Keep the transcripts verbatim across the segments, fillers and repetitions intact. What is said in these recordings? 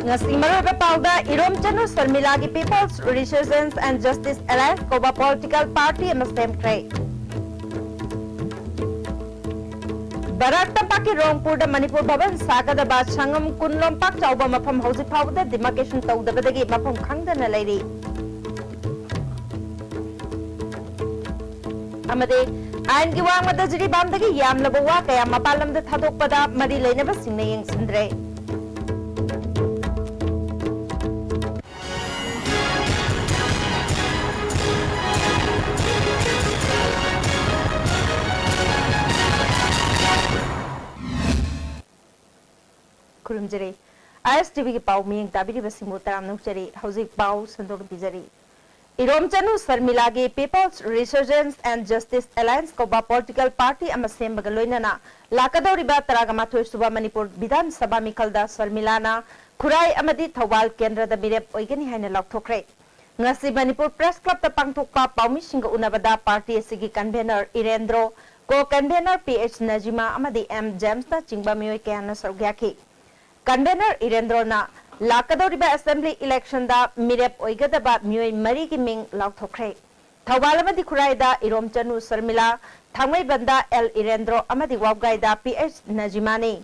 ꯉꯁꯤ ꯃꯔꯨꯑꯣꯏꯕ ꯄꯥꯎꯗ, ꯏꯔꯣꯝꯆꯅꯨ ꯁꯔꯃꯤꯂꯥꯒꯤ People's Resurgence and Justice Alliance ꯀꯧꯕ political party ꯑꯃ ꯁꯦꯝꯈ꯭ꯔꯦ꯫ ꯕꯔꯥꯛ ꯇꯝꯄꯥꯛꯀꯤ ꯔꯣꯡꯄꯨꯔꯗ ꯃꯅꯤꯄꯨꯔ ꯚꯕꯟ ꯁꯥꯒꯗꯕ ꯁꯪꯉꯝ ꯀꯨꯟ ꯂꯣꯝꯄꯥꯛ ꯆꯥꯎꯕ ꯃꯐꯝ ꯍꯧꯖꯤꯛ ꯐꯥꯎꯕꯗ demarcation ꯇꯧꯗꯕꯗꯒꯤ ꯃꯐꯝ ꯈꯪꯗꯅ ꯂꯩꯔꯤ꯫ ꯑꯃꯗꯤ ꯑꯥꯏꯟꯒꯤ ꯋꯥꯡꯃꯗ ꯖꯤꯔꯤꯕꯥꯝꯗꯒꯤ ꯌꯥꯝꯂꯕ ꯋꯥ ꯀꯌꯥ ꯃꯄꯥꯟ ꯂꯝꯗ ꯊꯥꯗꯣꯛꯄꯗ ꯃꯔꯤ ꯂꯩꯅꯕꯁꯤꯡꯅ ꯌꯦꯡꯁꯤꯟꯗ꯭ꯔꯦ꯫ ꯈꯨꯔꯨꯝꯖꯔꯤ꯫ ISTVꯒꯤ ꯄꯥꯎ ꯃꯤꯠꯌꯦꯡ ꯇꯥꯕꯤꯔꯤꯕꯁꯤꯡꯕꯨ ꯇꯔꯥꯝꯅ ꯑꯣꯛꯆꯔꯤ꯫ ꯍꯧꯖꯤꯛ ꯄꯥꯎ ꯁꯟꯗꯣꯛꯅ ꯄꯤꯖꯔꯤ꯫ ꯏꯔꯣꯝꯆꯅꯨ ꯁꯔꯃꯤꯂꯥꯒꯤ People's Resurgence and Justice Alliance ꯀꯧꯕ political party ꯑꯃ ꯁꯦꯝꯕꯒ ꯂꯣꯏꯅꯅ ꯂꯥꯛꯀꯗꯧꯔꯤꯕ ꯇꯔꯥꯒ ꯃꯥꯊꯣꯏ ꯁꯨꯕ ꯃꯅꯤꯄꯨꯔ ꯕꯤꯙꯥꯟ ꯁꯚꯥ ꯃꯤꯈꯜꯗ ꯁꯔꯃꯤꯂꯥꯅ ꯈꯨꯔꯥꯏ ꯑꯃꯗꯤ ꯊꯧꯕꯥꯜ ꯀꯦꯟꯗ꯭ꯔꯗ ꯃꯤꯔꯦꯞ ꯑꯣꯏꯒꯅꯤ ꯍꯥꯏꯅ ꯂꯥꯎꯊꯣꯛꯈ꯭ꯔꯦ꯫ ꯉꯁꯤ ꯃꯅꯤꯄꯨꯔ Press Clubꯇ ꯄꯥꯡꯊꯣꯛꯄ ꯄꯥꯎꯃꯤꯁꯤꯡꯒ ꯎꯅꯕꯗ party ꯑꯁꯤꯒꯤ convener ꯏꯔꯦꯟꯗ꯭ꯔꯣ, co-convener PH ꯅꯖꯤꯃꯥ ꯑꯃꯗꯤ M ꯖꯦꯝꯁꯅ ꯆꯤꯡꯕ ꯃꯤꯑꯣꯏ ꯀꯌꯥꯅ ꯁꯔꯨꯛ ꯌꯥꯈꯤ꯫ Convener ꯏꯔꯦꯟꯗ꯭ꯔꯣꯅ ꯂꯥꯛꯀꯗꯧꯔꯤꯕ assembly electionꯗ ꯃꯤꯔꯦꯞ ꯑꯣꯏꯒꯗꯕ ꯃꯤꯑꯣꯏ ꯃꯔꯤꯒꯤ ꯃꯤꯡ ꯂꯥꯎꯊꯣꯛꯈ꯭ꯔꯦ꯫ ꯊꯧꯕꯥꯜ ꯑꯃꯗꯤ ꯈꯨꯔꯥꯏꯗ ꯏꯔꯣꯝꯆꯅꯨ ꯁꯔꯃꯤꯂꯥ, ꯊꯥꯡꯃꯩꯕꯟꯗ L ꯏꯔꯦꯟꯗ꯭ꯔꯣ ꯑꯃꯗꯤ ꯋꯥꯕꯒꯥꯏꯗ PH ꯅꯖꯤꯃꯥꯅꯤ꯫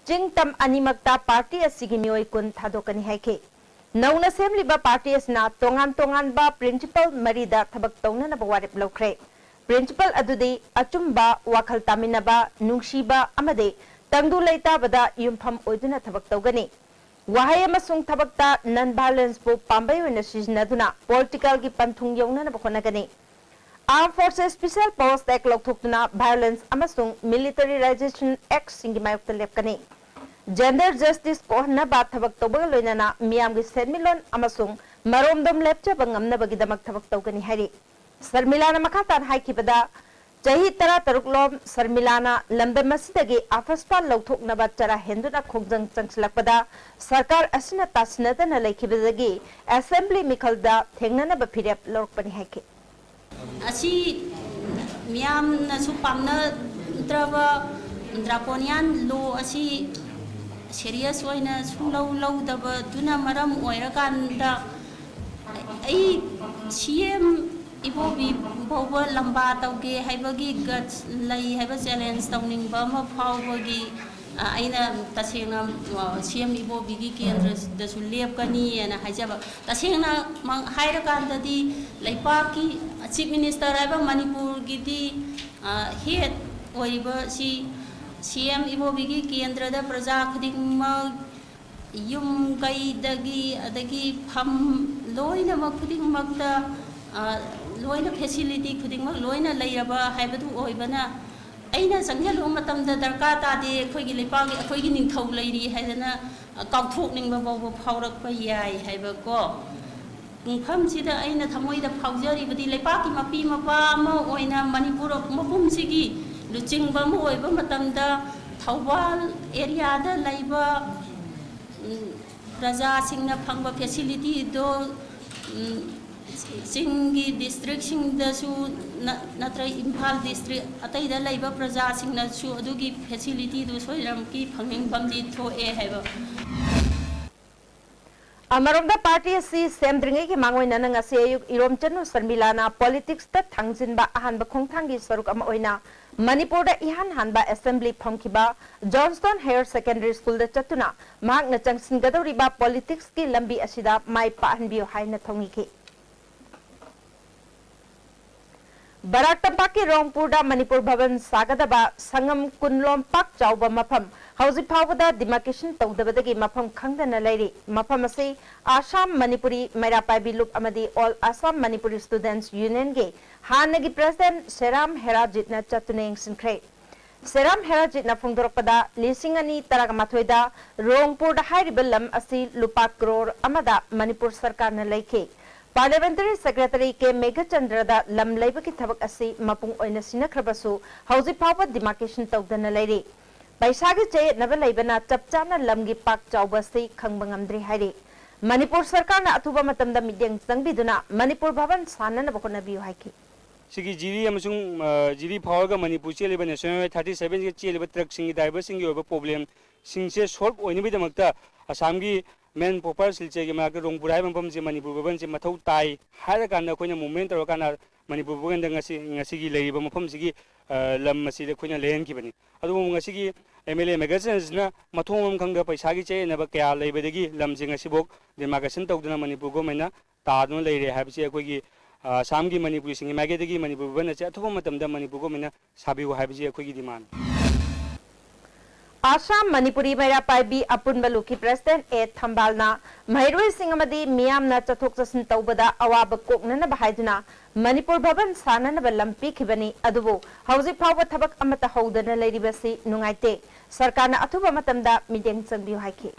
ꯆꯤꯡ ꯇꯝ ꯑꯅꯤꯃꯛꯇ party ꯑꯁꯤꯒꯤ ꯃꯤꯑꯣꯏ ꯀꯨꯟ ꯊꯥꯗꯣꯛꯀꯅꯤ ꯍꯥꯏꯈꯤ꯫ ꯅꯧꯅ ꯁꯦꯝꯂꯤꯕ party ꯑꯁꯤꯅ ꯇꯣꯉꯥꯟ ꯇꯣꯉꯥꯟꯕ principle ꯃꯔꯤꯗ ꯊꯕꯛ ꯇꯧꯅꯅꯕ ꯋꯥꯔꯦꯞ ꯂꯧꯈ꯭ꯔꯦ꯫ Principle ꯑꯗꯨꯗꯤ ꯑꯆꯨꯝꯕ, ꯋꯥꯈꯜ ꯇꯥꯃꯤꯟꯅꯕ, ꯅꯨꯡꯁꯤꯕ ꯑꯃꯗꯤ ꯇꯪꯗꯨ ꯂꯩꯇꯥꯕꯗ ꯌꯨꯝꯐꯝ ꯑꯣꯏꯗꯨꯅ ꯊꯕꯛ ꯇꯧꯒꯅꯤ꯫ ꯋꯥꯍꯩ ꯑꯃꯁꯨꯡ ꯊꯕꯛꯇ non-violenceꯄꯨ ꯄꯥꯝꯕꯩ ꯑꯣꯏꯅ ꯁꯤꯖꯤꯟꯅꯗꯨꯅ politicalꯒꯤ ꯄꯟꯊꯨꯡ ꯌꯧꯅꯅꯕ ꯍꯣꯠꯅꯒꯅꯤ꯫ Armed Forces Special Powers Act ꯂꯧꯊꯣꯛꯇꯨꯅ violence ꯑꯃꯁꯨꯡ militarization actꯁꯤꯡꯒꯤ ꯃꯥꯌꯣꯛꯇ ꯂꯦꯞꯀꯅꯤ꯫ Gender justice ꯀꯣꯛꯍꯟꯅꯕ ꯊꯕꯛ ꯇꯧꯕꯒ ꯂꯣꯏꯅꯅ ꯃꯤꯌꯥꯝꯒꯤ ꯁꯦꯟꯃꯤꯠꯂꯣꯟ ꯑꯃꯁꯨꯡ ꯃꯔꯣꯝꯗꯣꯝ ꯂꯦꯞꯆꯕ ꯉꯝꯅꯕꯒꯤꯗꯃꯛ ꯊꯕꯛ ꯇꯧꯒꯅꯤ ꯍꯥꯏꯔꯤ꯫ ꯁꯔꯃꯤꯂꯥꯅ ꯃꯈꯥ ꯇꯥꯅ ꯍꯥꯏꯈꯤꯕꯗ, ꯆꯍꯤ ꯇꯔꯥꯇꯔꯨꯛ ꯂꯣꯝ ꯁꯔꯃꯤꯂꯥꯅ ꯂꯝꯗꯝ ꯑꯁꯤꯗꯒꯤ ꯑꯐꯁꯄꯥ ꯂꯧꯊꯣꯛꯅꯕ ꯆꯔꯥ ꯍꯦꯟꯗꯨꯅ ꯈꯣꯡꯖꯪ ꯆꯪꯁꯤꯜꯂꯛꯄꯗ ꯁꯔꯀꯥꯔ ꯑꯁꯤꯅ ꯇꯥꯁꯤꯟꯅꯗꯅ ꯂꯩꯈꯤꯕꯗꯒꯤ assembly ꯃꯤꯈꯜꯗ ꯊꯦꯡꯅꯅꯕ ꯐꯤꯔꯦꯞ ꯂꯧꯔꯛꯄꯅꯤ ꯍꯥꯏꯈꯤ꯫ ꯑꯁꯤ ꯃꯤꯌꯥꯝꯅꯁꯨ ꯄꯥꯝꯅꯗ꯭ꯔꯕ draconian law ꯑꯁꯤ ꯁꯦꯔꯤꯌꯁ ꯑꯣꯏꯅ ꯁꯨꯡꯂꯧ ꯂꯧꯗꯕꯗꯨꯅ ꯃꯔꯝ ꯑꯣꯏꯔꯀꯥꯟꯗ ꯑꯩ ꯁꯤ ꯑꯦꯝ ꯏꯕꯣꯕꯤ ꯐꯥꯎꯕ ꯂꯝꯕꯥ ꯇꯧꯒꯦ ꯍꯥꯏꯕꯒꯤ ꯒꯠꯁ ꯂꯩ ꯍꯥꯏꯕ ꯆꯦꯂꯦꯟꯖ ꯇꯧꯅꯤꯡꯕ ꯑꯃ ꯐꯥꯎꯕꯒꯤ ꯑ, ꯑꯩꯅ ꯇꯁꯦꯡꯅ ꯁꯤ ꯑꯦꯝ ꯏꯕꯣꯕꯤꯒꯤ ꯀꯦꯟꯗ꯭ꯔꯗꯁꯨ ꯂꯦꯞꯀꯅꯤꯅ ꯍꯥꯏꯖꯕ꯫ ꯇꯁꯦꯡꯅ ꯍꯥꯏꯔꯀꯥꯟꯗꯗꯤ ꯂꯩꯄꯥꯛꯀꯤ ꯆꯤꯐ ꯃꯤꯅꯤꯁꯇꯔ ꯍꯥꯏꯕ ꯃꯅꯤꯄꯨꯔꯒꯤꯗꯤ ꯍꯦꯠ ꯑꯣꯏꯔꯤꯕ ꯁꯤ ꯁꯤ ꯑꯦꯝ ꯏꯕꯣꯕꯤꯒꯤ ꯀꯦꯟꯗ꯭ꯔꯗ ꯄ꯭ꯔꯖꯥ ꯈꯨꯗꯤꯡꯃꯛ ꯌꯨꯝ ꯀꯩꯗꯒꯤ ꯑꯗꯒꯤ ꯐꯝ ꯂꯣꯏꯅꯃꯛ ꯈꯨꯗꯤꯡꯃꯛꯇ ꯂꯣꯏꯅ ꯐꯦꯁꯤꯂꯤꯇꯤ ꯈꯨꯗꯤꯡꯃꯛ ꯂꯣꯏꯅ ꯂꯩꯔꯕ ꯍꯥꯏꯕꯗꯨ ꯑꯣꯏꯕꯅ ꯑꯩꯅ ꯆꯪꯁꯤꯜꯂꯨꯕ ꯃꯇꯝꯗ ꯗꯔꯀꯥꯔ ꯇꯥꯗꯦ, ꯑꯩꯈꯣꯏꯒꯤ ꯂꯩꯄꯥꯛꯀꯤ ꯑꯩꯈꯣꯏꯒꯤ ꯅꯤꯡꯊꯧ ꯂꯩꯔꯤ ꯍꯥꯏꯗꯅ ꯀꯥꯎꯊꯣꯛꯅꯤꯡꯕ ꯐꯥꯎꯕ ꯐꯥꯎꯔꯛꯄ ꯌꯥꯏ ꯍꯥꯏꯕꯀꯣ꯫ ꯃꯐꯝꯁꯤꯗ ꯑꯩꯅ ꯊꯃꯣꯏꯗ ꯐꯥꯎꯖꯔꯤꯕꯗꯤ ꯂꯩꯄꯥꯛꯀꯤ ꯃꯄꯤ ꯃꯄꯥ ꯑꯃ ꯑꯣꯏꯅ ꯃꯅꯤꯄꯨꯔ ꯃꯄꯨꯝꯁꯤꯒꯤ ꯂꯨꯆꯤꯡꯕ ꯑꯃ ꯑꯣꯏꯕ ꯃꯇꯝꯗ ꯊꯧꯕꯥꯜ ꯑꯦꯔꯤꯌꯥꯗ ꯂꯩꯕ ꯄ꯭ꯔꯖꯥꯁꯤꯡꯅ ꯐꯪꯕ ꯐꯦꯁꯤꯂꯤꯇꯤꯗꯣ ꯆꯤꯡꯒꯤ ꯗꯤꯁꯇ꯭ꯔꯤꯛꯁꯤꯡꯗꯁꯨ ꯅꯠꯇ꯭ꯔꯒ ꯏꯝꯐꯥꯜ ꯗꯤꯁꯇ꯭ꯔꯤꯛ ꯑꯇꯩꯗ ꯂꯩꯕ ꯄ꯭ꯔꯖꯥꯁꯤꯡꯅꯁꯨ ꯑꯗꯨꯒꯤ ꯐꯦꯁꯤꯂꯤꯇꯤꯗꯨ ꯁꯣꯏꯗꯅꯃꯛꯀꯤ ꯐꯪꯅꯤꯡꯐꯝꯗꯤ ꯊꯣꯛꯑꯦ ꯍꯥꯏꯕ꯫ ꯑꯃꯔꯣꯝꯗ, ꯄꯥꯔꯇꯤ ꯑꯁꯤ ꯁꯦꯝꯗ꯭ꯔꯤꯉꯩꯒꯤ ꯃꯥꯡꯑꯣꯏꯅꯅ ꯉꯁꯤ ꯑꯌꯨꯛ ꯏꯔꯣꯝꯆꯅꯨ ꯁꯔꯃꯤꯂꯥꯅ ꯄꯣꯂꯤꯇꯤꯛꯁꯇ ꯊꯥꯡꯖꯤꯟꯕ ꯑꯍꯥꯟꯕ ꯈꯣꯡꯊꯥꯡꯒꯤ ꯁꯔꯨꯛ ꯑꯃ ꯑꯣꯏꯅ ꯃꯅꯤꯄꯨꯔꯗ ꯏꯍꯥꯟ ꯍꯥꯟꯕ ꯑꯦꯁꯦꯝꯕ꯭ꯂꯤ ꯐꯝꯈꯤꯕ ꯖꯣꯟꯁꯇꯣꯟ ꯍꯥꯌꯔ ꯁꯦꯀꯦꯟꯗꯔꯤ ꯁ꯭ꯀꯨꯜꯗ ꯆꯠꯇꯨꯅ ꯃꯍꯥꯛꯅ ꯆꯪꯁꯤꯟꯒꯗꯧꯔꯤꯕ ꯄꯣꯂꯤꯇꯤꯛꯁꯀꯤ ꯂꯝꯕꯤ ꯑꯁꯤꯗ ꯃꯥꯏ ꯄꯥꯛꯍꯟꯕꯤꯌꯨ ꯍꯥꯏꯅ ꯊꯧꯅꯤꯈꯤ꯫ ꯕꯔꯥꯛ ꯇꯝꯄꯥꯛꯀꯤ ꯔꯣꯡꯄꯨꯔꯗ ꯃꯅꯤꯄꯨꯔ ꯚꯕꯟ ꯁꯥꯒꯗꯕ ꯁꯪꯉꯝ ꯀꯨꯟꯂꯣꯝ ꯄꯥꯛ ꯆꯥꯎꯕ ꯃꯐꯝ ꯍꯧꯖꯤꯛ ꯐꯥꯎꯕꯗ ꯗꯤꯃꯥꯔꯀꯦꯁꯟ ꯇꯧꯗꯕꯗꯒꯤ ꯃꯐꯝ ꯈꯪꯗꯅ ꯂꯩꯔꯤ꯫ ꯃꯐꯝ ꯑꯁꯤ ꯑꯁꯥꯝ ꯃꯅꯤꯄꯨꯔꯤ ꯃꯩꯔꯥ ꯄꯥꯏꯕꯤ ꯂꯨꯞ ꯑꯃꯗꯤ ꯑꯣꯜ ꯑꯁꯥꯝ ꯃꯅꯤꯄꯨꯔꯤ ꯁ꯭ꯇꯨꯗꯦꯟꯠꯁ ꯌꯨꯅꯤꯌꯟꯒꯤ ꯍꯥꯟꯅꯒꯤ ꯄ꯭ꯔꯁꯤꯗꯦꯟꯠ ꯁꯦꯔꯥꯝ ꯍꯦꯔꯥꯖꯤꯠꯅ ꯆꯠꯇꯨꯅ ꯌꯦꯡꯁꯤꯟꯈ꯭ꯔꯦ꯫ ꯁꯦꯔꯥꯝ ꯍꯦꯔꯥꯖꯤꯠꯅ ꯐꯣꯡꯗꯣꯔꯛꯄꯗ, ꯂꯤꯁꯤꯡ ꯑꯅꯤ ꯇꯔꯥꯃꯥꯊꯣꯏꯗ ꯔꯣꯡꯄꯨꯔꯗ ꯍꯥꯏꯔꯤꯕ ꯂꯝ ꯑꯁꯤ ꯂꯨꯄꯥ ꯀ꯭ꯔꯣꯔ ꯑꯃꯗ ꯃꯅꯤꯄꯨꯔ ꯁꯔꯀꯥꯔꯅ ꯂꯩꯈꯤ꯫ ꯄꯥꯔꯂꯤꯌꯥꯃꯦꯟꯇꯔꯤ ꯁꯦꯀ꯭ꯔꯦꯇꯔꯤ ꯀꯦ ꯃꯦꯘꯆꯟꯗ꯭ꯔꯗ ꯂꯝ ꯂꯩꯕꯒꯤ ꯊꯕꯛ ꯑꯁꯤ ꯃꯄꯨꯡ ꯑꯣꯏꯅ ꯁꯤꯟꯅꯈ꯭ꯔꯕꯁꯨ, ꯍꯧꯖꯤꯛ ꯐꯥꯎꯕ ꯗꯤꯃꯥꯔꯀꯦꯁꯟ ꯇꯧꯗꯅ ꯂꯩꯔꯤ꯫ ꯄꯩꯁꯥꯒꯤ ꯆꯌꯦꯠꯅꯕ ꯂꯩꯕꯅ ꯆꯞ ꯆꯥꯅ ꯂꯝꯒꯤ ꯄꯥꯛ ꯆꯥꯎꯕ ꯑꯁꯤ ꯈꯪꯕ ꯉꯝꯗ꯭ꯔꯤ ꯍꯥꯏꯔꯤ꯫ ꯃꯅꯤꯄꯨꯔ ꯁꯔꯀꯥꯔꯅ ꯑꯊꯨꯕ ꯃꯇꯝꯗ ꯃꯤꯠꯌꯦꯡ ꯆꯪꯕꯤꯗꯨꯅ ꯃꯅꯤꯄꯨꯔ ꯚꯕꯟ ꯁꯥꯅꯅꯕ ꯍꯣꯠꯅꯕꯤꯌꯨ ꯍꯥꯏꯈꯤ꯫ ꯁꯤꯒꯤ ꯖꯤꯔꯤ ꯑꯃꯁꯨꯡ, ꯑ, ꯖꯤꯔꯤ ꯐꯥꯎꯔꯒ ꯃꯅꯤꯄꯨꯔ ꯆꯦꯜꯂꯤꯕ ꯅꯦꯁꯅꯦꯜ ꯍꯥꯏꯋꯦ ꯊꯥꯔꯇꯤ ꯁꯚꯦꯟꯒꯤ ꯆꯦꯜꯂꯤꯕ ꯇ꯭ꯔꯛꯁꯤꯡꯒꯤ ꯗ꯭ꯔꯥꯏꯚꯔꯁꯤꯡꯒꯤ ꯑꯣꯏꯕ ꯄ꯭ꯔꯣꯕ꯭ꯂꯦꯝ, ꯁꯤꯡꯁꯦ ꯁꯣꯜꯕ ꯑꯣꯏꯅꯕꯒꯤꯗꯃꯛꯇ ꯑꯁꯥꯝꯒꯤ ꯃꯦꯟ ꯄ꯭ꯔꯣꯄꯔ ꯁꯤꯜꯆꯔꯒꯤ ꯃꯅꯥꯛꯇ ꯔꯣꯡꯄꯨꯔ ꯍꯥꯏꯕ ꯃꯐꯝꯁꯤ ꯃꯅꯤꯄꯨꯔ ꯚꯕꯟꯁꯤ ꯃꯊꯧ ꯇꯥꯏ ꯍꯥꯏꯔꯀꯥꯟꯗ ꯑꯩꯈꯣꯏꯅ ꯃꯨꯚꯃꯦꯟ ꯇꯧꯔꯀꯥꯟꯗ ꯃꯅꯤꯄꯨꯔ ꯚꯕꯟꯗ ꯉꯁꯤ, ꯉꯁꯤꯒꯤ ꯂꯩꯔꯤꯕ ꯃꯐꯝꯁꯤꯒꯤ, ꯑ, ꯂꯝ ꯑꯁꯤꯗ ꯑꯩꯈꯣꯏꯅ ꯂꯩꯍꯟꯈꯤꯕꯅꯤ꯫ ꯑꯗꯨꯕꯨ ꯉꯁꯤꯒꯤ ꯑꯦꯝ ꯑꯦꯜ ꯑꯦ ꯃꯦꯒꯥꯁꯟꯁꯤꯅ ꯃꯊꯣꯡ ꯃꯔꯝ ꯈꯪꯗ ꯄꯩꯁꯥꯒꯤ ꯆꯌꯦꯠꯅꯕ ꯀꯌꯥ ꯂꯩꯕꯗꯒꯤ ꯂꯝꯁꯦ ꯉꯁꯤꯐꯥꯎ ꯗꯤꯃꯥꯔꯀꯦꯁꯟ ꯇꯧꯗꯨꯅ ꯃꯅꯤꯄꯨꯔ ꯒꯣꯔꯃꯦꯟꯅ ꯇꯥꯗꯨꯅ ꯂꯩꯔꯦ ꯍꯥꯏꯕꯁꯤ ꯑꯩꯈꯣꯏꯒꯤ, ꯑ, ꯑꯁꯥꯝꯒꯤ ꯃꯅꯤꯄꯨꯔꯤꯁꯤꯡꯒꯤ ꯃꯥꯏꯀꯩꯗꯒꯤ ꯃꯅꯤꯄꯨꯔ ꯚꯕꯟ ꯑꯁꯤ ꯑꯊꯨꯕ ꯃꯇꯝꯗ ꯃꯅꯤꯄꯨꯔ ꯒꯣꯔꯃꯦꯟꯅ ꯁꯥꯕꯤꯌꯨ ꯍꯥꯏꯕꯁꯤ ꯑꯩꯈꯣꯏꯒꯤ ꯗꯤꯃꯥꯟꯅꯤ꯫ ꯑꯁꯥꯝ ꯃꯅꯤꯄꯨꯔꯤ ꯃꯩꯔꯥ ꯄꯥꯏꯕꯤ ꯑꯄꯨꯟꯕ ꯂꯨꯞꯀꯤ ꯄ꯭ꯔꯦꯁꯤꯗꯦꯟꯠ ꯑꯦ ꯊꯝꯕꯥꯜꯅ ꯃꯍꯩꯔꯣꯏꯁꯤꯡ ꯑꯃꯗꯤ ꯃꯤꯌꯥꯝꯅ ꯆꯠꯊꯣꯛ ꯆꯠꯁꯤꯟ ꯇꯧꯕꯗ ꯑꯋꯥꯕ ꯀꯣꯛꯅꯅꯕ ꯍꯥꯏꯗꯨꯅ ꯃꯅꯤꯄꯨꯔ ꯚꯕꯟ ꯁꯥꯅꯅꯕ ꯂꯝ ꯄꯤꯈꯤꯕꯅꯤ, ꯑꯗꯨꯕꯨ ꯍꯧꯖꯤꯛ ꯐꯥꯎꯕ ꯊꯕꯛ ꯑꯃꯠꯇ ꯍꯧꯗꯅ ꯂꯩꯔꯤꯕꯁꯤ ꯅꯨꯡꯉꯥꯏꯇꯦ, ꯁꯔꯀꯥꯔꯅ ꯑꯊꯨꯕ ꯃꯇꯝꯗ ꯃꯤꯠꯌꯦꯡ ꯆꯪꯕꯤꯌꯨ ꯍꯥꯏꯈꯤ꯫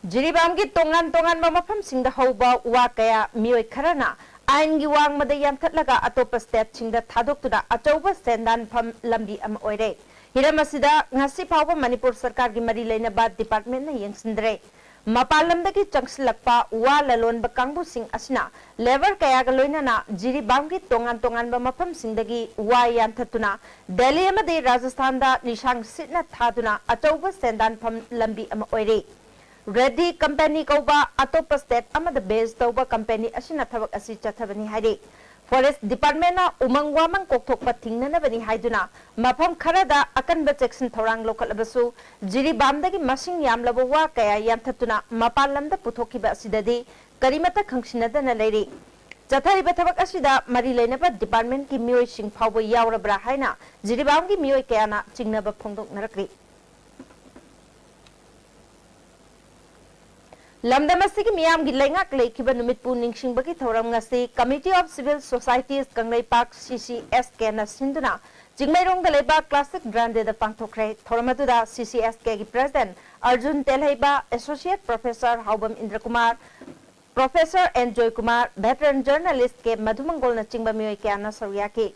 ꯖꯤꯔꯤꯕꯥꯝꯒꯤ ꯇꯣꯉꯥꯟ ꯇꯣꯉꯥꯟꯕ ꯃꯐꯝꯁꯤꯡꯗ ꯍꯧꯕ ꯋꯥ ꯀꯌꯥ ꯃꯤꯑꯣꯏ ꯈꯔꯅ ꯑꯥꯏꯟꯒꯤ ꯋꯥꯡꯃꯗ ꯌꯥꯟꯊꯠꯂꯒ ꯑꯇꯣꯞꯄ ꯁ꯭ꯇꯦꯠꯁꯤꯡꯗ ꯊꯥꯗꯣꯛꯇꯨꯅ ꯑꯆꯧꯕ ꯁꯦꯟꯗꯥꯟꯐꯝ ꯂꯝꯕꯤ ꯑꯃ ꯑꯣꯏꯔꯦ꯫ ꯍꯤꯔꯝ ꯑꯁꯤꯗ ꯉꯁꯤ ꯐꯥꯎꯕ ꯃꯅꯤꯄꯨꯔ ꯁꯔꯀꯥꯔꯒꯤ ꯃꯔꯤ ꯂꯩꯅꯕ ꯗꯤꯄꯥꯔꯠꯃꯦꯟꯠꯅ ꯌꯦꯡꯁꯤꯟꯗ꯭ꯔꯦ꯫ ꯃꯄꯥꯟ ꯂꯝꯗꯒꯤ ꯆꯪꯁꯤꯜꯂꯛꯄ ꯋꯥ ꯂꯂꯣꯟꯕ ꯀꯥꯡꯕꯨꯁꯤꯡ ꯑꯁꯤꯅ ꯂꯦꯕꯔ ꯀꯌꯥꯒ ꯂꯣꯏꯅꯅ ꯖꯤꯔꯤꯕꯥꯝꯒꯤ ꯇꯣꯉꯥꯟ ꯇꯣꯉꯥꯟꯕ ꯃꯐꯝꯁꯤꯡꯗꯒꯤ ꯋꯥ ꯌꯥꯟꯊꯠꯇꯨꯅ ꯗꯦꯜꯂꯤ ꯑꯃꯗꯤ ꯔꯥꯖꯁꯊꯥꯟꯗ ꯂꯤꯁꯥꯡ ꯁꯤꯠꯅ ꯊꯥꯗꯨꯅ ꯑꯆꯧꯕ ꯁꯦꯟꯗꯥꯟꯐꯝ ꯂꯝꯕꯤ ꯑꯃ ꯑꯣꯏꯔꯦ꯫ ꯔꯦꯗꯤ ꯀꯝꯄꯦꯅꯤ ꯀꯧꯕ ꯑꯇꯣꯞꯄ ꯁ꯭ꯇꯦꯠ ꯑꯃꯗ ꯕꯦꯖ ꯇꯧꯕ ꯀꯝꯄꯦꯅꯤ ꯑꯁꯤꯅ ꯊꯕꯛ ꯑꯁꯤ ꯆꯠꯊꯕꯅꯤ ꯍꯥꯏꯔꯤ꯫ ꯐꯣꯔꯦꯁꯠ ꯗꯤꯄꯥꯔꯠꯃꯦꯟꯠꯅ ꯎꯃꯪ ꯋꯥꯃꯪ ꯀꯣꯛꯊꯣꯛꯄ ꯊꯤꯡꯅꯅꯕꯅꯤ ꯍꯥꯏꯗꯨꯅ ꯃꯐꯝ ꯈꯔꯗ ꯑꯀꯟꯕ ꯆꯦꯛꯁꯤꯟ ꯊꯧꯔꯥꯡ ꯂꯧꯈꯠꯂꯕꯁꯨ, ꯖꯤꯔꯤꯕꯥꯝꯗꯒꯤ ꯃꯁꯤꯡ ꯌꯥꯝꯂꯕ ꯋꯥ ꯀꯌꯥ ꯌꯥꯟꯊꯠꯇꯨꯅ ꯃꯄꯥꯟ ꯂꯝꯗ ꯄꯨꯊꯣꯛꯈꯤꯕ ꯑꯁꯤꯗꯗꯤ ꯀꯔꯤꯃꯠꯇ ꯈꯪꯁꯤꯟꯅꯗꯅ ꯂꯩꯔꯤ꯫ ꯆꯠꯊꯔꯤꯕ ꯊꯕꯛ ꯑꯁꯤꯗ ꯃꯔꯤ ꯂꯩꯅꯕ ꯗꯤꯄꯥꯔꯠꯃꯦꯟꯠꯀꯤ ꯃꯤꯑꯣꯏꯁꯤꯡ ꯐꯥꯎꯕ ꯌꯥꯎꯔꯕ꯭ꯔꯥ ꯍꯥꯏꯅ ꯖꯤꯔꯤꯕꯥꯝꯒꯤ ꯃꯤꯑꯣꯏ ꯀꯌꯥꯅ ꯆꯤꯡꯅꯕ ꯐꯣꯡꯗꯣꯛꯅꯔꯛꯂꯤ꯫ ꯂꯝꯗꯝ ꯑꯁꯤꯒꯤ ꯃꯤꯌꯥꯝꯒꯤ ꯂꯩꯉꯥꯛ ꯂꯩꯈꯤꯕ ꯅꯨꯃꯤꯠꯄꯨ ꯅꯤꯡꯁꯤꯡꯕꯒꯤ ꯊꯧꯔꯝ ꯉꯁꯤ Committee of Civil Societies Kangleipak, C C S K ꯅ ꯁꯤꯟꯗꯨꯅ ꯆꯤꯡꯃꯩꯔꯣꯡꯗ ꯂꯩꯕ Classic Grande ꯗ ꯄꯥꯡꯊꯣꯛꯈ꯭ꯔꯦ꯫ ꯊꯧꯔꯝ ꯑꯗꯨꯗ C C S K ꯒꯤ president Arjun Telheiba, associate professor Haobam Indrakumar, professor N Joykumar, veteran journalist K ꯃꯙꯨꯃꯪꯒꯣꯜꯅꯆꯤꯡꯕ ꯃꯤꯑꯣꯏ ꯀꯌꯥꯅ ꯁꯔꯨꯛ ꯌꯥꯈꯤ꯫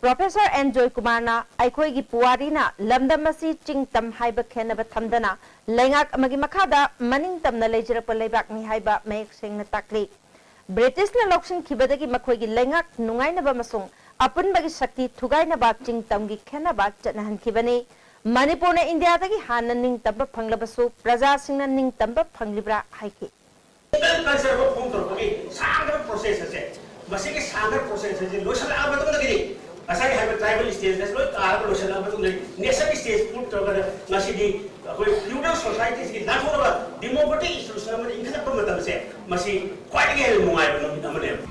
ꯄ꯭ꯔꯣꯐꯦꯁꯔ ꯑꯦꯟ ꯖꯣꯏꯀꯨꯃꯥꯔꯅ ꯑꯩꯈꯣꯏꯒꯤ ꯄꯨꯋꯥꯔꯤꯅ ꯂꯝꯗꯝ ꯑꯁꯤ ꯆꯤꯡ ꯇꯝ ꯍꯥꯏꯕ ꯈꯦꯠꯅꯕ ꯊꯝꯗꯅ ꯂꯩꯉꯥꯛ ꯑꯃꯒꯤ ꯃꯈꯥꯗ ꯃꯅꯤꯡ ꯇꯝꯅ ꯂꯩꯖꯔꯛꯄ ꯂꯩꯕꯥꯛꯅꯤ ꯍꯥꯏꯕ ꯃꯌꯦꯛ ꯁꯦꯡꯅ ꯇꯥꯛꯂꯤ꯫ ꯕ꯭ꯔꯤꯇꯤꯁꯅ ꯂꯧꯁꯤꯟꯈꯤꯕꯗꯒꯤ ꯃꯈꯣꯏꯒꯤ ꯂꯩꯉꯥꯛ ꯅꯨꯡꯉꯥꯏꯅꯕ ꯑꯃꯁꯨꯡ ꯑꯄꯨꯟꯕꯒꯤ ꯁꯛꯇꯤ ꯊꯨꯒꯥꯏꯅꯕ ꯆꯤꯡ ꯇꯝꯒꯤ ꯈꯦꯟꯅꯕ ꯆꯠꯅꯍꯟꯈꯤꯕꯅꯤ꯫ ꯃꯅꯤꯄꯨꯔꯅ ꯏꯟꯗꯤꯌꯥꯗꯒꯤ ꯍꯥꯟꯅ ꯅꯤꯡꯇꯝꯕ ꯐꯪꯂꯕꯁꯨ ꯄ꯭ꯔꯖꯥꯁꯤꯡꯅ ꯅꯤꯡꯇꯝꯕ ꯐꯪꯂꯤꯕ꯭ꯔꯥ ꯍꯥꯏꯈꯤ꯫ ꯀꯜꯆꯔ ꯑꯃ ꯐꯣꯝ ꯇꯧꯔꯛꯄꯒꯤ ꯁꯥꯡꯈ꯭ꯔꯕ ꯄ꯭ꯔꯣꯁꯦꯁ ꯑꯁꯦ, ꯃꯁꯤꯒꯤ ꯁꯥꯡꯈ꯭ꯔꯕ ꯄ꯭ꯔꯣꯁꯦꯁ ꯑꯁꯦ ꯂꯣꯏꯁꯤꯜꯂꯛꯑ ꯃꯇꯨꯡꯗꯒꯤꯗꯤ ꯉꯁꯥꯏ ꯍꯥꯏꯕ ꯇ꯭ꯔꯥꯏꯕꯦꯜ ꯁ꯭ꯇꯦꯠꯁ ꯂꯣꯏ ꯀꯥꯔꯒ ꯂꯣꯏꯁꯤꯜꯂꯛꯑ ꯃꯇꯨꯡꯗ ꯅꯦꯁꯟ ꯁ꯭ꯇꯦꯠ ꯄ꯭ꯔꯨꯞ ꯇꯧꯔꯒ ꯉꯁꯤꯗꯤ ꯑꯩꯈꯣꯏ ꯐ꯭ꯌꯨꯗꯜ ꯁꯣꯁꯥꯏꯇꯤꯁꯤꯒꯤ ꯅꯥꯟꯊꯣꯛꯂꯒ ꯗꯤꯃꯣꯀ꯭ꯔꯦꯇꯤꯛ ꯏꯟꯁꯇꯤꯇ꯭ꯌꯨꯁꯟ ꯑꯃꯗ ꯏꯟꯈꯠꯂꯛꯄ ꯃꯇꯝꯁꯦ ꯃꯁꯤ ꯈ꯭ꯋꯥꯏꯗꯒꯤ ꯍꯦꯟꯅ ꯅꯨꯡꯉꯥꯏꯕ ꯅꯨꯃꯤꯠ ꯑꯃꯅꯦꯕ꯫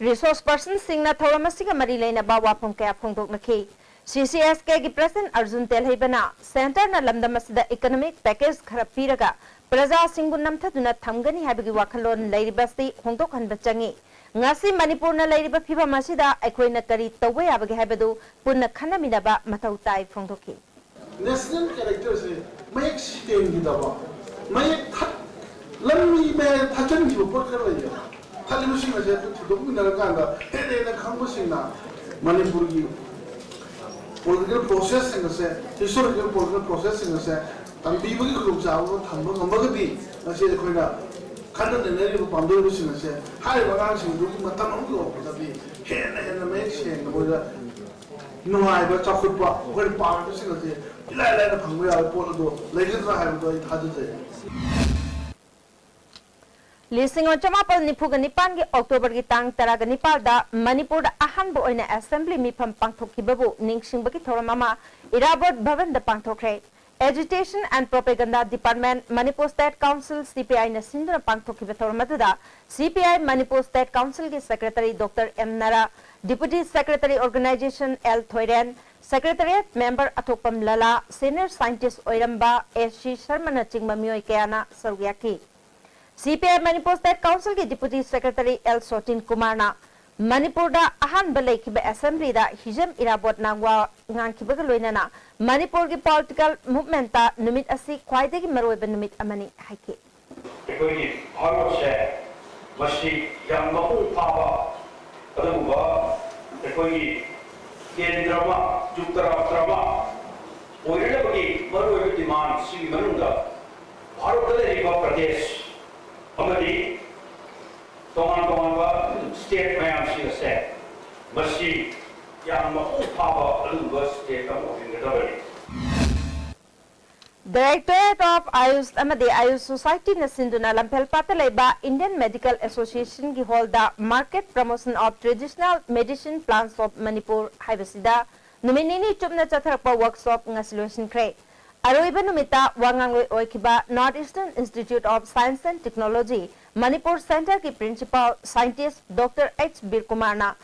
ꯔꯤꯁꯣꯔꯁ ꯄꯔꯁꯟꯁꯤꯡꯅ ꯊꯧꯔꯝ ꯑꯁꯤꯒ ꯃꯔꯤ ꯂꯩꯅꯕ ꯋꯥꯐꯝ ꯀꯌꯥ ꯐꯣꯡꯗꯣꯛꯅꯈꯤ꯫ ꯁꯤꯁꯤꯑꯦꯁꯀꯦꯒꯤ ꯄ꯭ꯔꯁꯤꯗꯦꯟꯠ ꯑꯔꯖꯨꯟ ꯇꯦꯜꯍꯩꯕꯅ ꯁꯦꯟꯇꯔꯅ ꯂꯝꯗꯝ ꯑꯁꯤꯗ ꯏꯀꯣꯅꯣꯃꯤꯛ ꯄꯦꯀꯦꯖ ꯈꯔ ꯄꯤꯔꯒ ꯄ꯭ꯔꯖꯥꯁꯤꯡꯕꯨ ꯅꯝꯊꯗꯨꯅ ꯊꯝꯒꯅꯤ ꯍꯥꯏꯕꯒꯤ ꯋꯥꯈꯜꯂꯣꯟ ꯂꯩꯔꯤꯕ ꯑꯁꯤ ꯍꯣꯡꯗꯣꯛꯍꯟꯕ ꯆꯪꯏ꯫ ꯉꯁꯤ ꯃꯅꯤꯄꯨꯔꯅ ꯂꯩꯔꯤꯕ ꯐꯤꯚꯝ ꯑꯁꯤꯗ ꯑꯩꯈꯣꯏꯅ ꯀꯔꯤ ꯇꯧꯕ ꯌꯥꯕꯒꯦ ꯍꯥꯏꯕꯗꯨ ꯄꯨꯟꯅ ꯈꯟꯅꯃꯤꯟꯅꯕ ꯃꯊꯧ ꯇꯥꯏ ꯐꯣꯡꯗꯣꯛꯈꯤ꯫ ꯅꯦꯁꯅꯦꯜ ꯀꯦꯔꯦꯛꯇꯔꯁꯦ ꯃꯌꯦꯛ ꯁꯦꯡꯈꯤꯗꯕ, ꯃꯌꯦꯛ ꯊꯠ ꯂꯝꯕꯤ ꯃꯌꯥꯏꯗ ꯊꯠꯆꯟꯈꯤꯕ ꯄꯣꯠ ꯈꯔ ꯂꯩꯌꯦꯕ꯫ ꯊꯠꯂꯤꯕꯁꯤꯡ ꯑꯁꯦ ꯑꯗꯨ ꯊꯤꯗꯣꯛꯃꯤꯟꯅꯔꯀꯥꯟꯗ ꯍꯦꯟꯅ ꯍꯦꯟꯅ ꯈꯪꯕꯁꯤꯡꯅ ꯃꯅꯤꯄꯨꯔꯒꯤ ꯄꯣꯂꯤꯇꯤꯀꯦꯜ ꯄ꯭ꯔꯣꯁꯦꯁꯁꯤꯡ ꯑꯁꯦ, ꯍꯤꯁꯇꯣꯔꯤꯀꯦꯜ ꯄꯣꯂꯤꯇꯤꯀꯦꯜ ꯄ꯭ꯔꯣꯁꯦꯁꯁꯤꯡ ꯑꯁꯦ ꯇꯝꯕꯤꯕꯒꯤ ꯈꯨꯗꯣꯡꯆꯥꯕ ꯑꯃ ꯊꯝꯕ ꯉꯝꯃꯒꯗꯤ ꯉꯁꯤ ꯑꯩꯈꯣꯏꯅ ꯈꯟꯅ ꯅꯩꯅꯔꯤꯕ ꯄꯥꯝꯖꯔꯤꯕꯁꯤꯡ ꯑꯁꯦ ꯍꯥꯏꯔꯤꯕ ꯑꯉꯥꯡꯁꯤꯡꯗꯨꯒꯤ ꯃꯇꯝ ꯑꯃ ꯌꯧꯔꯛꯄꯗꯗꯤ ꯍꯦꯟꯅ ꯍꯦꯟꯅ ꯃꯌꯦꯛ ꯁꯦꯡꯅ ꯃꯣꯏꯗ ꯅꯨꯡꯉꯥꯏꯕ, ꯆꯥꯎꯈꯠꯄ, ꯑꯩꯈꯣꯏꯅ ꯄꯥꯝꯃꯤꯕꯁꯤꯡ ꯑꯁꯦ ꯏꯂꯥꯏ ꯂꯥꯏꯅ ꯐꯪꯕ ꯌꯥꯕ ꯄꯣꯠ ꯑꯗꯨ ꯂꯩꯒꯗ꯭ꯔꯥ ꯍꯥꯏꯕꯗꯨ ꯑꯩ ꯊꯥꯖꯖꯩ꯫ ꯂꯤꯁꯤꯡ ꯑꯃ ꯆꯃꯥꯄꯜ ꯅꯤꯐꯨꯒ ꯅꯤꯄꯥꯟꯒꯤ ꯑꯣꯛꯇꯣꯕꯔꯒꯤ ꯇꯥꯡ ꯇꯔꯥꯒ ꯅꯤꯄꯥꯜꯗ ꯃꯅꯤꯄꯨꯔꯗ ꯑꯍꯥꯟꯕ ꯑꯣꯏꯅ ꯑꯦꯁꯦꯝꯕ꯭ꯂꯤ ꯃꯤꯐꯝ ꯄꯥꯡꯊꯣꯛꯈꯤꯕꯕꯨ ꯅꯤꯡꯁꯤꯡꯕꯒꯤ ꯊꯧꯔꯝ ꯑꯃ ꯏꯔꯥꯕꯣꯠ ꯚꯕꯟꯗ ꯄꯥꯡꯊꯣꯛꯈ꯭ꯔꯦ꯫ Agitation and Propaganda Department, Manipur State Council, C P I ꯅ ꯁꯤꯟꯗꯨꯅ ꯄꯥꯡꯊꯣꯛꯈꯤꯕ ꯊꯧꯔꯝ ꯑꯗꯨꯗ C P I Manipur State Council ꯒꯤ Secretary Doctor M ꯅꯔꯥ, Deputy Secretary Organization L ꯊꯣꯏꯔꯦꯟ, Secretariat Member ꯑꯊꯣꯛꯄꯝ ꯂꯂꯥ, Senior Scientist ꯑꯣꯏꯔꯝꯕ A C ꯁꯔꯃꯅꯆꯤꯡꯕ ꯃꯤꯑꯣꯏ ꯀꯌꯥꯅ ꯁꯔꯨꯛ ꯌꯥꯈꯤ꯫ C P I Manipur State Council ꯒꯤ Deputy Secretary L ꯁꯣꯇꯤꯟ ꯀꯨꯃꯥꯔꯅ ꯃꯅꯤꯄꯨꯔꯗ ꯑꯍꯥꯟꯕ ꯂꯩꯈꯤꯕ ꯑꯦꯁꯦꯝꯕ꯭ꯂꯤꯗ ꯍꯤꯖꯝ ꯏꯔꯥꯕꯣꯠꯅ ꯋꯥ ꯉꯥꯡꯈꯤꯕꯒ ꯂꯣꯏꯅꯅ ꯃꯅꯤꯄꯨꯔꯒꯤ ꯄꯣꯂꯤꯇꯤꯀꯦꯜ ꯃꯨꯚꯃꯦꯟꯠꯇ ꯅꯨꯃꯤꯠ ꯑꯁꯤ ꯈ꯭ꯋꯥꯏꯗꯒꯤ ꯃꯔꯨꯑꯣꯏꯕ ꯅꯨꯃꯤꯠ ꯑꯃꯅꯤ ꯍꯥꯏꯈꯤ꯫ ꯑꯩꯈꯣꯏꯒꯤ ꯚꯥꯔꯠꯁꯦ ꯃꯁꯤ ꯌꯥꯝ ꯃꯄꯨꯡ ꯐꯥꯕ, ꯑꯗꯨꯒꯨꯝꯕ ꯑꯩꯈꯣꯏꯒꯤ ꯀꯦꯟꯗ꯭ꯔ ꯑꯃ, ꯌꯨꯛꯇ ꯔꯥꯁꯇ꯭ꯔ ꯑꯃ ꯑꯣꯏꯅꯅꯕꯒꯤ ꯃꯔꯨꯑꯣꯏꯕ ꯗꯤꯃꯥꯟꯁꯤꯡꯒꯤ ꯃꯅꯨꯡꯗ ꯚꯥꯔꯠꯇ ꯂꯩꯔꯤꯕ ꯄ꯭ꯔꯗꯦꯁ ꯑꯃꯗꯤ ꯇꯣꯉꯥꯟ ꯇꯣꯉꯥꯟꯕ ꯁ꯭ꯇꯦꯠ ꯃꯌꯥꯝꯁꯤꯡ ꯑꯁꯦ ꯃꯁꯤ ꯌꯥꯝ ꯃꯄꯨꯡ ꯐꯥꯕ ꯑꯗꯨꯒꯨꯝꯕ state ꯑꯃ ꯑꯣꯏꯍꯟꯒꯗꯕꯅꯤ꯫ Directorate of Ayush ꯑꯃꯗꯤ Ayush Society ꯅ ꯁꯤꯟꯗꯨꯅ ꯂꯝꯐꯦꯜꯄꯥꯠꯇ ꯂꯩꯕ Indian Medical Association ꯒꯤ hall the Market Promotion of Traditional Medicine Plants of Manipur ꯍꯥꯏꯕꯁꯤꯗ ꯅꯨꯃꯤꯠ ꯅꯤꯅꯤ ꯆꯨꯞꯅ ꯆꯠꯊꯔꯛꯄ workshop ꯉꯁꯤ ꯂꯣꯏꯁꯤꯟꯈ꯭ꯔꯦ꯫ ꯑꯔꯣꯏꯕ ꯅꯨꯃꯤꯠꯇ ꯋꯥ ꯉꯥꯡꯂꯣꯏ ꯑꯣꯏꯈꯤꯕ North Eastern Institute of Science and Technology Manipur Center ꯒꯤ Principal Scientist Doctor H ꯕꯤꯔꯀꯨꯃꯥꯔꯅ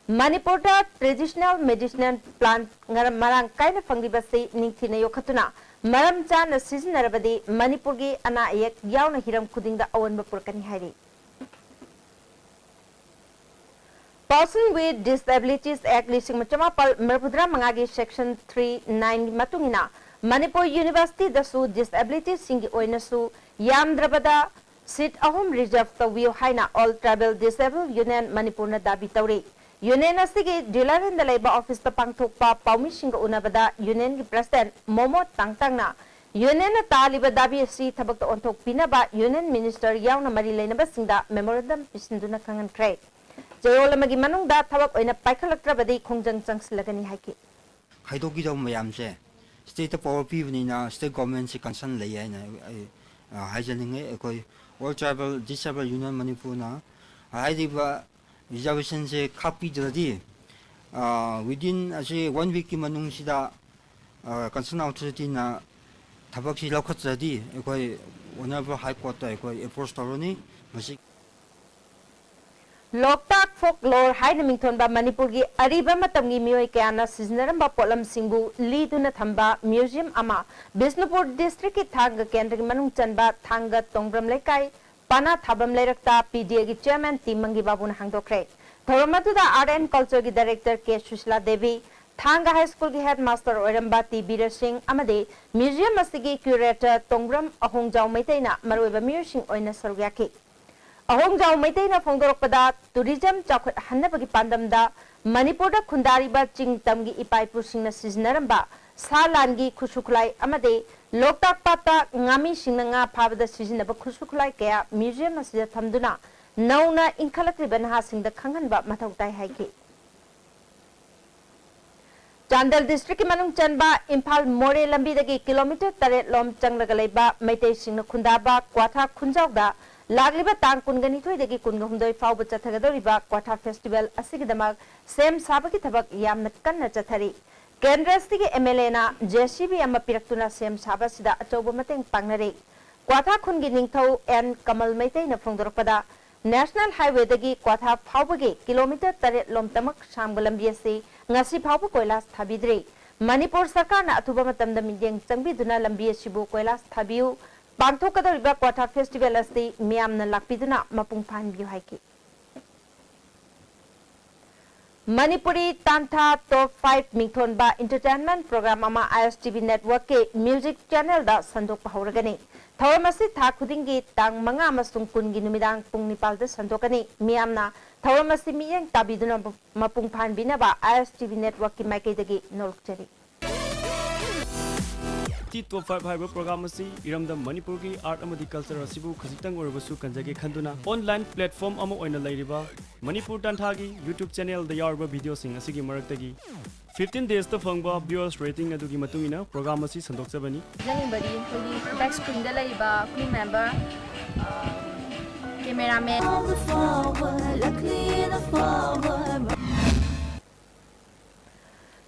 ꯃꯅꯤꯄꯨꯔꯗ traditional medicinal plant ꯉꯔ-, ꯃꯔꯥꯡ ꯀꯥꯏꯅ ꯐꯪꯂꯤꯕꯁꯤ ꯅꯤꯡꯊꯤꯅ ꯌꯣꯛꯈꯠꯇꯨꯅ ꯃꯔꯝ ꯆꯥꯅ ꯁꯤꯖꯤꯟꯅꯔꯕꯗꯤ ꯃꯅꯤꯄꯨꯔꯒꯤ ꯑꯅꯥ ꯑꯌꯦꯛ ꯌꯥꯎꯅ ꯍꯤꯔꯝ ꯈꯨꯗꯤꯡꯗ ꯑꯑꯣꯟꯕ ꯄꯨꯔꯛꯀꯅꯤ ꯍꯥꯏꯔꯤ꯫ Person with Disabilities Act ꯂꯤꯁꯤꯡ ꯑꯃ ꯆꯃꯥꯄꯜ ꯃꯔꯤꯐꯨꯇꯔꯥ ꯃꯉꯥꯒꯤ Section three nine ꯒꯤ ꯃꯇꯨꯡ ꯏꯟꯅ ꯃꯅꯤꯄꯨꯔ University ꯗꯁꯨ disability ꯁꯤꯡꯒꯤ ꯑꯣꯏꯅꯁꯨ ꯌꯥꯝꯗ꯭ꯔꯕꯗ seat ꯑꯍꯨꯝ reserve ꯇꯧꯕꯤꯌꯨ ꯍꯥꯏꯅ All Tribal Disabled Union ꯃꯅꯤꯄꯨꯔꯅ ꯗꯥꯕꯤ ꯇꯧꯔꯤ꯫ Union ꯑꯁꯤꯒꯤ Dulahrinꯗ ꯂꯩꯕ office ꯇ ꯄꯥꯡꯊꯣꯛꯄ ꯄꯥꯎꯃꯤꯁꯤꯡꯒ ꯎꯅꯕꯗ Union ꯒꯤ President ꯃꯣꯃꯣ ꯇꯥꯡꯇꯥꯡꯅ Union ꯅ ꯇꯥꯜꯂꯤꯕ ꯗꯥꯕꯤ ꯑꯁꯤ ꯊꯕꯛꯇ ꯑꯣꯟꯊꯣꯛꯄꯤꯅꯕ Union Minister ꯌꯥꯎꯅ ꯃꯔꯤ ꯂꯩꯅꯕꯁꯤꯡꯗ memorandum ꯄꯤꯁꯤꯟꯗꯨꯅ ꯈꯪꯍꯟꯈ꯭ꯔꯦ꯫ ꯆꯌꯣꯜ ꯑꯃꯒꯤ ꯃꯅꯨꯡꯗ ꯊꯕꯛ ꯑꯣꯏꯅ ꯄꯥꯏꯈꯠꯂꯛꯇ꯭ꯔꯕꯗꯤ ꯈꯣꯡꯖꯪ ꯆꯪꯁꯤꯜꯂꯒꯅꯤ ꯍꯥꯏꯈꯤ꯫ ꯈꯥꯏꯗꯣꯛꯈꯤꯗꯧꯕ ꯃꯌꯥꯝꯁꯦ state ꯇ power ꯄꯤꯕꯅꯤꯅ state government ꯁꯦ concern ꯂꯩ ꯍꯥꯏꯅ ꯑꯩ ꯑ, ꯍꯥꯏꯖꯅꯤꯡꯉꯤ꯫ ꯑꯩꯈꯣꯏ All Tribal Disabled Union ꯃꯅꯤꯄꯨꯔꯅ ꯍꯥꯏꯔꯤꯕ reservation ꯁꯦ ꯈꯥꯛꯄꯤꯗ꯭ꯔꯗꯤ ꯑ, within ꯑꯁꯤ one week ꯀꯤ ꯃꯅꯨꯡꯁꯤꯗ ꯑ, concern authority ꯅ ꯊꯕꯛꯁꯤ ꯂꯧꯈꯠꯇ꯭ꯔꯗꯤ ꯑꯩꯈꯣꯏ Honourable High Court ꯇ ꯑꯩꯈꯣꯏ approach ꯇꯧꯔꯅꯤ꯫ ꯃꯁꯤ ꯂꯣꯛꯇꯥꯛ folklore ꯍꯥꯏꯅ ꯃꯤꯡꯊꯣꯟꯕ ꯃꯅꯤꯄꯨꯔꯒꯤ ꯑꯔꯤꯕ ꯃꯇꯝꯒꯤ ꯃꯤꯑꯣꯏ ꯀꯌꯥꯅ ꯁꯤꯖꯤꯟꯅꯔꯝꯕ ꯄꯣꯠꯂꯝꯁꯤꯡꯕꯨ ꯂꯤꯗꯨꯅ ꯊꯝꯕ museum ꯑꯃ ꯕꯤꯁꯅꯨꯄꯨꯔ district ꯀꯤ ꯊꯥꯡꯒ ꯀꯦꯟꯗ꯭ꯔꯒꯤ ꯃꯅꯨꯡ ꯆꯟꯕ ꯊꯥꯡꯒ ꯇꯣꯡꯕ꯭ꯔꯝ ꯂꯩꯀꯥꯏ ꯄꯥꯅꯥ ꯊꯥꯕꯝ ꯂꯩꯔꯛꯇ P D A ꯒꯤ chairman ꯇꯤ ꯃꯪꯒꯤ ꯕꯥꯕꯨꯅ ꯍꯥꯡꯗꯣꯛꯈ꯭ꯔꯦ꯫ ꯊꯧꯔꯝ ꯑꯗꯨꯗ Art and Culture ꯒꯤ director ꯀꯦ ꯁꯨꯁꯤꯂꯥ ꯗꯦꯕꯤ, ꯊꯥꯡꯒ High School ꯒꯤ headmaster ꯑꯣꯏꯔꯝꯕ ꯇꯤ ꯕꯤꯔꯦꯁꯤꯡ ꯑꯃꯗꯤ museum ꯑꯁꯤꯒꯤ curator ꯇꯣꯡꯕ꯭ꯔꯝ ꯑꯍꯣꯡꯖꯥꯎ ꯃꯩꯇꯩꯅ ꯃꯔꯨꯑꯣꯏꯕ ꯃꯤꯑꯣꯏꯁꯤꯡ ꯑꯣꯏꯅ ꯁꯔꯨꯛ ꯌꯥꯈꯤ꯫ ꯑꯍꯣꯡꯖꯥꯎ ꯃꯩꯇꯩꯅ ꯐꯣꯡꯗꯣꯔꯛꯄꯗ, tourism ꯆꯥꯎꯈꯠꯍꯟꯅꯕꯒꯤ ꯄꯥꯟꯗꯝꯗ ꯃꯅꯤꯄꯨꯔꯗ ꯈꯨꯟꯗꯥꯔꯤꯕ ꯆꯤꯡ ꯇꯝꯒꯤ ꯏꯄꯥ ꯏꯄꯨꯁꯤꯡꯅ ꯁꯤꯖꯤꯟꯅꯔꯝꯕ ꯁꯥ ꯂꯥꯟꯒꯤ ꯈꯨꯠꯁꯨ ꯈꯨꯠꯂꯥꯏ ꯑꯃꯗꯤ ꯂꯣꯛꯇꯥꯛ ꯄꯥꯠꯇ ꯉꯥꯃꯤꯁꯤꯡꯅ ꯉꯥ ꯐꯥꯕꯗ ꯁꯤꯖꯤꯟꯅꯕ ꯈꯨꯠꯁꯨ ꯈꯨꯠꯂꯥꯏ ꯀꯌꯥ museum ꯑꯁꯤꯗ ꯊꯝꯗꯨꯅ ꯅꯧꯅ ꯏꯟꯈꯠꯂꯛꯂꯤꯕ ꯅꯍꯥꯁꯤꯡꯗ ꯈꯪꯍꯟꯕ ꯃꯊꯧ ꯇꯥꯏ ꯍꯥꯏꯈꯤ꯫ ꯆꯥꯟꯗꯦꯜ ꯗꯤꯁꯇ꯭ꯔꯤꯛꯀꯤ ꯃꯅꯨꯡ ꯆꯟꯕ ꯏꯝꯐꯥꯜ ꯃꯣꯔꯦ ꯂꯝꯕꯤꯗꯒꯤ ꯀꯤꯂꯣꯃꯤꯇꯔ ꯇꯔꯦꯠ ꯂꯣꯝ ꯆꯪꯂꯒ ꯂꯩꯕ ꯃꯩꯇꯩꯁꯤꯡꯅ ꯈꯨꯟꯗꯥꯕ ꯀ꯭ꯋꯥꯊꯥ ꯈꯨꯟꯖꯥꯎꯗ ꯂꯥꯛꯂꯤꯕ ꯇꯥꯡ ꯀꯨꯟꯒ ꯅꯤꯊꯣꯏꯗꯒꯤ ꯀꯨꯟꯒ ꯍꯨꯝꯗꯣꯏ ꯐꯥꯎꯕ ꯆꯠꯊꯒꯗꯧꯔꯤꯕ ꯀ꯭ꯋꯥꯊꯥ ꯐꯦꯁꯇꯤꯚꯦꯜ ꯑꯁꯤꯒꯤꯗꯃꯛ ꯁꯦꯝ ꯁꯥꯕꯒꯤ ꯊꯕꯛ ꯌꯥꯝꯅ ꯀꯟꯅ ꯆꯠꯊꯔꯤ꯫ ꯀꯦꯟꯗ꯭ꯔ ꯑꯁꯤꯒꯤ ꯑꯦꯝ ꯑꯦꯜ ꯑꯦꯅ ꯖꯦ ꯁꯤ ꯕꯤ ꯑꯃ ꯄꯤꯔꯛꯇꯨꯅ ꯁꯦꯝ ꯁꯥꯕ ꯑꯁꯤꯗ ꯑꯆꯧꯕ ꯃꯇꯦꯡ ꯄꯥꯡꯅꯔꯤ꯫ ꯀ꯭ꯋꯥꯊꯥ ꯈꯨꯟꯒꯤ ꯅꯤꯡꯊꯧ ꯑꯦꯟ ꯀꯃꯜ ꯃꯩꯇꯩꯅ ꯐꯣꯡꯗꯣꯔꯛꯄꯗ, ꯅꯦꯁꯅꯦꯜ ꯍꯥꯏꯋꯦꯗꯒꯤ ꯀ꯭ꯋꯥꯊꯥ ꯐꯥꯎꯕꯒꯤ ꯀꯤꯂꯣꯃꯤꯇꯔ ꯇꯔꯦꯠ ꯂꯣꯝꯇꯃꯛ ꯁꯥꯡꯕ ꯂꯝꯕꯤ ꯑꯁꯤ ꯉꯁꯤ ꯐꯥꯎꯕ ꯀꯣꯏꯂꯥꯁ ꯊꯥꯕꯤꯗ꯭ꯔꯤ꯫ ꯃꯅꯤꯄꯨꯔ ꯁꯔꯀꯥꯔꯅ ꯑꯊꯨꯕ ꯃꯇꯝꯗ ꯃꯤꯠꯌꯦꯡ ꯆꯪꯕꯤꯗꯨꯅ ꯂꯝꯕꯤ ꯑꯁꯤꯕꯨ ꯀꯣꯏꯂꯥꯁ ꯊꯥꯕꯤꯌꯨ, ꯄꯥꯡꯊꯣꯛꯀꯗꯧꯔꯤꯕ ꯀ꯭ꯋꯥꯊꯥ ꯐꯦꯁꯇꯤꯚꯦꯜ ꯑꯁꯤ ꯃꯤꯌꯥꯝꯅ ꯂꯥꯛꯄꯤꯗꯨꯅ ꯃꯄꯨꯡ ꯐꯥꯍꯟꯕꯤꯌꯨ ꯍꯥꯏꯈꯤ꯫ ꯃꯅꯤꯄꯨꯔꯤ ꯇꯥꯟꯊꯥ ꯇꯣꯞ ꯐꯥꯏꯚ ꯃꯤꯡꯊꯣꯟꯕ ꯏꯟꯇꯔꯇꯦꯟꯃꯦꯟ ꯄ꯭ꯔꯣꯒ꯭ꯔꯥꯝ ꯑꯃ ꯑꯥꯏ ꯑꯦꯁ ꯇꯤ ꯚꯤ ꯅꯦꯠꯋꯔꯛꯀꯤ ꯃ꯭ꯌꯨꯖꯤꯛ ꯆꯦꯅꯦꯜꯗ ꯁꯟꯗꯣꯛꯄ ꯍꯧꯔꯒꯅꯤ꯫ ꯊꯧꯔꯝ ꯑꯁꯤ ꯊꯥ ꯈꯨꯗꯤꯡꯒꯤ ꯇꯥꯡ ꯃꯉꯥ ꯑꯃꯁꯨꯡ ꯀꯨꯟꯒꯤ ꯅꯨꯃꯤꯗꯥꯡ ꯄꯨꯡ ꯅꯤꯄꯥꯜꯗ ꯁꯟꯗꯣꯛꯀꯅꯤ꯫ ꯃꯤꯌꯥꯝꯅ ꯊꯧꯔꯝ ꯑꯁꯤ ꯃꯤꯠꯌꯦꯡ ꯇꯥꯕꯤꯗꯨꯅ ꯃꯄꯨꯡ ꯐꯥꯍꯟꯕꯤꯅꯕ ꯑꯥꯏ ꯑꯦꯁ ꯇꯤ ꯚꯤ ꯅꯦꯠꯋꯔꯛꯀꯤ ꯃꯥꯏꯀꯩꯗꯒꯤ ꯅꯣꯜꯂꯛꯆꯔꯤ꯫ ꯇꯤ ꯇꯣꯞ ꯐꯥꯏꯚ ꯍꯥꯏꯕ ꯄ꯭ꯔꯣꯒ꯭ꯔꯥꯝ ꯑꯁꯤ ꯏꯔꯝꯗꯝ ꯃꯅꯤꯄꯨꯔꯒꯤ ꯑꯥꯔꯠ ꯑꯃꯗꯤ ꯀꯜꯆꯔ ꯑꯁꯤꯕꯨ ꯈꯖꯤꯛꯇꯪ ꯑꯣꯏꯔꯕꯁꯨ ꯀꯟꯖꯒꯦ ꯈꯟꯗꯨꯅ ꯑꯣꯟꯂꯥꯏꯟ ꯄ꯭ꯂꯦꯠꯐꯣꯔꯝ ꯑꯃ ꯑꯣꯏꯅ ꯂꯩꯔꯤꯕ ꯃꯅꯤꯄꯨꯔ ꯇꯥꯟꯊꯥꯒꯤ ꯌꯨꯇ꯭ꯌꯨꯕ ꯆꯦꯅꯦꯜꯗ ꯌꯥꯎꯔꯤꯕ ꯚꯤꯗꯤꯑꯣꯁꯤꯡ ꯑꯁꯤꯒꯤ ꯃꯔꯛꯇꯒꯤ ꯐꯤꯐꯇꯤꯟ ꯗꯦꯖꯇ ꯐꯪꯕ ꯚ꯭ꯌꯨꯋꯔꯁ ꯔꯦꯇꯤꯡ ꯑꯗꯨꯒꯤ ꯃꯇꯨꯡ ꯏꯟꯅ ꯄ꯭ꯔꯣꯒ꯭ꯔꯥꯝ ꯑꯁꯤ ꯁꯟꯗꯣꯛꯆꯕꯅꯤ꯫ ꯈꯪꯖꯅꯤꯡꯕꯗꯤ ꯑꯩꯈꯣꯏꯒꯤ ꯕꯦꯛ ꯁ꯭ꯀ꯭ꯔꯤꯟꯗ ꯂꯩꯔꯤꯕ ꯀ꯭ꯔꯨ ꯃꯦꯝꯕꯔ, ꯀꯦꯃꯦꯔꯥꯃꯦꯟ,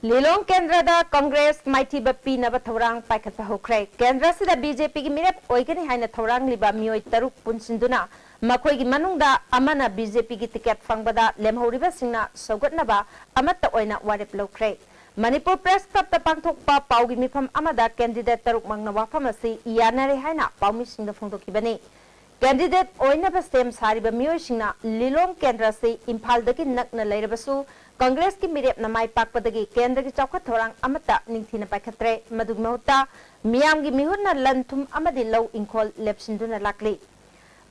ꯂꯤꯂꯣꯡ ꯀꯦꯟꯗ꯭ꯔꯗ ꯀꯪꯒ꯭ꯔꯦꯁ ꯃꯥꯏꯊꯤꯕ ꯄꯤꯅꯕ ꯊꯧꯔꯥꯡ ꯄꯥꯏꯈꯠꯄ ꯍꯧꯈ꯭ꯔꯦ꯫ ꯀꯦꯟꯗ꯭ꯔ ꯑꯁꯤꯗ ꯕꯤ ꯖꯦ ꯄꯤꯒꯤ ꯃꯤꯔꯦꯞ ꯑꯣꯏꯒꯅꯤ ꯍꯥꯏꯅ ꯊꯧꯔꯥꯡꯂꯤꯕ ꯃꯤꯑꯣꯏ ꯇꯔꯨꯛ ꯄꯨꯟꯁꯤꯟꯗꯨꯅ ꯃꯈꯣꯏꯒꯤ ꯃꯅꯨꯡꯗ ꯑꯃꯅ ꯕꯤ ꯖꯦ ꯄꯤꯒꯤ ꯇꯤꯀꯦꯠ ꯐꯪꯕꯗ ꯂꯦꯝꯍꯧꯔꯤꯕꯁꯤꯡꯅ ꯁꯧꯒꯠꯅꯕ ꯑꯃꯠꯇ ꯑꯣꯏꯅ ꯋꯥꯔꯦꯞ ꯂꯧꯈ꯭ꯔꯦ꯫ ꯃꯅꯤꯄꯨꯔ ꯄ꯭ꯔꯦꯁ ꯀ꯭ꯂꯕꯇ ꯄꯥꯡꯊꯣꯛꯄ ꯄꯥꯎꯒꯤ ꯃꯤꯐꯝ ꯑꯃꯗ ꯀꯦꯟꯗꯤꯗꯦꯠ ꯇꯔꯨꯛꯃꯛꯅ ꯋꯥꯐꯝ ꯑꯁꯤ ꯌꯥꯅꯔꯦ ꯍꯥꯏꯅ ꯄꯥꯎꯃꯤꯁꯤꯡꯗ ꯐꯣꯡꯗꯣꯛꯈꯤꯕꯅꯤ꯫ ꯀꯦꯟꯗꯤꯗꯦꯠ ꯑꯣꯏꯅꯕ ꯁꯦꯝ ꯁꯥꯔꯤꯕ ꯃꯤꯑꯣꯏꯁꯤꯡꯅ ꯂꯤꯂꯣꯡ ꯀꯦꯟꯗ꯭ꯔ ꯑꯁꯤ ꯏꯝꯐꯥꯜꯗꯒꯤ ꯅꯛꯅ ꯂꯩꯔꯕꯁꯨ ꯀꯪꯒ꯭ꯔꯦꯁꯀꯤ ꯃꯤꯔꯦꯞꯅ ꯃꯥꯏ ꯄꯥꯛꯄꯗꯒꯤ ꯀꯦꯟꯗ꯭ꯔꯒꯤ ꯆꯥꯎꯈꯠ ꯊꯧꯔꯥꯡ ꯑꯃꯠꯇ ꯅꯤꯡꯊꯤꯅ ꯄꯥꯏꯈꯠꯇ꯭ꯔꯦ꯫ ꯃꯗꯨꯒꯤ ꯃꯍꯨꯠꯇ ꯃꯤꯌꯥꯝꯒꯤ ꯃꯤꯍꯨꯠꯅ ꯂꯟ ꯊꯨꯝ ꯑꯃꯗꯤ ꯂꯧ ꯏꯪꯈꯣꯜ ꯂꯦꯞꯁꯤꯟꯗꯨꯅ ꯂꯥꯛꯂꯤ꯫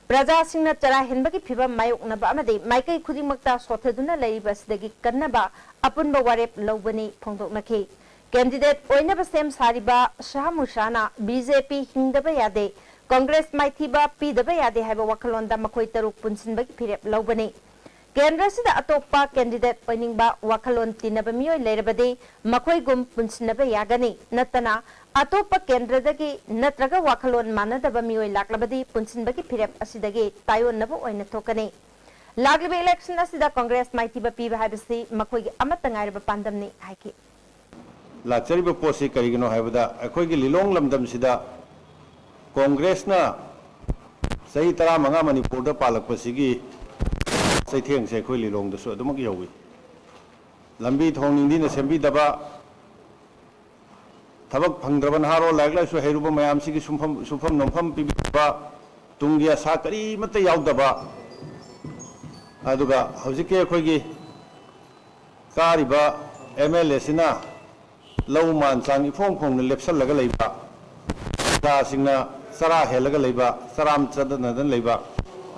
ꯄ꯭ꯔꯖꯥꯁꯤꯡꯅ ꯆꯔꯥ ꯍꯦꯟꯕꯒꯤ ꯐꯤꯚꯝ ꯃꯥꯌꯣꯛꯅꯕ ꯑꯃꯗꯤ ꯃꯥꯏꯀꯩ ꯈꯨꯗꯤꯡꯃꯛꯇ ꯁꯣꯠꯊꯗꯨꯅ ꯂꯩꯔꯤꯕ ꯑꯁꯤꯗꯒꯤ ꯀꯟꯅꯕ ꯑꯄꯨꯟꯕ ꯋꯥꯔꯦꯞ ꯂꯧꯕꯅꯤ ꯐꯣꯡꯗꯣꯛꯅꯈꯤ꯫ ꯀꯦꯟꯗꯤꯗꯦꯠ ꯑꯣꯏꯅꯕ ꯁꯦꯝ ꯁꯥꯔꯤꯕ ꯁꯥꯍ ꯃꯨꯁꯥꯅ ꯕꯤ ꯖꯦ ꯄꯤ ꯍꯤꯡꯗꯕ ꯌꯥꯗꯦ, ꯀꯪꯒ꯭ꯔꯦꯁ ꯃꯥꯏꯊꯤꯕ ꯄꯤꯗꯕ ꯌꯥꯗꯦ ꯍꯥꯏꯕ ꯋꯥꯈꯜꯂꯣꯟꯗ ꯃꯈꯣꯏ ꯇꯔꯨꯛ ꯄꯨꯟꯁꯤꯟꯕꯒꯤ ꯐꯤꯔꯦꯞ ꯂꯧꯕꯅꯤ꯫ ꯀꯦꯟꯗ꯭ꯔ ꯑꯁꯤꯗ ꯑꯇꯣꯞꯄ candidate ꯑꯣꯏꯅꯤꯡꯕ ꯋꯥꯈꯜꯂꯣꯟ ꯇꯤꯟꯅꯕ ꯃꯤꯑꯣꯏ ꯂꯩꯔꯕꯗꯤ ꯃꯈꯣꯏꯒꯨꯝ ꯄꯨꯟꯁꯤꯟꯅꯕ ꯌꯥꯒꯅꯤ꯫ ꯅꯠꯇꯅ ꯑꯇꯣꯞꯄ ꯀꯦꯟꯗ꯭ꯔꯗꯒꯤ ꯅꯠꯇ꯭ꯔꯒ ꯋꯥꯈꯜꯂꯣꯟ ꯃꯥꯟꯅꯗꯕ ꯃꯤꯑꯣꯏ ꯂꯥꯛꯂꯕꯗꯤ ꯄꯨꯟꯁꯤꯟꯕꯒꯤ ꯐꯤꯔꯦꯞ ꯑꯁꯤꯗꯒꯤ ꯇꯥꯏꯑꯣꯟꯅꯕ ꯑꯣꯏꯅ ꯊꯣꯛꯀꯅꯤ꯫ ꯂꯥꯛꯂꯤꯕ election ꯑꯁꯤꯗ Congress ꯃꯥꯏꯊꯤꯕ ꯄꯤꯕ ꯍꯥꯏꯕꯁꯤ ꯃꯈꯣꯏꯒꯤ ꯑꯃꯠꯇ ꯉꯥꯏꯔꯕ ꯄꯥꯟꯗꯝꯅꯤ ꯍꯥꯏꯈꯤ꯫ ꯂꯥꯛꯆꯔꯤꯕ ꯄꯣꯠꯁꯤ ꯀꯔꯤꯒꯤꯅꯣ ꯍꯥꯏꯕꯗ, ꯑꯩꯈꯣꯏꯒꯤ ꯂꯤꯂꯣꯡ ꯂꯝꯗꯝꯁꯤꯗ Congressꯅ ꯆꯍꯤ ꯇꯔꯥꯃꯉꯥ ꯃꯅꯤꯄꯨꯔꯗ ꯄꯥꯜꯂꯛꯄꯁꯤꯒꯤ ꯆꯩꯊꯦꯡꯁꯦ ꯑꯩꯈꯣꯏ ꯂꯤꯂꯣꯡꯗꯁꯨ ꯑꯗꯨꯃꯛ ꯌꯧꯏ꯫ ꯂꯝꯕꯤ ꯊꯣꯡ ꯅꯤꯡꯊꯤꯅ ꯁꯦꯝꯕꯤꯗꯕ, ꯊꯕꯛ ꯐꯪꯗ꯭ꯔꯕ ꯅꯍꯥꯔꯣꯜ ꯂꯥꯏꯔꯤꯛ ꯂꯥꯏꯁꯨ ꯍꯩꯔꯨꯕ ꯃꯌꯥꯝꯁꯤꯒꯤ ꯁꯨꯡꯐꯝ, ꯁꯨꯐꯝ ꯅꯣꯝꯐꯝ ꯄꯤꯕꯤꯗꯕ, ꯇꯨꯡꯒꯤ ꯑꯁꯥ ꯀꯔꯤꯃꯠꯇ ꯌꯥꯎꯗꯕ, ꯑꯗꯨꯒ ꯍꯧꯖꯤꯛꯀꯤ ꯑꯩꯈꯣꯏꯒꯤ ꯀꯥꯔꯤꯕ MLAꯁꯤꯅ ꯂꯧ ꯃꯥꯟ ꯆꯥꯡ ꯏꯐꯣꯡ ꯐꯣꯡꯅ ꯂꯦꯞꯁꯜꯂꯒ ꯂꯩꯕ, ꯄ꯭ꯔꯖꯥꯁꯤꯡꯅ ꯆꯔꯥ ꯍꯦꯜꯂꯒ ꯂꯩꯕ, ꯆꯔꯥ ꯆꯠꯅꯗꯅ ꯂꯩꯕ,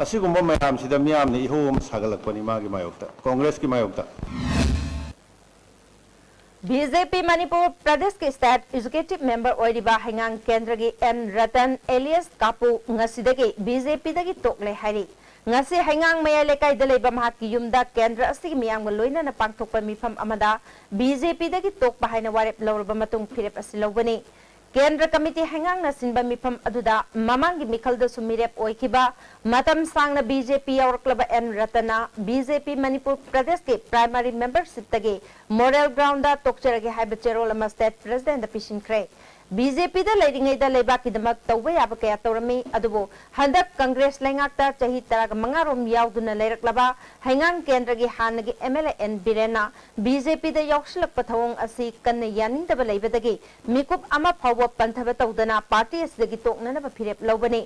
ꯑꯁꯤꯒꯨꯝꯕ ꯃꯌꯥꯝꯁꯤꯗ ꯃꯤꯌꯥꯝꯅ ꯏꯍꯧ ꯑꯃ ꯁꯥꯒꯠꯂꯛꯄꯅꯤ ꯃꯥꯒꯤ ꯃꯥꯌꯣꯛꯇ, Congressꯀꯤ ꯃꯥꯌꯣꯛꯇ꯫ BJP ꯃꯅꯤꯄꯨꯔ ꯄ꯭ꯔꯗꯦꯁꯀꯤ State Executive Member ꯑꯣꯏꯔꯤꯕ ꯍꯩꯉꯥꯡ ꯀꯦꯟꯗ꯭ꯔꯒꯤ N ꯔꯇꯟ alias ꯀꯥꯄꯨ ꯉꯁꯤꯗꯒꯤ BJPꯗꯒꯤ ꯇꯣꯛꯂꯦ ꯍꯥꯏꯔꯤ꯫ ꯉꯁꯤ ꯍꯩꯉꯥꯡ ꯃꯌꯥꯏ ꯂꯩꯀꯥꯏꯗ ꯂꯩꯕ ꯃꯍꯥꯛꯀꯤ ꯌꯨꯝꯗ ꯀꯦꯟꯗ꯭ꯔ ꯑꯁꯤꯒꯤ ꯃꯤꯌꯥꯝꯒ ꯂꯣꯏꯅꯅ ꯄꯥꯡꯊꯣꯛꯄ ꯃꯤꯐꯝ ꯑꯃꯗ BJPꯗꯒꯤ ꯇꯣꯛꯄ ꯍꯥꯏꯅ ꯋꯥꯔꯦꯞ ꯂꯧꯔꯕ ꯃꯇꯨꯡ ꯐꯤꯔꯦꯞ ꯑꯁꯤ ꯂꯧꯕꯅꯤ꯫ ꯀꯦꯟꯗ꯭ꯔ ꯀꯃꯤꯇꯤ ꯍꯩꯉꯥꯡꯅ ꯁꯤꯟꯕ ꯃꯤꯐꯝ ꯑꯗꯨꯗ ꯃꯃꯥꯡꯒꯤ ꯃꯤꯈꯜꯗꯁꯨ ꯃꯤꯔꯦꯞ ꯑꯣꯏꯈꯤꯕ, ꯃꯇꯝ ꯁꯥꯡꯅ BJP ꯌꯥꯎꯔꯛꯂꯕ N ꯔꯇꯟꯅ BJP ꯃꯅꯤꯄꯨꯔ ꯄ꯭ꯔꯗꯦꯁꯀꯤ primary membershipꯇꯒꯤ moral groundꯗ ꯇꯣꯛꯆꯔꯒꯦ ꯍꯥꯏꯕ ꯆꯦꯔꯣꯜ ꯑꯃ State Presidentꯗ ꯄꯤꯁꯤꯟꯈ꯭ꯔꯦ꯫ BJPꯗ ꯂꯩꯔꯤꯉꯩꯗ ꯂꯩꯕꯥꯛꯀꯤꯗꯃꯛ ꯇꯧꯕ ꯌꯥꯕ ꯀꯌꯥ ꯇꯧꯔꯝꯃꯤ, ꯑꯗꯨꯕꯨ ꯍꯟꯗꯛ Congress ꯂꯩꯉꯥꯛꯇ ꯆꯍꯤ ꯇꯔꯥꯃꯉꯥ ꯔꯣꯝ ꯌꯥꯎꯗꯨꯅ ꯂꯩꯔꯛꯂꯕ ꯍꯩꯉꯥꯡ ꯀꯦꯟꯗ꯭ꯔꯒꯤ ꯍꯥꯟꯅꯒꯤ MLA N ꯕꯤꯔꯦꯟꯅ BJPꯗ ꯌꯥꯎꯁꯤꯜꯂꯛꯄ ꯊꯧꯑꯣꯡ ꯑꯁꯤ ꯀꯟꯅ ꯌꯥꯅꯤꯡꯗꯕ ꯂꯩꯕꯗꯒꯤ ꯃꯤꯀꯨꯞ ꯑꯃ ꯐꯥꯎꯕ ꯄꯟꯊꯕ ꯇꯧꯗꯅ party ꯑꯁꯤꯗꯒꯤ ꯇꯣꯛꯅꯅꯕ ꯐꯤꯔꯦꯞ ꯂꯧꯕꯅꯤ꯫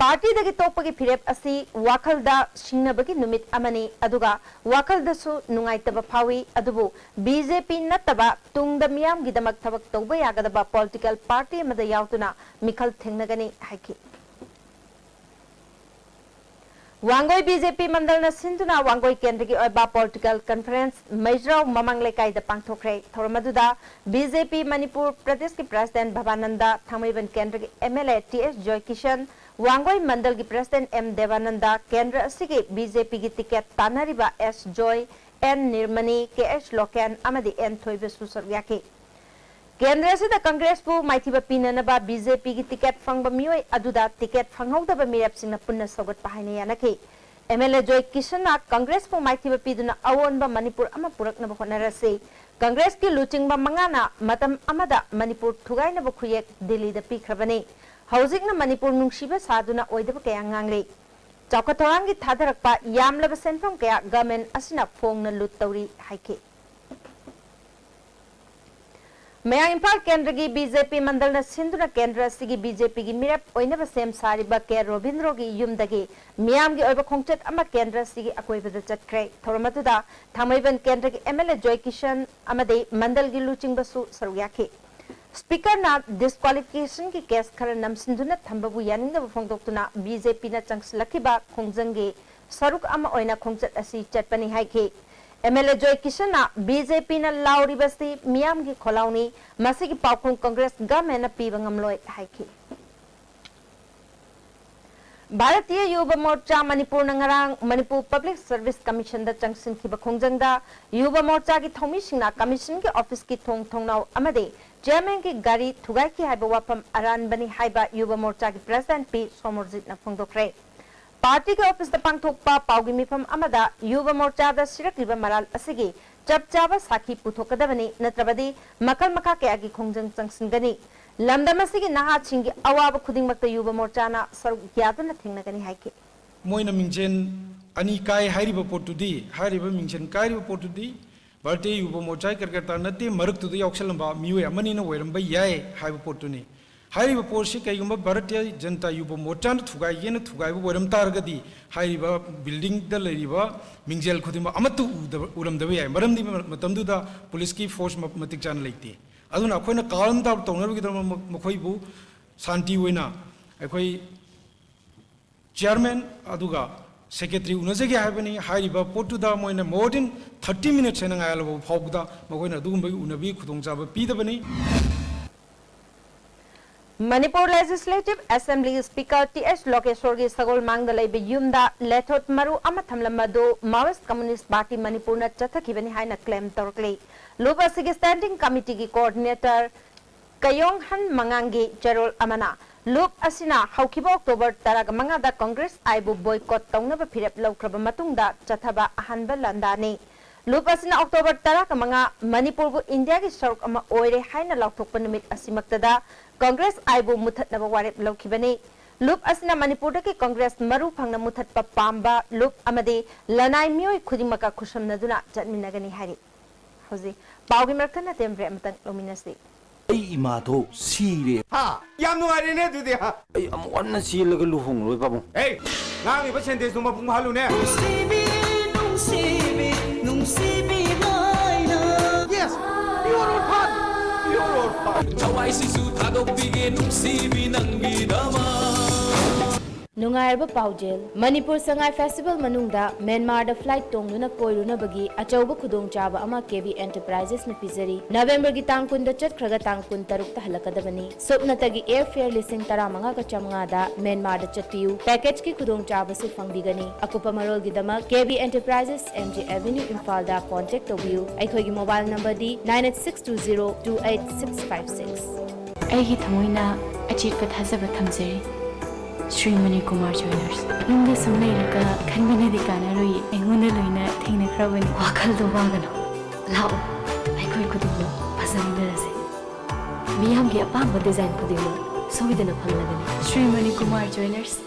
Partyꯗꯒꯤ ꯇꯣꯛꯄꯒꯤ ꯐꯤꯔꯦꯞ ꯑꯁꯤ ꯋꯥꯈꯜꯗ ꯁꯤꯡꯅꯕꯒꯤ ꯅꯨꯃꯤꯠ ꯑꯃꯅꯤ, ꯑꯗꯨꯒ ꯋꯥꯈꯜꯗꯁꯨ ꯅꯨꯡꯉꯥꯏꯇꯕ ꯐꯥꯎꯏ, ꯑꯗꯨꯕꯨ BJP ꯅꯠꯇꯕ ꯇꯨꯡꯗ ꯃꯤꯌꯥꯝꯒꯤꯗꯃꯛ ꯊꯕꯛ ꯇꯧꯕ ꯌꯥꯒꯗꯕ political party ꯑꯃꯗ ꯌꯥꯎꯗꯨꯅ ꯃꯤꯈꯜ ꯊꯦꯡꯅꯒꯅꯤ ꯍꯥꯏꯈꯤ꯫ ꯋꯥꯡꯒꯣꯏ BJP ꯃꯟꯗꯜꯅ ꯁꯤꯟꯗꯨꯅ ꯋꯥꯡꯒꯣꯏ ꯀꯦꯟꯗ꯭ꯔꯒꯤ ꯑꯣꯏꯕ political conference ꯃꯩꯖ꯭ꯔꯥꯎ ꯃꯃꯥꯡ ꯂꯩꯀꯥꯏꯗ ꯄꯥꯡꯊꯣꯛꯈ꯭ꯔꯦ꯫ ꯊꯧꯔꯝ ꯑꯗꯨꯗ BJP ꯃꯅꯤꯄꯨꯔ ꯄ꯭ꯔꯗꯦꯁꯀꯤ President ꯚꯕꯥꯅꯟꯗ, ꯊꯥꯡꯃꯩꯕꯟ ꯀꯦꯟꯗ꯭ꯔꯒꯤ MLA T S Joykishan, Wangoi ꯃꯟꯗꯜꯒꯤ ꯄ꯭ꯔꯦꯁꯤꯗꯦꯟꯠ ꯑꯦꯝ ꯗꯦꯕꯥꯅꯟꯗ, ꯀꯦꯟꯗ꯭ꯔ ꯑꯁꯤꯒꯤ ꯕꯤ ꯖꯦ ꯄꯤꯒꯤ ꯇꯤꯀꯦꯠ ꯇꯥꯟꯅꯔꯤꯕ ꯑꯦꯁ ꯖꯣꯏ, ꯑꯦꯟ ꯅꯤꯔꯃꯅꯤ, ꯀꯦ ꯑꯦꯁ ꯂꯣꯀꯦꯟ ꯑꯃꯗꯤ ꯑꯦꯟ ꯊꯣꯏꯕꯁꯨ ꯁꯔꯨꯛ ꯌꯥꯈꯤ꯫ ꯀꯦꯟꯗ꯭ꯔ ꯑꯁꯤꯗ ꯀꯪꯒ꯭ꯔꯦꯁꯄꯨ ꯃꯥꯏꯊꯤꯕ ꯄꯤꯅꯅꯕ ꯕꯤ ꯖꯦ ꯄꯤꯒꯤ ꯇꯤꯀꯦꯠ ꯐꯪꯕ ꯃꯤꯑꯣꯏ ꯑꯗꯨꯗ ꯇꯤꯀꯦꯠ ꯐꯪꯍꯧꯗꯕ ꯃꯤꯔꯦꯞꯁꯤꯡꯅ ꯄꯨꯟꯅ ꯁꯧꯒꯠꯄ ꯍꯥꯏꯅ ꯌꯥꯅꯈꯤ꯫ ꯑꯦꯝ ꯑꯦꯜ ꯑꯦ ꯖꯣꯏ ꯀꯤꯁꯟꯅ ꯀꯪꯒ꯭ꯔꯦꯁꯄꯨ ꯃꯥꯏꯊꯤꯕ ꯄꯤꯗꯨꯅ ꯑꯑꯣꯟꯕ ꯃꯅꯤꯄꯨꯔ ꯑꯃ ꯄꯨꯔꯛꯅꯕ ꯍꯣꯠꯅꯔꯁꯤ꯫ ꯀꯪꯒ꯭ꯔꯦꯁꯀꯤ ꯂꯨꯆꯤꯡꯕ ꯃꯉꯥꯅ ꯃꯇꯝ ꯑꯃꯗ ꯃꯅꯤꯄꯨꯔ ꯊꯨꯒꯥꯏꯅꯕ ꯈꯨꯌꯦꯛ ꯗꯤꯜꯂꯤꯗ ꯄꯤꯈ꯭ꯔꯕꯅꯤ꯫ ꯍꯧꯖꯤꯛꯅ ꯃꯅꯤꯄꯨꯔ ꯅꯨꯡꯁꯤꯕ ꯁꯥꯗꯨꯅ ꯑꯣꯏꯗꯕ ꯀꯌꯥ ꯉꯥꯡꯂꯤ꯫ ꯆꯥꯎꯈꯠ ꯊꯧꯔꯥꯡꯒꯤ ꯊꯥꯗꯔꯛꯄ ꯌꯥꯝꯂꯕ ꯁꯦꯟꯐꯝ ꯀꯌꯥ ꯒꯚꯔꯟꯃꯦꯟꯠ ꯑꯁꯤꯅ ꯐꯣꯡꯅ ꯂꯨꯠ ꯇꯧꯔꯤ ꯍꯥꯏꯈꯤ꯫ ꯃꯌꯥꯡ ꯏꯝꯐꯥꯜ ꯀꯦꯟꯗ꯭ꯔꯒꯤ ꯕꯤ ꯖꯦ ꯄꯤ ꯃꯟꯗꯜꯅ ꯁꯤꯟꯗꯨꯅ ꯀꯦꯟꯗ꯭ꯔ ꯑꯁꯤꯒꯤ ꯕꯤ ꯖꯦ ꯄꯤꯒꯤ ꯃꯤꯔꯦꯞ ꯑꯣꯏꯅꯕ ꯁꯦꯝ ꯁꯥꯔꯤꯕ ꯀꯦ ꯔꯣꯕꯤꯟꯗ꯭ꯔꯣꯒꯤ ꯌꯨꯝꯗꯒꯤ ꯃꯤꯌꯥꯝꯒꯤ ꯑꯣꯏꯕ ꯈꯣꯡꯆꯠ ꯑꯃ ꯀꯦꯟꯗ꯭ꯔ ꯑꯁꯤꯒꯤ ꯑꯀꯣꯏꯕꯗ ꯆꯠꯈ꯭ꯔꯦ꯫ ꯊꯧꯔꯝ ꯑꯗꯨꯗ ꯊꯥꯡꯃꯩꯕꯟ ꯀꯦꯟꯗ꯭ꯔꯒꯤ ꯑꯦꯝ ꯑꯦꯜ ꯑꯦ ꯖꯣꯏ ꯀꯤꯁꯟ ꯑꯃꯗꯤ ꯃꯟꯗꯜꯒꯤ ꯂꯨꯆꯤꯡꯕꯁꯨ ꯁꯔꯨꯛ ꯌꯥꯈꯤ꯫ ꯁ꯭ꯄꯤꯀꯔꯅ ꯗꯤꯁꯀ꯭ꯋꯥꯂꯤꯐꯤꯀꯦꯁꯟꯒꯤ ꯀꯦꯁ ꯈꯔ ꯅꯝꯁꯤꯟꯗꯨꯅ ꯊꯝꯕꯕꯨ ꯌꯥꯅꯤꯡꯗꯕ ꯐꯣꯡꯗꯣꯛꯇꯨꯅ ꯕꯤ ꯖꯦ ꯄꯤꯅ ꯆꯪꯁꯤꯜꯂꯛꯈꯤꯕ ꯈꯣꯡꯖꯪꯒꯤ ꯁꯔꯨꯛ ꯑꯃ ꯑꯣꯏꯅ ꯈꯣꯡꯆꯠ ꯑꯁꯤ ꯆꯠꯄꯅꯤ ꯍꯥꯏꯈꯤ꯫ ꯑꯦꯝ ꯑꯦꯜ ꯑꯦ ꯖꯣꯏ ꯀꯤꯁꯟꯅ ꯕꯤ ꯖꯦ ꯄꯤꯅ ꯂꯥꯎꯔꯤꯕꯁꯤ ꯃꯤꯌꯥꯝꯒꯤ ꯈꯣꯜꯂꯥꯎꯅꯤ, ꯃꯁꯤꯒꯤ ꯄꯥꯎꯈꯨꯝ ꯀꯪꯒ꯭ꯔꯦꯁ ꯒꯚꯔꯟꯃꯦꯟꯠꯅ ꯄꯤꯕ ꯉꯝꯂꯣꯏ ꯍꯥꯏꯈꯤ꯫ ꯚꯥꯔꯇꯤꯌ ꯌꯨꯕ ꯃꯣꯔꯆꯥ ꯃꯅꯤꯄꯨꯔꯅ ꯉꯔꯥꯡ ꯃꯅꯤꯄꯨꯔ ꯄꯕ꯭ꯂꯤꯛ ꯁꯔꯚꯤꯁ ꯀꯃꯤꯁꯟꯗ ꯆꯪꯁꯤꯟꯈꯤꯕ ꯈꯣꯡꯖꯪꯗ ꯌꯨꯕ ꯃꯣꯔꯆꯥꯒꯤ ꯊꯧꯃꯤꯁꯤꯡꯅ ꯀꯃꯤꯁꯟꯒꯤ ꯑꯣꯐꯤꯁꯀꯤ ꯊꯣꯡ ꯊꯣꯡꯅꯥꯎ ꯑꯃꯗꯤ ꯆꯤꯌꯔꯃꯦꯟꯒꯤ ꯒꯥꯔꯤ ꯊꯨꯒꯥꯏꯈꯤ ꯍꯥꯏꯕ ꯋꯥꯐꯝ ꯑꯔꯥꯟꯕꯅꯤ ꯍꯥꯏꯕ ꯌꯨꯕ ꯃꯣꯔꯆꯥꯒꯤ ꯄ꯭ꯔꯦꯁꯤꯗꯦꯟꯠ ꯄꯤ ꯁꯣꯃꯣꯔꯖꯤꯠꯅ ꯐꯣꯡꯗꯣꯛꯈ꯭ꯔꯦ꯫ ꯄꯥꯔꯇꯤꯒꯤ ꯑꯣꯐꯤꯁꯇ ꯄꯥꯡꯊꯣꯛꯄ ꯄꯥꯎꯒꯤ ꯃꯤꯐꯝ ꯑꯃꯗ ꯌꯨꯕ ꯃꯣꯔꯆꯥꯗ ꯁꯤꯔꯛꯂꯤꯕ ꯃꯔꯥꯜ ꯑꯁꯤꯒꯤ ꯆꯞ ꯆꯥꯕ ꯁꯥꯈꯤ ꯄꯨꯊꯣꯛꯀꯗꯕꯅꯤ, ꯅꯠꯇ꯭ꯔꯕꯗꯤ ꯃꯈꯜ ꯃꯈꯥ ꯀꯌꯥꯒꯤ ꯈꯣꯡꯖꯪ ꯆꯪꯁꯤꯟꯒꯅꯤ꯫ ꯂꯝꯗꯝ ꯑꯁꯤꯒꯤ ꯅꯍꯥꯁꯤꯡꯒꯤ ꯑꯋꯥꯕ ꯈꯨꯗꯤꯡꯃꯛꯇ ꯌꯨꯕ ꯃꯣꯔꯆꯥꯅ ꯁꯔꯨꯛ ꯌꯥꯗꯨꯅ ꯊꯦꯡꯅꯒꯅꯤ ꯍꯥꯏꯈꯤ꯫ ꯃꯣꯏꯅ ꯃꯤꯡꯖꯦꯜ ꯑꯅꯤ ꯀꯥꯏ ꯍꯥꯏꯔꯤꯕ ꯄꯣꯠꯇꯨꯗꯤ, ꯍꯥꯏꯔꯤꯕ ꯃꯤꯡꯖꯦꯜ ꯀꯥꯏꯔꯤꯕ ꯄꯣꯠꯇꯨꯗꯤ ꯚꯥꯔꯇꯤꯌ ꯌꯨꯕ ꯃꯣꯔꯆꯥꯒꯤ ꯀꯥꯔꯌꯀꯔꯇꯥ ꯅꯠꯇꯦ, ꯃꯔꯛꯇꯨꯗ ꯌꯥꯎꯁꯜꯂꯝꯕ ꯃꯤꯑꯣꯏ ꯑꯃꯅꯤꯅ ꯑꯣꯏꯔꯝꯕ ꯌꯥꯏ ꯍꯥꯏꯕ ꯄꯣꯠꯇꯨꯅꯤ꯫ ꯍꯥꯏꯔꯤꯕ ꯄꯣꯠꯁꯤ ꯀꯩꯒꯨꯝꯕ ꯚꯥꯔꯇꯤꯌ ꯖꯅꯇꯥ ꯌꯨꯕ ꯃꯣꯔꯆꯥꯅ ꯊꯨꯒꯥꯏꯒꯦꯅ ꯊꯨꯒꯥꯏꯕ ꯑꯣꯏꯔꯝ ꯇꯥꯔꯒꯗꯤ, ꯍꯥꯏꯔꯤꯕ ꯕꯤꯜꯗꯤꯡꯗ ꯂꯩꯔꯤꯕ ꯃꯤꯡꯖꯦꯜ ꯈꯨꯗꯤꯡꯃꯛ ꯑꯃꯠꯇ ꯎꯗꯕ, ꯎꯔꯝꯗꯕ ꯌꯥꯏ꯫ ꯃꯔꯝꯗꯤ ꯃ-, ꯃꯇꯝꯗꯨꯗ ꯄꯨꯂꯤꯁꯀꯤ ꯐꯣꯔꯁ ꯃ-, ꯃꯇꯤꯛ ꯆꯥꯅ ꯂꯩꯇꯦ꯫ ꯑꯗꯨꯅ ꯑꯩꯈꯣꯏꯅ ꯀꯥꯜꯝ ꯗꯥꯎꯟ ꯇꯧꯅꯕꯒꯤꯗꯃꯛ ꯃ-, ꯃꯈꯣꯏꯕꯨ ꯁꯥꯟꯇꯤ ꯑꯣꯏꯅ ꯑꯩꯈꯣꯏ ꯆꯤꯌꯔꯃꯦꯟ ꯑꯗꯨꯒ ꯁꯦꯀ꯭ꯔꯦꯇꯔꯤ ꯎꯅꯖꯒꯦ ꯍꯥꯏꯕꯅꯤ꯫ ꯍꯥꯏꯔꯤꯕ ꯄꯣꯠꯇꯨꯗ ꯃꯣꯏꯅ more than thirty minutes ꯍꯦꯟꯅ ꯉꯥꯏꯍꯜꯂꯕ ꯐꯥꯎꯕꯗ ꯃꯈꯣꯏꯅ ꯑꯗꯨꯒꯨꯝꯕꯒꯤ ꯎꯅꯕꯒꯤ ꯈꯨꯗꯣꯡꯆꯥꯕ ꯄꯤꯗꯕꯅꯤ꯫ Manipur Legislative Assembly Speaker T H ꯂꯣꯀꯦꯁꯣꯔꯒꯤ ꯁꯒꯣꯜ ꯃꯥꯡꯗ ꯂꯩꯕ ꯌꯨꯝꯗ ꯂꯦꯊꯣꯠ ꯃꯔꯨ ꯑꯃ ꯊꯝꯂꯝꯕ ꯑꯗꯨ Marxist Communist Party ꯃꯅꯤꯄꯨꯔꯅ ꯆꯠꯊꯈꯤꯕꯅꯤ ꯍꯥꯏꯅ claim ꯇꯧꯔꯛꯂꯤ꯫ ꯂꯨꯞ ꯑꯁꯤꯒꯤ Standing Committeeꯒꯤ Coordinator ꯀꯌꯣꯡꯍꯟ ꯃꯉꯥꯡꯒꯤ ꯆꯦꯔꯣꯜ ꯑꯃꯅ, ꯂꯨꯞ ꯑꯁꯤꯅ ꯍꯧꯈꯤꯕ October ꯇꯔꯥꯒ ꯃꯉꯥꯗ Congress ꯑꯥꯏꯕꯨ boycott ꯇꯧꯅꯕ ꯐꯤꯔꯦꯞ ꯂꯧꯈ꯭ꯔꯕ ꯃꯇꯨꯡꯗ ꯆꯠꯊꯕ ꯑꯍꯥꯟꯕ ꯂꯥꯟꯗꯥꯅꯤ꯫ ꯂꯨꯞ ꯑꯁꯤꯅ October ꯇꯔꯥꯒ ꯃꯉꯥ ꯃꯅꯤꯄꯨꯔꯕꯨ ꯏꯟꯗꯤꯌꯥꯒꯤ ꯁꯔꯨꯛ ꯑꯃ ꯑꯣꯏꯔꯦ ꯍꯥꯏꯅ ꯂꯥꯎꯊꯣꯛꯄ ꯅꯨꯃꯤꯠ ꯑꯁꯤꯃꯛꯇꯗ Congress ꯑꯥꯏꯕꯨ ꯃꯨꯊꯠꯅꯕ ꯋꯥꯔꯦꯞ ꯂꯧꯈꯤꯕꯅꯤ꯫ ꯂꯨꯞ ꯑꯁꯤꯅ ꯃꯅꯤꯄꯨꯔꯗꯒꯤ Congress ꯃꯔꯨ ꯐꯪꯅ ꯃꯨꯊꯠꯄ ꯄꯥꯝꯕ ꯂꯨꯞ ꯑꯃꯗꯤ ꯂꯅꯥꯏ ꯃꯤꯑꯣꯏ ꯈꯨꯗꯤꯡꯃꯛꯀ ꯈꯨꯠꯁꯝꯅꯗꯨꯅ ꯆꯠꯃꯤꯟꯅꯒꯅꯤ ꯍꯥꯏꯔꯤ꯫ ꯍꯧꯖꯤꯛ ꯄꯥꯎꯒꯤ ꯃꯔꯛꯇ ꯅꯇꯦꯝ break ꯑꯃꯇꯪ ꯂꯧꯃꯤꯟꯅꯁꯤ꯫ ꯑꯩ ꯏꯃꯥꯗꯣ ꯁꯤꯔꯦ꯫ ꯍꯥ? ꯌꯥꯝ ꯅꯨꯡꯉꯥꯏꯔꯦꯅꯦ ꯑꯗꯨꯗꯤ, ꯍꯥ? ꯑꯩ ꯑꯃꯨꯛ ꯍꯟꯅ ꯆꯦꯜꯂꯒ ꯂꯨꯍꯣꯡꯂꯣꯏ, ꯄꯥꯕꯨꯡ꯫ ꯑꯦ, ꯉꯥꯡꯉꯤꯕ sentenceꯇꯨ ꯃꯄꯨꯡ ꯐꯥꯍꯜꯂꯨꯅꯦ꯫ ꯅꯨꯡꯁꯤꯕꯤ, ꯅꯨꯡꯁꯤꯕꯤ, ꯅꯨꯡꯁꯤꯕꯤ ꯍꯥꯏꯅ꯫ Yes, pure orphan, pure orphan꯫ ꯊꯋꯥꯏꯁꯤꯁꯨ ꯊꯥꯗꯣꯛꯄꯤꯒꯦ ꯅꯨꯡꯁꯤꯕꯤ ꯅꯪꯒꯤꯗꯃꯛ꯫ ꯅꯨꯡꯉꯥꯏꯔꯕ ꯄꯥꯎꯖꯦꯜ, ꯃꯅꯤꯄꯨꯔ ꯁꯉꯥꯏ Festival ꯃꯅꯨꯡꯗ ꯃ꯭ꯌꯥꯟꯃꯥꯔꯗ flight ꯇꯣꯡꯗꯨꯅ ꯀꯣꯏꯔꯨꯅꯕꯒꯤ ꯑꯆꯧꯕ ꯈꯨꯗꯣꯡꯆꯥꯕ ꯑꯃ ꯀꯦ ꯕꯤ Enterprisesꯅ ꯄꯤꯖꯔꯤ꯫ ꯅꯕꯦꯝꯕꯔꯒꯤ ꯇꯥꯡ ꯀꯨꯟꯗ ꯆꯠꯈ꯭ꯔꯒ ꯇꯥꯡ ꯀꯨꯟ ꯇꯔꯨꯛꯇ ꯍꯜꯂꯛꯀꯗꯕꯅꯤ꯫ ꯁꯨꯞꯅꯇꯒꯤ air fare ꯂꯤꯁꯤꯡ ꯇꯔꯥꯃꯉꯥꯒ ꯆꯥꯃꯉꯥꯗ ꯃ꯭ꯌꯥꯟꯃꯥꯔꯗ ꯆꯠꯄꯤꯌꯨ꯫ Packageꯀꯤ ꯈꯨꯗꯣꯡꯆꯥꯕꯁꯨ ꯐꯪꯕꯤꯒꯅꯤ꯫ ꯑꯀꯨꯞꯄ ꯃꯔꯣꯜꯒꯤꯗꯃꯛ ꯀꯦ B Enterprises, M G Avenue, ꯏꯝꯐꯥꯜꯗ contact ꯇꯧꯕꯤꯌꯨ꯫ ꯑꯩꯈꯣꯏꯒꯤ mobile numberꯗꯤ nine eight six two zero two eight six five six꯫ ꯑꯩꯒꯤ ꯊꯃꯣꯏꯅ ꯑꯆꯦꯠꯄ ꯊꯥꯖꯕ ꯊꯝꯖꯔꯤ꯫ ꯁ꯭ꯔꯤ ꯃꯅꯤꯀꯨꯃꯥꯔ ꯖ꯭ꯋꯦꯂꯔꯁ꯫ ꯌꯨꯝꯗ ꯁꯨꯝ ꯂꯩꯔꯒ ꯈꯟꯕꯅꯗꯤ ꯀꯥꯟꯅꯔꯣꯏꯌꯦ꯫ ꯑꯩꯉꯣꯟꯗ ꯂꯣꯏꯅ ꯊꯦꯡꯅꯈ꯭ꯔꯕꯅꯤ꯫ ꯋꯥꯈꯜꯗꯣ ꯋꯥꯒꯅꯨ꯫ ꯂꯥꯛꯑꯣ, ꯑꯩꯈꯣꯏ ꯈꯨꯗꯤꯡꯃꯛ ꯐꯖꯃꯤꯟꯅꯔꯁꯦ꯫ ꯃꯤꯌꯥꯝꯒꯤ ꯑꯄꯥꯝꯕ design ꯈꯨꯗꯤꯡꯃꯛ ꯁꯣꯏꯗꯅ ꯐꯪꯂꯒꯅꯤ꯫ ꯁ꯭ꯔꯤ ꯃꯅꯤꯀꯨꯃꯥꯔ ꯖ꯭ꯋꯦꯂꯔꯁ꯫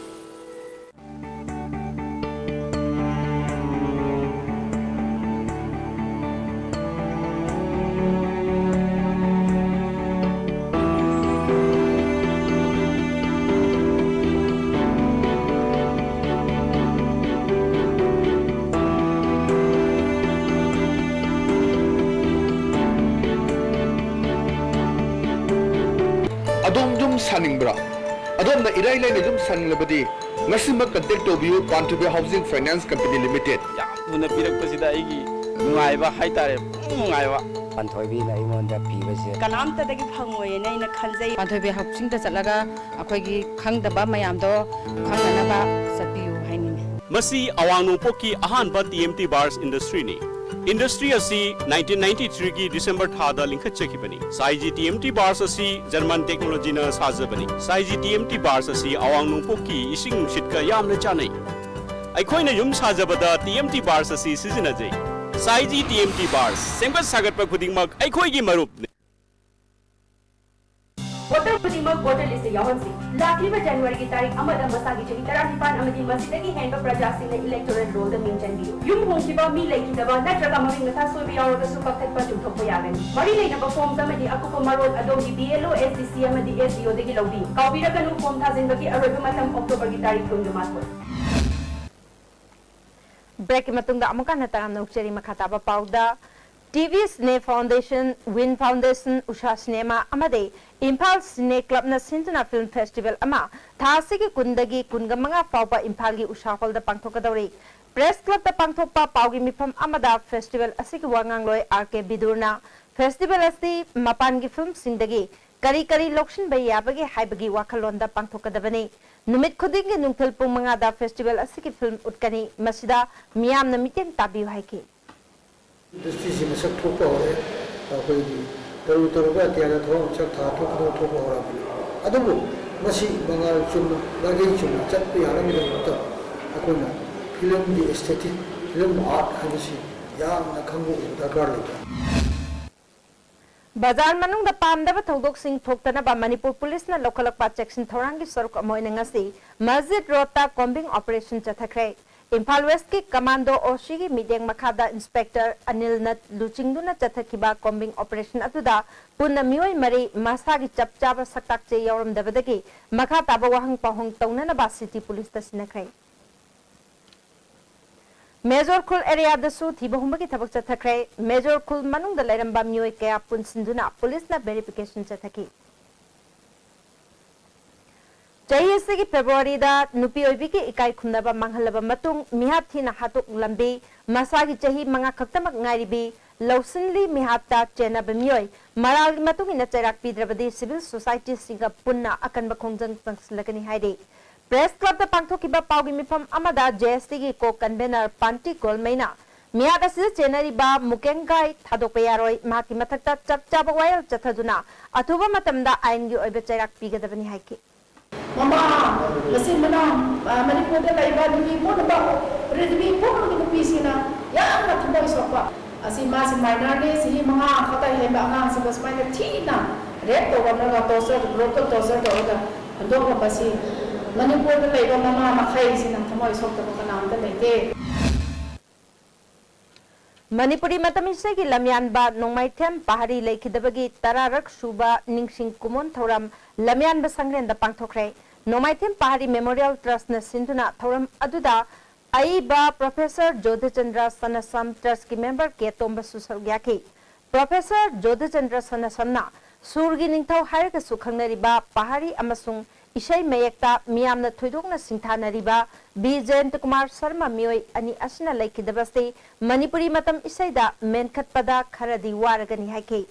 ꯑꯗꯣꯝ ꯌꯨꯝ ꯁꯥꯅꯤꯡꯕ꯭ꯔꯥ? ꯑꯗꯣꯝꯅ ꯏꯔꯥꯏ ꯂꯥꯏꯅ ꯌꯨꯝ ꯁꯥꯅꯤꯡꯂꯕꯗꯤ ꯉꯁꯤꯃꯛ contact ꯇꯧꯕꯤꯌꯨ ꯄꯥꯟꯊꯣꯏꯕꯤ Housing Finance Company Limited꯫ ꯌꯥꯝ ꯊꯨꯅ ꯄꯤꯔꯛꯄꯁꯤꯗ ꯑꯩꯒꯤ ꯅꯨꯡꯉꯥꯏꯕ ꯍꯥꯏꯇꯥꯔꯦ, ꯄꯨꯡꯅꯨꯡ ꯅꯨꯡꯉꯥꯏꯕ꯫ ꯄꯥꯟꯊꯣꯏꯕꯤꯅ ꯑꯩꯉꯣꯟꯗ ꯄꯤꯕꯁꯦ꯫ ꯀꯅꯥꯝꯇꯗꯒꯤ ꯐꯪꯉꯣꯏꯅ ꯑꯩꯅ ꯈꯟꯖꯩ꯫ ꯄꯥꯟꯊꯣꯏꯕꯤ ꯍꯥꯎꯁꯤꯡꯗ ꯆꯠꯂꯒ ꯑꯩꯈꯣꯏꯒꯤ ꯈꯪꯗꯕ ꯃꯌꯥꯝꯗꯣ ꯈꯪꯅꯅꯕ ꯆꯠꯄꯤꯌꯨ ꯍꯥꯏꯅꯤꯡꯉꯤ꯫ ꯃꯁꯤ ꯑꯋꯥꯡ ꯅꯣꯡꯄꯣꯛꯀꯤ ꯑꯍꯥꯟꯕ ꯇꯤ ꯑꯦꯝ ꯇꯤ ꯕꯥꯔꯁ ꯏꯟꯗꯁꯇ꯭ꯔꯤꯅꯤ꯫ ꯏꯟꯗꯁꯇ꯭ꯔꯤ ꯑꯁꯤ ꯅꯥꯏꯟꯇꯤꯟ ꯅꯥꯏꯟꯇꯤ ꯊ꯭ꯔꯤꯒꯤ ꯗꯤꯁꯦꯝꯕꯔ ꯊꯥꯗ ꯂꯤꯡꯈꯠꯆꯈꯤꯕꯅꯤ꯫ ꯁꯥꯏꯖꯤ ꯇꯤ ꯑꯦꯝ ꯇꯤ ꯕꯥꯔꯁ ꯑꯁꯤ ꯖꯔꯃꯟ ꯇꯦꯛꯅꯣꯂꯣꯖꯤꯅ ꯁꯥꯖꯕꯅꯤ꯫ ꯁꯥꯏꯖꯤ ꯇꯤ ꯑꯦꯝ ꯇꯤ ꯕꯥꯔꯁ ꯑꯁꯤ ꯑꯋꯥꯡ ꯅꯣꯡꯄꯣꯛꯀꯤ ꯏꯁꯤꯡ ꯅꯨꯡꯁꯤꯠꯀ ꯌꯥꯝꯅ ꯆꯥꯟꯅꯩ꯫ ꯑꯩꯈꯣꯏꯅ ꯌꯨꯝ ꯁꯥꯖꯕꯗ ꯇꯤ ꯑꯦꯝ ꯇꯤ ꯕꯥꯔꯁ ꯑꯁꯤ ꯁꯤꯖꯤꯟꯅꯖꯩ꯫ ꯁꯥꯏꯖꯤ ꯇꯤ ꯑꯦꯝ ꯇꯤ ꯕꯥꯔꯁ, ꯁꯦꯝꯒꯠ ꯁꯥꯒꯠꯄ ꯈꯨꯗꯤꯡꯃꯛ ꯑꯩꯈꯣꯏꯒꯤ ꯃꯔꯨꯞꯅꯤ꯫ ꯚꯣꯇꯔ ꯈꯨꯗꯤꯡꯃꯛ ꯚꯣꯇꯔ ꯂꯤꯁꯇ ꯌꯥꯎꯍꯟꯁꯤ꯫ ꯂꯥꯛꯂꯤꯕ ꯖꯅꯋꯥꯔꯤꯒꯤ ꯇꯥꯔꯤꯛ ꯑꯃꯗ ꯃꯁꯥꯒꯤ ꯆꯍꯤ ꯇꯔꯥꯅꯤꯄꯥꯟ ꯑꯃꯗꯤ ꯃꯁꯤꯗꯒꯤ ꯍꯦꯟꯕ ꯄ꯭ꯔꯖꯥꯁꯤꯡꯅ ꯏꯂꯦꯛꯇꯣꯔꯦꯜ ꯔꯣꯜꯗ ꯃꯤꯡ ꯆꯟꯕꯤꯌꯨ꯫ ꯌꯨꯝ ꯍꯣꯡꯈꯤꯕ, ꯃꯤ ꯂꯩꯈꯤꯗꯕ ꯅꯠꯇ꯭ꯔꯒ ꯃꯃꯤꯡ ꯃꯊꯥ ꯁꯣꯏꯕ ꯌꯥꯎꯔꯒꯁꯨ ꯀꯛꯊꯠꯄ ꯆꯨꯝꯊꯣꯛꯄ ꯌꯥꯒꯅꯤ꯫ ꯃꯔꯤ ꯂꯩꯅꯕ ꯐꯣꯔꯝꯁ ꯑꯃꯗꯤ ꯑꯀꯨꯞꯄ ꯃꯔꯣꯜ ꯑꯗꯣꯝꯒꯤ ꯕꯤ ꯑꯦꯜ ꯑꯣ, ꯑꯦꯁ ꯗꯤ ꯁꯤ ꯑꯃꯗꯤ ꯑꯦꯁ ꯗꯤ ꯑꯣꯗꯒꯤ ꯂꯧꯕꯤꯌꯨ꯫ ꯀꯥꯎꯕꯤꯔꯒꯅꯨ, ꯐꯣꯔꯝ ꯊꯥꯖꯤꯟꯕꯒꯤ ꯑꯔꯣꯏꯕ ꯃꯇꯝ ꯑꯣꯛꯇꯣꯕꯔꯒꯤ ꯇꯥꯔꯤꯛ ꯀꯨꯟꯒ ꯃꯥꯊꯣꯏ꯫ ꯕ꯭ꯔꯦꯛꯀꯤ ꯃꯇꯨꯡꯗ ꯑꯃꯨꯛ ꯍꯟꯅ ꯇꯔꯥꯝꯅ ꯑꯣꯛꯆꯔꯤ꯫ ꯃꯈꯥ ꯇꯥꯕ ꯄꯥꯎꯗ, ꯇꯤ ꯚꯤ ꯁꯤꯅꯦ ꯐꯥꯎꯟꯗꯦꯁꯟ, ꯋꯤꯟ ꯐꯥꯎꯟꯗꯦꯁꯟ, ꯎꯁꯥ ꯁꯤꯅꯦꯃꯥ ꯑꯃꯗꯤ ꯏꯝꯐꯥꯜ ꯁꯤꯅꯦ ꯀ꯭ꯂꯕꯅ ꯁꯤꯟꯗꯨꯅ ꯐꯤꯜꯝ ꯐꯦꯁꯇꯤꯚꯦꯜ ꯑꯃ ꯊꯥ ꯑꯁꯤꯒꯤ ꯀꯨꯟꯗꯒꯤ ꯀꯨꯟꯒ ꯃꯉꯥ ꯐꯥꯎꯕ ꯏꯝꯐꯥꯜꯒꯤ ꯎꯁꯥ ꯍꯣꯜꯗ ꯄꯥꯡꯊꯣꯛꯀꯗꯧꯔꯤ꯫ ꯄ꯭ꯔꯦꯁ ꯀ꯭ꯂꯕꯇ ꯄꯥꯡꯊꯣꯛꯄ ꯄꯥꯎꯒꯤ ꯃꯤꯐꯝ ꯑꯃꯗ ꯐꯦꯁꯇꯤꯚꯦꯜ ꯑꯁꯤꯒꯤ ꯋꯥ ꯉꯥꯡꯂꯣꯏ ꯑꯥꯔ ꯀꯦ ꯕꯤꯗꯨꯔꯅ ꯐꯦꯁꯇꯤꯚꯦꯜ ꯑꯁꯤ ꯃꯄꯥꯟꯒꯤ ꯐꯤꯜꯝꯁꯤꯡꯗꯒꯤ ꯀꯔꯤ ꯀꯔꯤ ꯂꯧꯁꯤꯟꯕ ꯌꯥꯕꯒꯦ ꯍꯥꯏꯕꯒꯤ ꯋꯥꯈꯜꯂꯣꯟꯗ ꯄꯥꯡꯊꯣꯛꯀꯗꯕꯅꯤ꯫ ꯅꯨꯃꯤꯠ ꯈꯨꯗꯤꯡꯒꯤ ꯅꯨꯡꯊꯤꯜ ꯄꯨꯡ ꯃꯉꯥꯗ ꯐꯦꯁꯇꯤꯚꯦꯜ ꯑꯁꯤꯒꯤ ꯐꯤꯜꯝ ꯎꯠꯀꯅꯤ꯫ ꯃꯁꯤꯗ ꯃꯤꯌꯥꯝꯅ ꯃꯤꯠꯌꯦꯡ ꯇꯥꯕꯤꯌꯨ ꯍꯥꯏꯈꯤ꯫ ꯏꯟꯗꯁꯇ꯭ꯔꯤꯁꯤ ꯃꯁꯛ ꯊꯣꯛꯄ ꯍꯧꯔꯦ꯫ ꯑꯩꯈꯣꯏꯒꯤ ꯇꯔꯨ ꯇꯔꯨꯕ ꯑꯇꯤꯌꯥꯗ ꯊꯋꯥꯟꯃꯤꯆꯥꯛ ꯊꯥ ꯊꯣꯛꯄꯗꯧꯅ ꯊꯣꯛꯄ ꯍꯧꯔꯛꯑꯕꯅꯤ꯫ ꯑꯗꯨꯕꯨ ꯃꯁꯤ ꯃꯉꯥꯜ ꯆꯨꯝꯅ, ꯃꯥꯏꯀꯩ ꯆꯨꯝꯅ ꯆꯠꯄ ꯌꯥꯅꯕꯒꯤꯗꯃꯛꯇ ꯑꯩꯈꯣꯏꯅ ꯐꯤꯂꯝꯒꯤ ꯑꯦꯁꯊꯦꯇꯤꯛ, ꯐꯤꯂꯝ ꯑꯥꯔꯠ ꯍꯥꯏꯕꯁꯤ ꯌꯥꯝꯅ ꯈꯪꯕ ꯑꯣꯏꯕ ꯗꯔꯀꯥꯔ ꯂꯩ꯫ ꯕꯖꯥꯔ ꯃꯅꯨꯡꯗ ꯄꯥꯝꯗꯕ ꯊꯧꯗꯣꯛꯁꯤꯡ ꯊꯣꯛꯇꯅꯕ ꯃꯅꯤꯄꯨꯔ ꯄꯨꯂꯤꯁꯅ ꯂꯧꯈꯠꯂꯛꯄ ꯆꯦꯛꯁꯤꯟ ꯊꯧꯔꯥꯡꯒꯤ ꯁꯔꯨꯛ ꯑꯃ ꯑꯣꯏꯅ ꯉꯁꯤ ꯃꯁꯖꯤꯗ ꯔꯣꯗꯇ ꯀꯣꯝꯕꯤꯡ ꯑꯣꯄꯔꯦꯁꯟ ꯆꯠꯊꯈ꯭ꯔꯦ꯫ ꯏꯝꯐꯥꯜ ꯋꯦꯁꯀꯤ ꯀꯃꯥꯟꯗꯣ ꯑꯣ ꯁꯤꯒꯤ ꯃꯤꯠꯌꯦꯡ ꯃꯈꯥꯗ ꯏꯟꯁꯄꯦꯛꯇꯔ ꯑꯅꯤꯜꯅ ꯂꯨꯆꯤꯡꯗꯨꯅ ꯆꯠꯊꯈꯤꯕ ꯀꯣꯝꯕꯤꯡ ꯑꯣꯄꯔꯦꯁꯟ ꯑꯗꯨꯗ ꯄꯨꯟꯅ ꯃꯤꯑꯣꯏ ꯃꯔꯤ ꯃꯁꯥꯒꯤ ꯆꯞ ꯆꯥꯕ ꯁꯛꯇꯥꯛ ꯆꯦ ꯌꯥꯎꯔꯝꯗꯕꯗꯒꯤ ꯃꯈꯥ ꯇꯥꯕ ꯋꯥꯍꯪ ꯄꯥꯎꯍꯪ ꯇꯧꯅꯅꯕ ꯁꯤꯇꯤ ꯄꯨꯂꯤꯁꯇ ꯁꯤꯟꯅꯈ꯭ꯔꯦ꯫ ꯃꯦꯖꯣꯔ ꯈꯨꯜ ꯑꯦꯔꯤꯌꯥꯗꯁꯨ ꯊꯤꯕ ꯍꯨꯝꯕꯒꯤ ꯊꯕꯛ ꯆꯠꯊꯈ꯭ꯔꯦ꯫ ꯃꯦꯖꯣꯔ ꯈꯨꯜ ꯃꯅꯨꯡꯗ ꯂꯩꯔꯝꯕ ꯃꯤꯑꯣꯏ ꯀꯌꯥ ꯄꯨꯟꯁꯤꯟꯗꯨꯅ ꯄꯨꯂꯤꯁꯅ ꯚꯦꯔꯤꯐꯤꯀꯦꯁꯟ ꯆꯠꯊꯈꯤ꯫ ꯆꯍꯤ ꯑꯁꯤꯒꯤ ꯐꯦꯕ꯭ꯔꯨꯋꯥꯔꯤꯗ ꯅꯨꯄꯤ ꯑꯣꯏꯕꯤꯒꯤ ꯏꯀꯥꯏ ꯈꯨꯝꯅꯕ ꯃꯥꯡꯍꯜꯂꯕ ꯃꯇꯨꯡ ꯃꯤꯍꯥꯠ ꯊꯤꯅ ꯍꯥꯠꯇꯣꯛꯂꯝꯕꯤ ꯃꯁꯥꯒꯤ ꯆꯍꯤ ꯃꯉꯥ ꯈꯛꯇꯃꯛ ꯉꯥꯏꯔꯤꯕꯤ ꯂꯧꯁꯤꯟꯂꯤ꯫ ꯃꯤꯍꯥꯠꯇ ꯆꯦꯟꯅꯕ ꯃꯤꯑꯣꯏ ꯃꯔꯥꯜꯒꯤ ꯃꯇꯨꯡ ꯏꯟꯅ ꯆꯩꯔꯥꯛ ꯄꯤꯗ꯭ꯔꯕꯗꯤ civil societyꯁꯤꯡꯒ ꯄꯨꯟꯅ ꯑꯀꯟꯕ ꯈꯣꯡꯖꯪ ꯆꯪꯁꯤꯜꯂꯒꯅꯤ ꯍꯥꯏꯔꯤ꯫ Press Clubꯇ ꯄꯥꯡꯊꯣꯛꯈꯤꯕ ꯄꯥꯎꯒꯤ ꯃꯤꯐꯝ ꯑꯃꯗ JACꯒꯤ co-convener ꯄꯥꯟꯇꯤ ꯒꯣꯜꯃꯩꯅ ꯃꯤꯍꯥꯠ ꯑꯁꯤꯗ ꯆꯦꯟꯅꯔꯤꯕ ꯃꯨꯀꯦꯡꯒꯥꯏ ꯊꯥꯗꯣꯛꯄ ꯌꯥꯔꯣꯏ, ꯃꯍꯥꯛꯀꯤ ꯃꯊꯛꯇ ꯆꯞ ꯆꯥꯕ ꯋꯥꯌꯦꯜ ꯆꯠꯊꯗꯨꯅ ꯑꯊꯨꯕ ꯃꯇꯝꯗ ꯑꯥꯏꯟꯒꯤ ꯑꯣꯏꯕ ꯆꯩꯔꯥꯛ ꯄꯤꯒꯗꯕꯅꯤ ꯍꯥꯏꯈꯤ꯫ ꯃꯃꯥ, ꯃꯆꯤꯟ ꯃꯅꯥꯎ, ꯑ, ꯃꯅꯤꯄꯨꯔꯗ ꯂꯩꯕ ꯅꯨꯄꯤ ꯄꯨꯝꯅꯃꯛ, ꯄ꯭ꯔꯤꯊꯤꯕꯤ ꯄꯨꯝꯕꯒꯤ ꯅꯨꯄꯤꯁꯤꯡꯅ ꯌꯥꯝꯅ ꯊꯃꯣꯏ ꯁꯣꯛꯄ꯫ ꯑꯁꯤ ꯃꯥꯁꯤ minorꯅꯤ, ꯆꯍꯤ ꯃꯉꯥ ꯈꯛꯇ ꯍꯦꯟꯕ ꯑꯉꯥꯡꯁꯤꯕꯨ ꯁꯨꯃꯥꯏꯅ ꯊꯤꯅ rape ꯇꯧꯔꯝꯂꯒ, torture, brutal torture ꯇꯧꯔꯒ ꯍꯨꯟꯗꯣꯛꯂꯝꯕꯁꯤ ꯃꯅꯤꯄꯨꯔꯗ ꯂꯩꯕ ꯃꯃꯥ ꯃꯈꯩꯁꯤꯅ ꯊꯃꯣꯏ ꯁꯣꯛꯇꯕ ꯀꯅꯥꯝꯇ ꯂꯩꯇꯦ꯫ ꯃꯅꯤꯄꯨꯔꯤ ꯃꯇꯝ ꯏꯁꯩꯒꯤ ꯂꯝꯌꯥꯟꯕ ꯅꯣꯡꯃꯥꯏꯊꯦꯝ ꯄꯍꯥꯔꯤ ꯂꯩꯈꯤꯗꯕꯒꯤ ꯇꯔꯥꯔꯛ ꯁꯨꯕ ꯅꯤꯡꯁꯤꯡ ꯀꯨꯃꯣꯟ ꯊꯧꯔꯝ ꯂꯝꯌꯥꯟꯕ ꯁꯪꯂꯦꯟꯗ ꯄꯥꯡꯊꯣꯛꯈ꯭ꯔꯦ꯫ ꯅꯣꯡꯃꯥꯏꯊꯦꯝ ꯄꯍꯥꯔꯤ Memorial Trustꯅ ꯁꯤꯟꯗꯨꯅ ꯊꯧꯔꯝ ꯑꯗꯨꯗ ꯑꯏꯕ Professor ꯖꯣꯙꯆꯟꯗ꯭ꯔ ꯁꯅꯁꯝ, Trustꯀꯤ member ꯀꯦ ꯇꯣꯝꯕꯁꯨ ꯁꯔꯨꯛ ꯌꯥꯈꯤ꯫ Professor ꯖꯣꯙꯆꯟꯗ꯭ꯔ ꯁꯅꯁꯝꯅ ꯁꯨꯔꯒꯤ ꯅꯤꯡꯊꯧ ꯍꯥꯏꯔꯒꯁꯨ ꯈꯪꯅꯔꯤꯕ ꯄꯍꯥꯔꯤ ꯑꯃꯁꯨꯡ ꯏꯁꯩ ꯃꯌꯦꯛꯇ ꯃꯤꯌꯥꯝꯅ ꯊꯣꯏꯗꯣꯛꯅ ꯁꯤꯡꯊꯥꯅꯔꯤꯕ ꯕꯤ ꯖꯌꯟꯇꯀꯨꯃꯥꯔ ꯁꯔꯃ ꯃꯤꯑꯣꯏ ꯑꯅꯤ ꯑꯁꯤꯅ ꯂꯩꯈꯤꯗꯕꯁꯤ ꯃꯅꯤꯄꯨꯔꯤ ꯃꯇꯝ ꯏꯁꯩꯗ ꯃꯦꯟꯈꯠꯄꯗ ꯈꯔꯗꯤ ꯋꯥꯔꯒꯅꯤ ꯍꯥꯏꯈꯤ꯫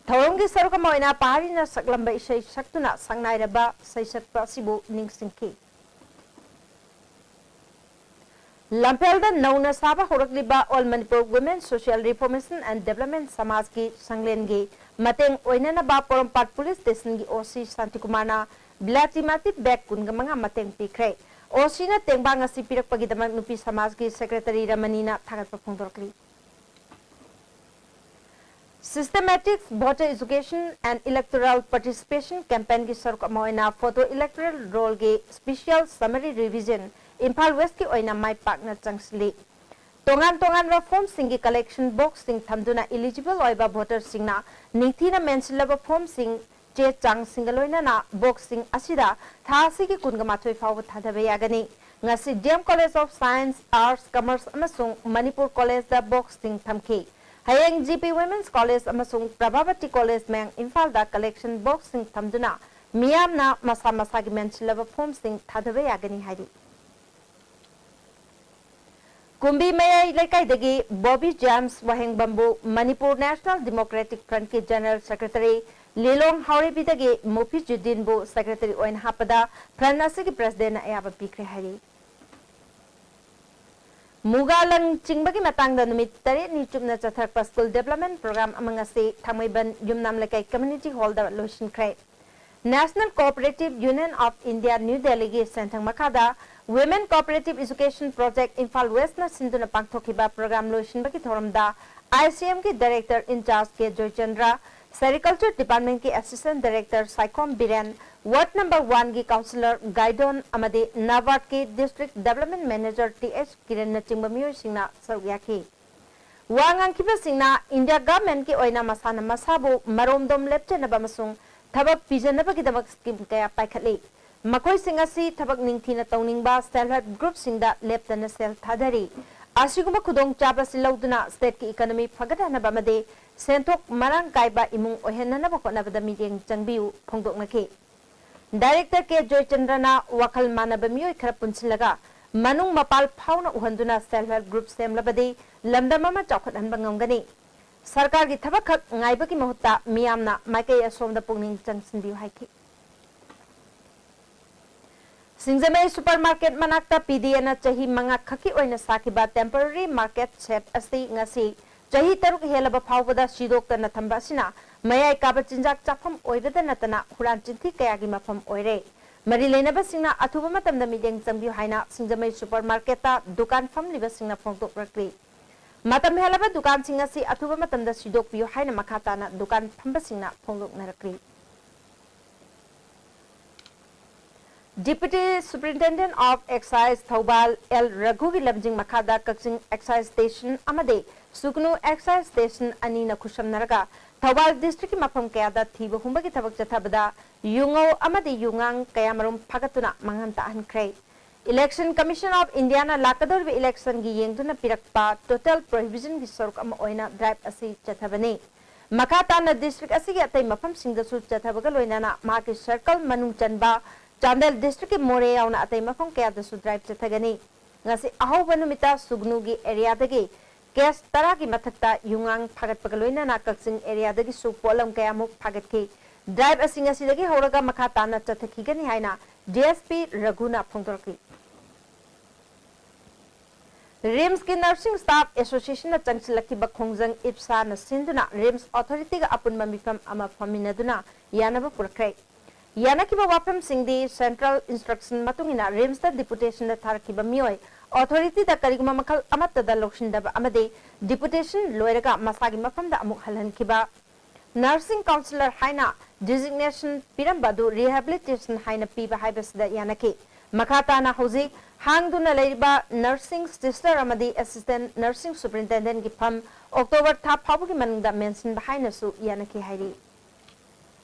ꯊꯧꯔꯝꯒꯤ ꯁꯔꯨꯛ ꯑꯃ ꯑꯣꯏꯅ ꯄꯍꯥꯔꯤꯅ ꯁꯛꯂꯝꯕ ꯏꯁꯩ ꯁꯛꯇꯨꯅ ꯁꯛꯅꯥꯏꯔꯕ ꯁꯩꯁꯛꯄ ꯑꯁꯤꯕꯨ ꯅꯤꯡꯁꯤꯡꯈꯤ꯫ ꯂꯝꯐꯦꯜꯗ ꯅꯧꯅ ꯁꯥꯕ ꯍꯧꯔꯛꯂꯤꯕ All Manipur Women Social Reformation and Development ꯁꯃꯥꯖꯀꯤ ꯁꯪꯂꯦꯟꯒꯤ ꯃꯇꯦꯡ ꯑꯣꯏꯅꯅꯕ ꯄꯣꯔꯣꯝꯄꯥꯠ police stationꯒꯤ OC ꯁꯥꯟꯇꯤꯀꯨꯃꯥꯔꯅ ꯕꯤꯂꯥꯇꯤ ꯃꯥꯇꯤꯞ bag ꯀꯨꯟꯒ ꯃꯉꯥ ꯃꯇꯦꯡ ꯄꯤꯈ꯭ꯔꯦ꯫ OCꯅ ꯇꯦꯡꯕꯥꯡ ꯑꯁꯤ ꯄꯤꯔꯛꯄꯒꯤꯗꯃꯛ ꯅꯨꯄꯤ ꯁꯃꯥꯖꯀꯤ secretary ꯔꯃꯅꯤꯅ ꯊꯥꯒꯠꯄ ꯐꯣꯡꯗꯣꯔꯛꯂꯤ꯫ Systematic Voter Education and Electoral Participation Campaignꯒꯤ ꯁꯔꯨꯛ ꯑꯃ ꯑꯣꯏꯅ Photo Electoral Rollꯒꯤ special summary revision Imphal Westꯀꯤ ꯑꯣꯏꯅ ꯃꯥꯏ ꯄꯥꯛꯅ ꯆꯪꯁꯤꯜꯂꯤ꯫ ꯇꯣꯉꯥꯟ ꯇꯣꯉꯥꯟꯕ formꯁꯤꯡꯒꯤ collection boxꯁꯤꯡ ꯊꯝꯗꯨꯅ eligible ꯑꯣꯏꯕ voterꯁꯤꯡꯅ ꯅꯤꯡꯊꯤꯅ ꯃꯦꯟꯁꯤꯜꯂꯕ formꯁꯤꯡ, ꯆꯦ ꯆꯥꯡꯁꯤꯡꯒ ꯂꯣꯏꯅꯅ boxꯁꯤꯡ ꯑꯁꯤꯗ ꯊꯥ ꯑꯁꯤꯒꯤ ꯀꯨꯟꯒ ꯃꯥꯊꯣꯏ ꯐꯥꯎꯕ ꯊꯥꯗꯕ ꯌꯥꯒꯅꯤ꯫ ꯉꯁꯤ D M College of Science, Arts, Commerce ꯑꯃꯁꯨꯡ ꯃꯅꯤꯄꯨꯔ Collegeꯗ boxꯁꯤꯡ ꯊꯝꯈꯤ꯫ ꯍꯌꯦꯡ G P Women's College ꯑꯃꯁꯨꯡ ꯄ꯭ꯔꯚꯥꯕꯇꯤ College ꯃꯌꯥꯡ ꯏꯝꯐꯥꯜꯗ collection boxꯁꯤꯡ ꯊꯝꯗꯨꯅ ꯃꯤꯌꯥꯝꯅ ꯃꯁꯥ ꯃꯁꯥꯒꯤ ꯃꯦꯟꯁꯤꯜꯂꯕ formꯁꯤꯡ ꯊꯥꯗꯕ ꯌꯥꯒꯅꯤ ꯍꯥꯏꯔꯤ꯫ ꯀꯨꯝꯕꯤ ꯃꯌꯥꯏ ꯂꯩꯀꯥꯏꯗꯒꯤ ꯕꯣꯕꯤ ꯖꯦꯝꯁ ꯋꯥꯍꯦꯡꯕꯝꯕꯨ ꯃꯅꯤꯄꯨꯔ ꯅꯦꯁꯅꯦꯜ ꯗꯦꯃꯣꯀ꯭ꯔꯦꯇꯤꯛ ꯐ꯭ꯔꯟꯠꯀꯤ ꯖꯦꯅꯔꯦꯜ ꯁꯦꯀ꯭ꯔꯦꯇꯔꯤ, ꯂꯤꯂꯣꯡ ꯍꯥꯎꯔꯩꯕꯤꯗꯒꯤ ꯃꯨꯐꯤꯖꯨꯗꯤꯟꯕꯨ ꯁꯦꯀ꯭ꯔꯦꯇꯔꯤ ꯑꯣꯏꯅ ꯍꯥꯞꯄꯗ ꯐ꯭ꯔꯟꯠ ꯑꯁꯤꯒꯤ ꯄ꯭ꯔꯦꯁꯤꯗꯦꯟꯠꯅ ꯑꯌꯥꯕ ꯄꯤꯈ꯭ꯔꯦ ꯍꯥꯏꯔꯤ꯫ ꯃꯨꯒꯥ ꯂꯪ ꯆꯤꯡꯕꯒꯤ ꯃꯇꯥꯡꯗ ꯅꯨꯃꯤꯠ ꯇꯔꯦꯠꯅꯤ ꯆꯨꯞꯅ ꯆꯠꯊꯔꯛꯄ ꯁ꯭ꯀꯨꯜ ꯗꯦꯕꯂꯞꯃꯦꯟꯠ ꯄ꯭ꯔꯣꯒ꯭ꯔꯥꯝ ꯑꯃ ꯉꯁꯤ ꯊꯥꯡꯃꯩꯕꯟ ꯌꯨꯝꯅꯥꯝ ꯂꯩꯀꯥꯏ ꯀꯝꯃ꯭ꯌꯨꯅꯤꯇꯤ ꯍꯣꯜꯗ ꯂꯣꯏꯁꯤꯟꯈ꯭ꯔꯦ꯫ National Cooperative Union of India, new ꯗꯦꯜꯂꯤꯒꯤ ꯁꯦꯟꯊꯪ ꯃꯈꯥꯗ Women Cooperative Education Project, Imphal ꯋꯦꯁ꯭ꯠꯅ ꯁꯤꯟꯗꯨꯅ ꯄꯥꯡꯊꯣꯛꯈꯤꯕ ꯄ꯭ꯔꯣꯒ꯭ꯔꯥꯝ ꯂꯣꯏꯁꯤꯟꯕꯒꯤ ꯊꯧꯔꯝꯗ ꯑꯥꯏ ꯁꯤ ꯑꯦꯝꯒꯤ director in-charge K Joychandra, sericulture ꯗꯤꯄꯥꯔꯠꯃꯦꯟꯠꯀꯤ assistant director Saikhom Biren, ward number ꯋꯥꯟꯒꯤ ꯀꯥꯎꯟꯁꯤꯂꯔ ꯒꯥꯏꯗꯣꯟ ꯑꯃꯗꯤ ꯅꯕꯥꯔꯗꯀꯤ district development manager T H ꯀꯤꯔꯟꯅꯆꯤꯡꯕ ꯃꯤꯑꯣꯏꯁꯤꯡꯅ ꯁꯔꯨꯛ ꯌꯥꯈꯤ꯫ ꯋꯥ ꯉꯥꯡꯈꯤꯕꯁꯤꯡꯅ ꯏꯟꯗꯤꯌꯥ ꯒꯚꯔꯟꯃꯦꯟꯠꯀꯤ ꯑꯣꯏꯅ ꯃꯁꯥꯅ ꯃꯁꯥꯕꯨ ꯃꯔꯣꯝꯗꯣꯝ ꯂꯦꯞꯆꯅꯕ ꯑꯃꯁꯨꯡ ꯊꯕꯛ ꯄꯤꯖꯅꯕꯒꯤꯗꯃꯛ ꯁ꯭ꯀꯤꯝ ꯀꯌꯥ ꯄꯥꯏꯈꯠꯂꯤ꯫ ꯃꯈꯣꯏꯁꯤꯡ ꯑꯁꯤ ꯊꯕꯛ ꯅꯤꯡꯊꯤꯅ ꯇꯧꯅꯤꯡꯕ ꯁꯦꯜꯐ ꯍꯦꯜꯞ ꯒ꯭ꯔꯨꯞꯁꯤꯡꯗ ꯂꯦꯞꯇꯅ ꯁꯦꯜ ꯊꯥꯗꯔꯤ꯫ ꯑꯁꯤꯒꯨꯝꯕ ꯈꯨꯗꯣꯡꯆꯥꯕ ꯑꯁꯤ ꯂꯧꯗꯨꯅ ꯁ꯭ꯇꯦꯠꯀꯤ ꯏꯀꯣꯅꯣꯃꯤ ꯐꯒꯠꯍꯟꯅꯕ ꯑꯃꯗꯤ ꯁꯦꯟꯊꯣꯛ ꯃꯔꯥꯡ ꯀꯥꯏꯕ ꯏꯃꯨꯡ ꯑꯣꯏꯍꯟꯅꯅꯕ ꯍꯣꯠꯅꯕꯗ ꯃꯤꯠꯌꯦꯡ ꯆꯪꯕꯤꯌꯨ ꯐꯣꯡꯗꯣꯛꯅꯈꯤ꯫ ꯗꯥꯏꯔꯦꯛꯇꯔ ꯀꯦ ꯖꯣꯏꯆꯟꯗ꯭ꯔꯅ ꯋꯥꯈꯜ ꯃꯥꯟꯅꯕ ꯃꯤꯑꯣꯏ ꯈꯔ ꯄꯨꯟꯁꯤꯜꯂꯒ ꯃꯅꯨꯡ ꯃꯄꯥꯜ ꯐꯥꯎꯅ ꯎꯍꯟꯗꯨꯅ ꯁꯦꯜꯐ ꯍꯦꯜꯞ ꯒ꯭ꯔꯨꯞ ꯁꯦꯝꯂꯕꯗꯤ ꯂꯝꯗꯝ ꯑꯃ ꯆꯥꯎꯈꯠꯍꯟꯕ ꯉꯝꯒꯅꯤ꯫ ꯁꯔꯀꯥꯔꯒꯤ ꯊꯕꯛꯈꯛ ꯉꯥꯏꯕꯒꯤ ꯃꯍꯨꯠꯇ ꯃꯤꯌꯥꯝꯅ ꯃꯥꯏꯀꯩ ꯑꯁꯣꯝꯗ ꯄꯨꯛꯅꯤꯡ ꯆꯪꯁꯤꯟꯕꯤꯌꯨ ꯍꯥꯏꯈꯤ꯫ ꯁꯤꯡꯖꯃꯩ ꯁꯨꯄꯔ ꯃꯥꯔꯀꯦꯠ ꯃꯅꯥꯛꯇ ꯄꯤ ꯗꯤ ꯑꯦꯅ ꯆꯍꯤ ꯃꯉꯥ ꯈꯛꯀꯤ ꯑꯣꯏꯅ ꯁꯥꯈꯤꯕ ꯇꯦꯝꯄꯔꯔꯤ ꯃꯥꯔꯀꯦꯠ ꯁꯦꯠ ꯑꯁꯤ ꯉꯁꯤ ꯆꯍꯤ ꯇꯔꯨꯛ ꯍꯦꯜꯂꯕ ꯐꯥꯎꯕꯗ ꯁꯤꯗꯣꯛꯇꯅ ꯊꯝꯕ ꯑꯁꯤꯅ ꯃꯌꯥꯏ ꯀꯥꯕ ꯆꯤꯟꯖꯥꯛ ꯆꯥꯐꯝ ꯑꯣꯏꯕꯗ ꯅꯠꯇꯅ ꯍꯨꯔꯥꯟ ꯆꯤꯟꯊꯤ ꯀꯌꯥꯒꯤ ꯃꯐꯝ ꯑꯣꯏꯔꯦ꯫ ꯃꯔꯤ ꯂꯩꯅꯕꯁꯤꯡꯅ ꯑꯊꯨꯕ ꯃꯇꯝꯗ ꯃꯤꯠꯌꯦꯡ ꯆꯪꯕꯤꯌꯨ ꯍꯥꯏꯅ ꯁꯤꯡꯖꯃꯩ ꯁꯨꯄꯔ ꯃꯥꯔꯀꯦꯠꯇ ꯗꯨꯀꯥꯟ ꯐꯝꯂꯤꯕꯁꯤꯡꯅ ꯐꯣꯡꯗꯣꯛꯂꯛꯂꯤ꯫ ꯃꯇꯝ ꯍꯦꯜꯂꯕ ꯗꯨꯀꯥꯟꯁꯤꯡ ꯑꯁꯤ ꯑꯊꯨꯕ ꯃꯇꯝꯗ ꯁꯤꯗꯣꯛꯄꯤꯌꯨ ꯍꯥꯏꯅ ꯃꯈꯥ ꯇꯥꯅ ꯗꯨꯀꯥꯟ ꯐꯝꯕꯁꯤꯡꯅ ꯐꯣꯡꯗꯣꯛꯅꯔꯛꯂꯤ꯫ Deputy Superintendent of Excise Thoubal L ꯔꯘꯨꯒꯤ ꯂꯝꯖꯤꯡ ꯃꯈꯥꯗ ꯀꯛꯆꯤꯡ ꯑꯦꯛꯁꯥꯏꯖ ꯁ꯭ꯇꯦꯁꯟ ꯑꯃꯗꯤ ꯁꯨꯒꯅꯨ ꯑꯦꯛꯁꯥꯏꯖ ꯁ꯭ꯇꯦꯁꯟ ꯑꯅꯤꯅ ꯈꯨꯠꯁꯝꯅꯔꯒ ꯊꯧꯕꯥꯜ ꯗꯤꯁꯇ꯭ꯔꯤꯛꯀꯤ ꯃꯐꯝ ꯀꯌꯥꯗ ꯊꯤꯕ ꯍꯨꯝꯕꯒꯤ ꯊꯕꯛ ꯆꯠꯊꯕꯗ ꯌꯨꯉꯧ ꯑꯃꯗꯤ ꯌꯨꯉꯥꯡ ꯀꯌꯥꯃꯔꯨꯝ ꯐꯥꯒꯠꯇꯨꯅ ꯃꯥꯡꯍꯟ ꯇꯥꯛꯍꯟꯈ꯭ꯔꯦ꯫ Election Commission of Indiaꯅ ꯂꯥꯛꯀꯗꯧꯔꯤꯕ election ꯒꯤ ꯌꯦꯡꯗꯨꯅ ꯄꯤꯔꯛꯄ total prohibition ꯒꯤ ꯁꯔꯨꯛ ꯑꯃ ꯑꯣꯏꯅ drive ꯑꯁꯤ ꯆꯠꯊꯕꯅꯤ꯫ ꯃꯈꯥ ꯇꯥꯅ district ꯑꯁꯤꯒꯤ ꯑꯇꯩ ꯃꯐꯝꯁꯤꯡꯗꯁꯨ ꯆꯠꯊꯕꯒ ꯂꯣꯏꯅꯅ ꯃꯍꯥꯛꯀꯤ circle ꯃꯅꯨꯡ ꯆꯟꯕ ꯆꯥꯟꯗꯦꯜ district ꯀꯤ ꯃꯣꯔꯦ ꯌꯥꯎꯅ ꯑꯇꯩ ꯃꯐꯝ ꯀꯌꯥꯗꯁꯨ drive ꯆꯠꯊꯒꯅꯤ꯫ ꯉꯁꯤ ꯑꯍꯧꯕ ꯅꯨꯃꯤꯠꯇ ꯁꯨꯒꯅꯨꯒꯤ ꯑꯦꯔꯤꯌꯥꯗꯒꯤ ꯀꯦꯁ ꯇꯔꯥꯒꯤ ꯃꯊꯛꯇ ꯌꯨꯉꯥꯡ ꯐꯥꯒꯠꯄꯒ ꯂꯣꯏꯅꯅ ꯀꯛꯆꯤꯡ ꯑꯦꯔꯤꯌꯥꯗꯒꯤꯁꯨ ꯄꯣꯠꯂꯝ ꯀꯌꯥꯃꯨꯛ ꯐꯥꯒꯠꯈꯤ꯫ ꯗ꯭ꯔꯥꯏꯚ ꯑꯁꯤ ꯉꯁꯤꯗꯒꯤ ꯍꯧꯔꯒ ꯃꯈꯥ ꯇꯥꯅ ꯆꯠꯊꯈꯤꯒꯅꯤ ꯍꯥꯏꯅ ꯗꯤ ꯑꯦꯁ ꯄꯤ ꯔꯘꯨꯅ ꯐꯣꯡꯗꯣꯔꯛꯂꯤ꯫ ꯔꯤꯝꯁꯀꯤ ꯅꯔꯁꯤꯡ ꯁ꯭ꯇꯥꯐ ꯑꯦꯁꯣꯁꯤꯌꯦꯁꯟꯅ ꯆꯪꯁꯤꯜꯂꯛꯈꯤꯕ ꯈꯣꯡꯖꯪ ꯏꯞꯁꯥꯅ ꯁꯤꯟꯗꯨꯅ ꯔꯤꯝꯁ ꯑꯣꯊꯣꯔꯤꯇꯤꯒ ꯑꯄꯨꯟꯕ ꯃꯤꯐꯝ ꯑꯃ ꯐꯝꯃꯤꯟꯅꯗꯨꯅ ꯌꯥꯅꯕ ꯄꯨꯔꯛꯈ꯭ꯔꯦ꯫ ꯌꯥꯅꯈꯤꯕ ꯋꯥꯐꯝꯁꯤꯡꯗꯤ ꯁꯦꯟꯇ꯭ꯔꯦꯜ ꯏꯟꯁꯇ꯭ꯔꯛꯁꯟ ꯃꯇꯨꯡ ꯏꯟꯅ ꯔꯤꯝꯁꯇ ꯗꯤꯄꯨꯇꯦꯁꯟꯗ ꯊꯥꯔꯛꯈꯤꯕ ꯃꯤꯑꯣꯏ ꯑꯣꯊꯣꯔꯤꯇꯤꯗ ꯀꯔꯤꯒꯨꯝꯕ ꯃꯈꯜ ꯑꯃꯠꯇꯗ ꯂꯧꯁꯤꯟꯗꯕ ꯑꯃꯗꯤ ꯗꯤꯄꯨꯇꯦꯁꯟ ꯂꯣꯏꯔꯒ ꯃꯁꯥꯒꯤ ꯃꯐꯝꯗ ꯑꯃꯨꯛ ꯍꯜꯍꯟꯈꯤꯕ, ꯅꯔꯁꯤꯡ ꯀꯥꯎꯟꯁꯤꯂꯔ ꯍꯥꯏꯅ ꯗꯤꯖꯤꯒꯅꯦꯁꯟ ꯄꯤꯔꯝꯕ ꯑꯗꯨ ꯔꯤꯍꯦꯕꯤꯂꯤꯇꯦꯁꯟ ꯍꯥꯏꯅ ꯄꯤꯕ ꯍꯥꯏꯕꯁꯤꯗ ꯌꯥꯅꯈꯤ꯫ ꯃꯈꯥ ꯇꯥꯅ ꯍꯧꯖꯤꯛ ꯍꯥꯡꯗꯨꯅ ꯂꯩꯔꯤꯕ ꯅꯔꯁꯤꯡ ꯁꯤꯁꯇꯔ ꯑꯃꯗꯤ ꯑꯦꯁꯤꯁꯇꯦꯟ ꯅꯔꯁꯤꯡ ꯁꯨꯄꯔꯤꯟꯇꯦꯟꯗꯦꯟꯒꯤ ꯐꯝ ꯑꯣꯛꯇꯣꯕꯔ ꯊꯥ ꯐꯥꯎꯕꯒꯤ ꯃꯅꯨꯡꯗ ꯃꯦꯟꯁꯤꯟꯕ ꯍꯥꯏꯅꯁꯨ ꯌꯥꯅꯈꯤ ꯍꯥꯏꯔꯤ꯫